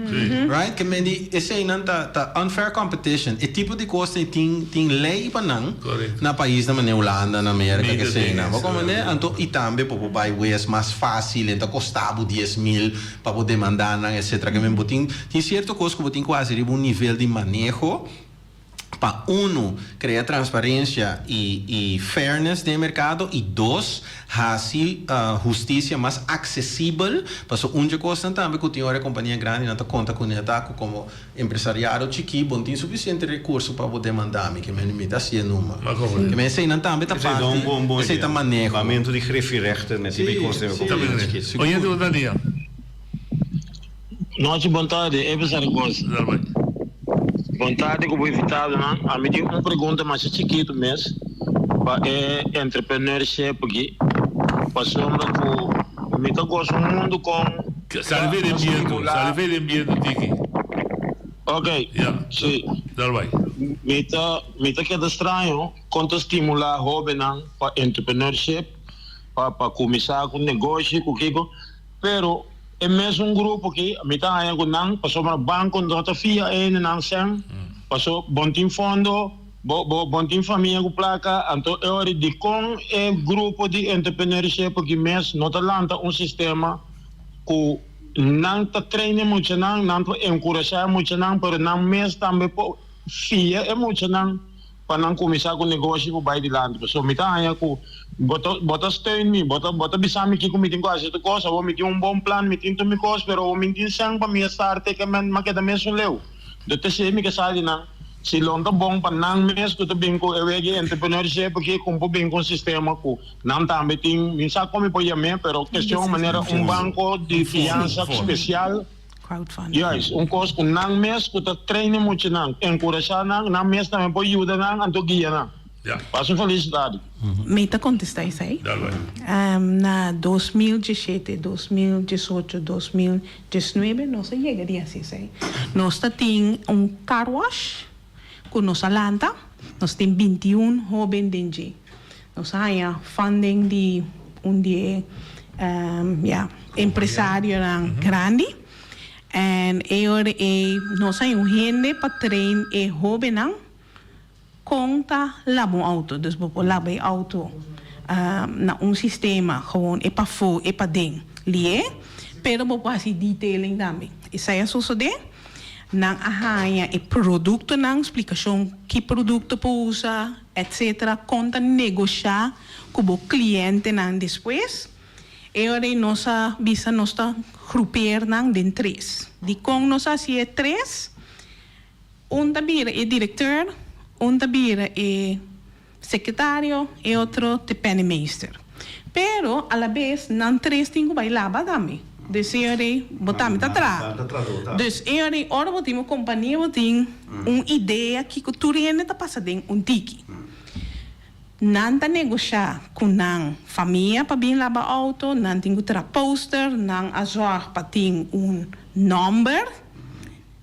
Right? Ke men di eseinan ta ta unfair competition, e tipo di kos ei tin tin lei pa nan na paisnan manera Hulanda, na Merka, keseinan. Bo komprende? Anto i tambe bo por bai wes mas fácil, e ta kosta bo 10,000 pa bo demandá nan, etcetera. Ke men bo tin tin sierto kos ku bo tin ku hasi riba un nivel di maneho pa unu krea transparensia i i fairness den e merkado i dos hasi hustisia mas aksesibel pasobra un dje kosnan tambe ku tin ora e kompania grandinan ta konta kuné ta ku komo Empresariado chikí, bo no tin sufisiente rekurso pa bo demandá mi, ke men mi ta hasié numa. Ke men eseinan tambe ta Esei ta parti, un bon bon esei ta idea. maneho. Bamentu di griffirechten met Sí, die bijkomst sí, compania chikí. sigur. Oyente bo ta dia. Nochi bon tardi, Eber Zaragoza. Bon tardi ku bo invitadonan. Ami tin un pregunta masha chikitu mes pa e entrepreneurship aki, pasobra ku mi ta gosa un mundu kon Sali fe den bientu, sali fe den bientu tiki. Ok, si. Dal bai. Mi ta mi ta keda straño kon ta stimulá hóbennan pa entrepreneurship, pa pa kuminsá ku negoshi, ku kiko, pero e mesun grupo aki mi ta haña ku nan pasobra banko no ta fia e hendenan sèn, paso bon tin fondo, bo bo bon tin famia ku plaka, anto e ora dikon e grupo di entrepreneurship aki mes no ta lanta un sistema ku nan ta train e muchanan, nan ta enkurashá e muchanan, pero nan mes tambe por fia e muchanan. pa nan kuminsá ku negoshi ku bai dilanti. Pasobra mi ta haña ku bo ta bo ta steun mi, bo ta bo ta bisa mi kiko mi tin ku hasi tur kos. Awor mi tin un bon plan, mi tin tur mi kos, pero awor mi no tin sèn pa mi a start te ke men mi a keda mesun leu. Dor ta esei mi ke sa di nan, si lo no ta bon pa nan mes ku ta bin ku e wega entrepreneurship aki ku por bin ku un sistema ku nan tambe tin, mi no sa kon mi por yam'é, pero kestion manera un banko di fiansa spesial. Juist, un kos ku nan mes ku ta train e muchanan, enkurashá nan, nan mes tambe por yuda nan anto guia nan. Pasa un felis tardi. Mi ta kontestá esei. Na 2017, 2018, 2019 nos a yega di hasi esei. Nos ta tin un car wash ku nos a lanta. Nos tin 21 hóben den dje. Nos a haña funding di un di e ya empresarionan grandi en e ora ei nos haña un hende pa train e hóbennan kon ta laba un outo. Dus bo por laba e outo na un sistema gewoon e pafó e paden lié pero bo por hasi detailing tambe. Esei a sosodé. Nan a haña e produktonan, splikashon ki produkto por usa, etc. Kon ta negoshá ku bo klientenan despues. E ora ei nos a bisa nos ta grupeer nan den tres. Dikon nos a hasi e tres? Un ta bira e direkteur, un ta bira e sekretario, e otro t'e penningmeester. Pero alabes nan tres tin ku bai laba tambe. Dus e ora ei bo tambe ta traha. Dus e ora ei ora bo tin bo kompania bo tin un idea kiko tur hende ta pasa den un tiki. Nan ta negoshá ku nan famia pa bin laba outo, nan tin ku traha poster, nan a zòrg pa tin un nòmber.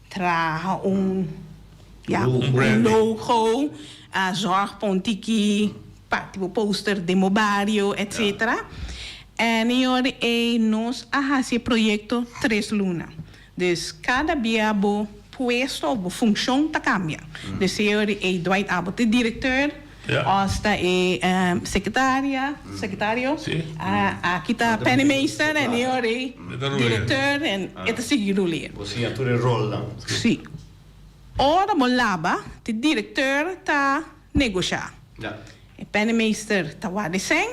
Traha un ya un logo, zorg pa un tiki parti bo poster den bo bario etc. En e ora ei nos a hasi e proyecto tres luna. Dus cada bia bo puesto of bo funcion ta cambia. Dus e ora ei Dwight abo ta e directeur. Os ta e secretaria, secretario, aki ta penningmeester en e ora ei directeur en e ta sigui ruleer. Bo siña tur e rolnan. Si. Ora bo laba, te directeur ta negosha. E penningmeester ta warda e sèn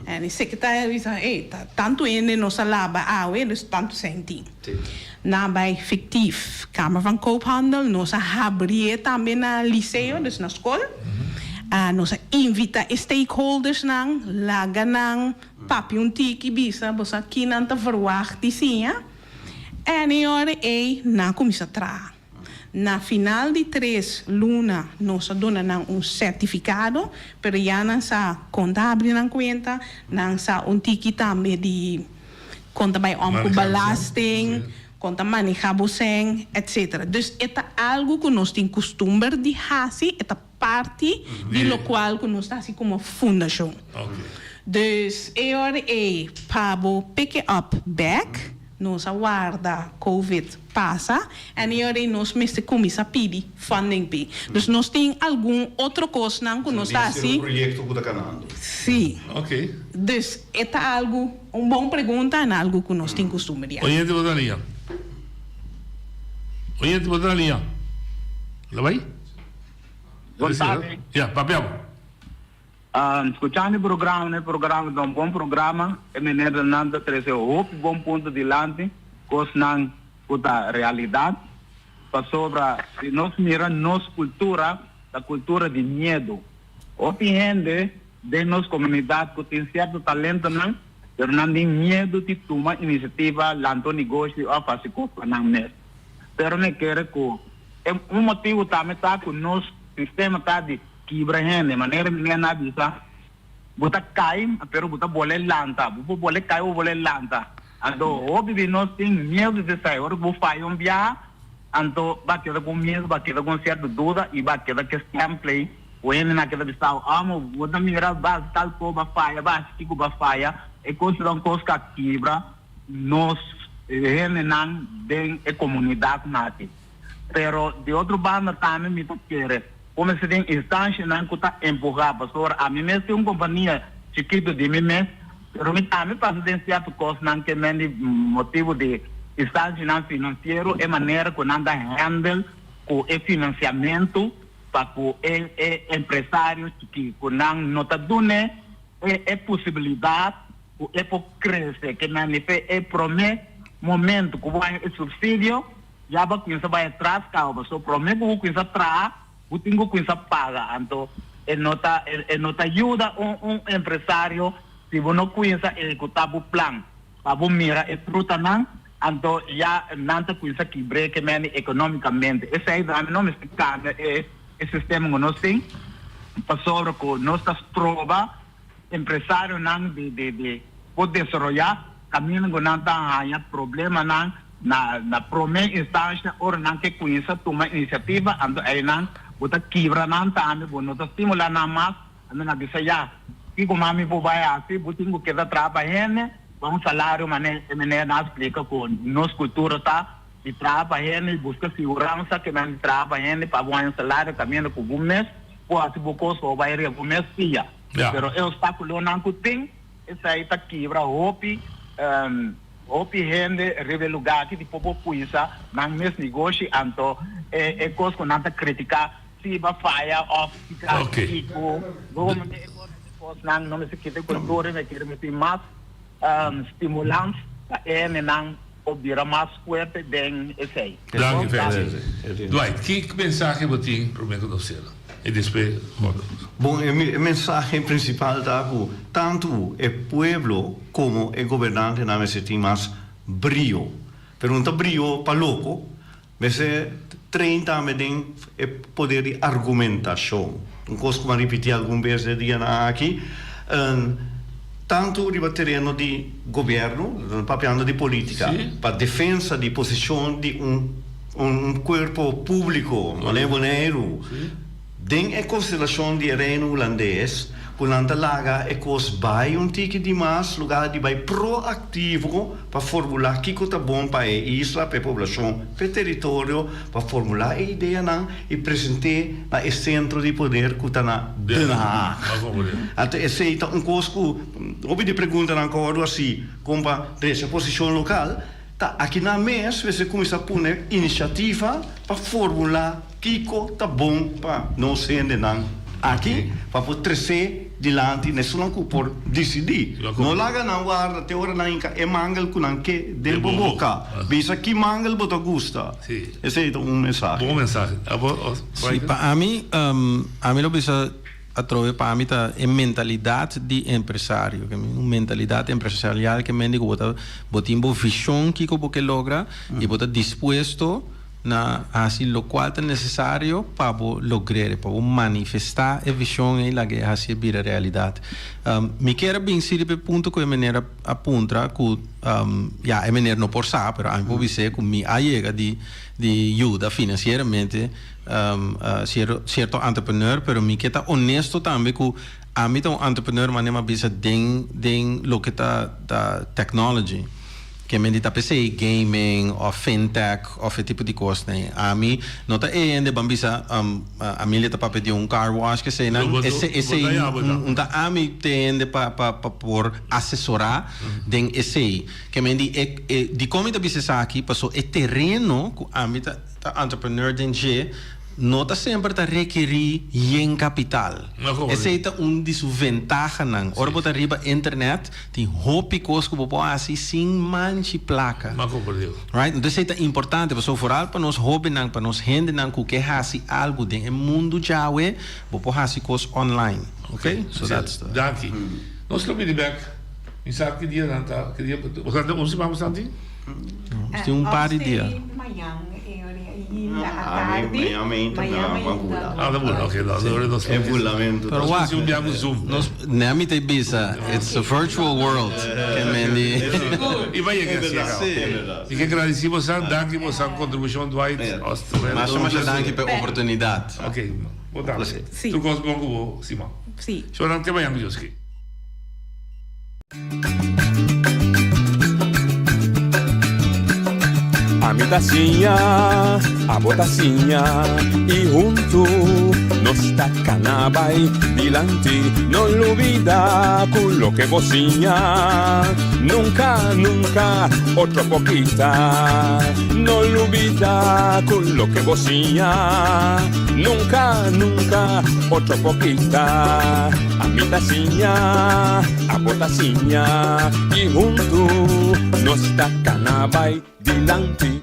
en e secretario bisa, ey, ta tantu hende nos a laba awe, dus tantu sèn tin. Na bai fictief Kamer van Koophandel, nos a habrié tambe na liceo, dus na skol. Nos a invita e stakeholdersnan, laga nan papia un tiki, bisa boso ki nan ta verwagt di siña. En e ora ei nan a cuminsa traha. Na final di tres luna nos a duna nan un certificado, pero ya nan sa con ta habri nan cuenta, nan sa un tiki tambe di Kon ta bai om ku belasting, kon ta maneha bo sèn, etc. Dus e ta algu ku nos tin kustumber di hasi, e ta parti di lokual ku nos ta hasi komo fundashon. Dus e ora ei pa bo pick it up bek, nos a warda covid pasa en e ora ei nos mester kuminsá pidi funding p'e. Dus nos tin algun otro kosnan ku nos ta hasi. Un proyekto ku ta kanando. Sí. Dus e ta algu. Un bon pregunta en algu ku nos tin kustumber di hasi. Oyente bo ta liña. Oyente bo ta liña. Lo bai? Bon tardi. Ya, papia bo. Skuchando e programa, e programa ta un bon programa. E menernan ta trese hopi bon punto dilanti, kosnan ku ta realidat. Pasobra si nos mira nos kultura, ta kultura di miedu. Hopi hende den nos komunidat ku tin sierto talentonan, pero nan tin miedu di tuma inisiativa, lanta un negoshi òf hasi kos pa nan mes. Pero mi kere ku e un motibu tambe ta ku nos sistema ta di kibra hende. Manera mi nena a bisa, bo ta kai, pero bo ta bole lanta. Bo por bole kai, bo bole lanta. Anto hopi di nos tin miedu di esei. Ora ku bo faya un biaha, anto bo a keda ku un miedu, bo a keda ku un sierto duda i bo a keda ku e stèmpel Ku hende na keda bisa, Amo, bo ta mira bas tal ko ba faya, bas kiko ba faya. E kos ta un kos ku a kibra nos hendenan den e komunidat aki. Pero di otro banda tambe mi ta kere ku mester tin instanshanan ku ta empuhá, pasobra ami mes tin un kompania chikitu di mi mes, pero mi tambe pasa den sierto kosnan ke men di motibu di instanshanan finansiero, e manera ku nan ta handle ku e finansiamentu. pa ku e e empresario chikí ku nan no ta dun'é e e posibilidat ku e por krese ke nan di fe e promé momento ku bo haña e supsidio ya bo a kuminsá bai atras kaba pasobra promé ku bo kuminsá traha bo tin ku kuminsá paga anto e no ta e no ta yuda un un empresario si bo no kuminsá ehekutá bo plan. Pa bo mira e frutanan, anto ya nan ta cuminsa kibr'é ke mende economicamente. Esey tambe no mester cambia e e sistema cu nos tin, pasobra cu nos ta stroba empresarionan di di di por desaroya caminda cu nan ta haya problemanan na na prome instancia ora nan ke cuminsa tuma iniciativa, anto eynan bo ta kibra nan tambe, bo no ta stimula nan mas. Anto nan bisa, Ya, kiko mami por bai hasi? Bo tin ku keda traha pa hende pa un salario. Mane e meneer nan a splika ku nos kultura ta di traha pa hende i buska siguransa ke nan di traha pa hende pa bo haña un salario kaminda ku bo mes por hasi bo kos pa bo bai riba bo mes pia. Pero e obstákulonan ku tin, esei ta kibra hopi hopi hende riba e lugá aki di por por kuinsa nan mes negoshi. Anto e kos ku nan ta kritiká. Si ba faya of si ka kiko bo mester e kosnan no mester kita e kultura mi kere mester mas stimulans pa e hendenan por bira mas fuerte den esei. Danki Fede. Dwight, ki mensahe bo tin prome ku nos sera i despues Gordon? Bon, e mensahe prinsipal ta ku tantu e pueblo komo e gobernantenan mester tin mas brio. Pero no ta brio pa loko, Mester train tambe den e poder di argumentashon. Un kos ku mi a ripití algun bes den e dianan aki, tantu riba tereno di gobièrnu, papiando di polítika, pa defensa di posishon di un un kuerpo públiko, manera Boneiru, Den e konstelashon di e Reino Hulandes, ku nan ta laga e kos bai un tiki di mas lugá di bai proaktivo pa formulá kiko ta bon pa e isla, pa e poblashon, pa e teritorio, pa formulá e ideanan i present'é na e sentro di poder ku ta na Den Haag. Anto esei ta un kos ku hopi di preguntanan ku a wòrdu hasi kon pa drecha posishon lokal, ta akinan mes mester kuminsá pone inisiativa pa formulá. Kiko ta bon pa nos hendenan aki pa por tresé dilanti na esunnan ku por disidí? No laga nan warda te ora nan hinka e mangel ku nan ke den bo boka. Bisa ki mangel bo ta gusta. Esei ta un mensahe. Bon mensahe. Sí, pa ami, ami lo bisa atrobe pa ami ta e mentalidat di empresario. Un mentalidat empresarial ke mende ku bo ta bo tin bo vishon kiko bo ke logra i bo ta dispuesto Na hasi lokual ta nesesario pa bo logr'é, pa bo manifestá e vishon ei laga e hasié bira realidat. Mi kier a bin si riba e punto ku e mener a puntra ku ya e mener no por sa pero ami por bis'é ku mi a yega di di yuda finansieramente sierto entrepreneur pero mi ke ta honesto tambe ku ami ta un entrepreneur manera mi a bisa den den loke ta ta technology. Ke men di ta p'esei gaming òf fintech òf e tipo di kosnan. Ami no ta e hende ban bisa Amelia ta papia di un car wash keseinan. Esei no ta ami t'e hende pa pa por asesorá den esei. Ke men di e dikon mi ta bisa esaki paso e tereno ku ami ta ta entrepreneur den dje no ta semper ta rekerí yen kapital. Esei ta un di su ventahanan. Ora bo ta riba internet Tin hopi kos ku bo por hasi sin manchi plaka. Right? Entonces esei ta importante pasobra foral pa nos hóbennan, pa nos hendenan ku ke hasi algu den e mundu djawe, bo por hasi kos online. Ok? So that's the. Danki. Nos lo bini bek. Mi sa ki dia nan ta, ki dia, bo sa un siman bo sa tin? Nos tin un par di dia. Mañan e ora ei na atardi. Mañan mainta nan a bula. Ah, nan bula, ok. E bulamentu. Pero wak, nos, Nami ta bisa, it's a virtual world. Ke men di. I bai yega así acá. Mi ke gradisí bosan, danki bosan kontribushon Dwight, Osterwel. Masha masha danki pa e oportunidat. Ok, bo tambe. Tur kos bon ku bo, Simon. Shownan te mañan ku Dios ke. Ami ta siña, abo ta siña y hunto nos ta cana bay dilanti. No lubida cu loke bo siña nunca, nunca otro por kita. No lubida cu loke bo siña nunca, nunca otro por kita. Ami ta siña, abo ta siña y hunto nos ta cana bay dilanti.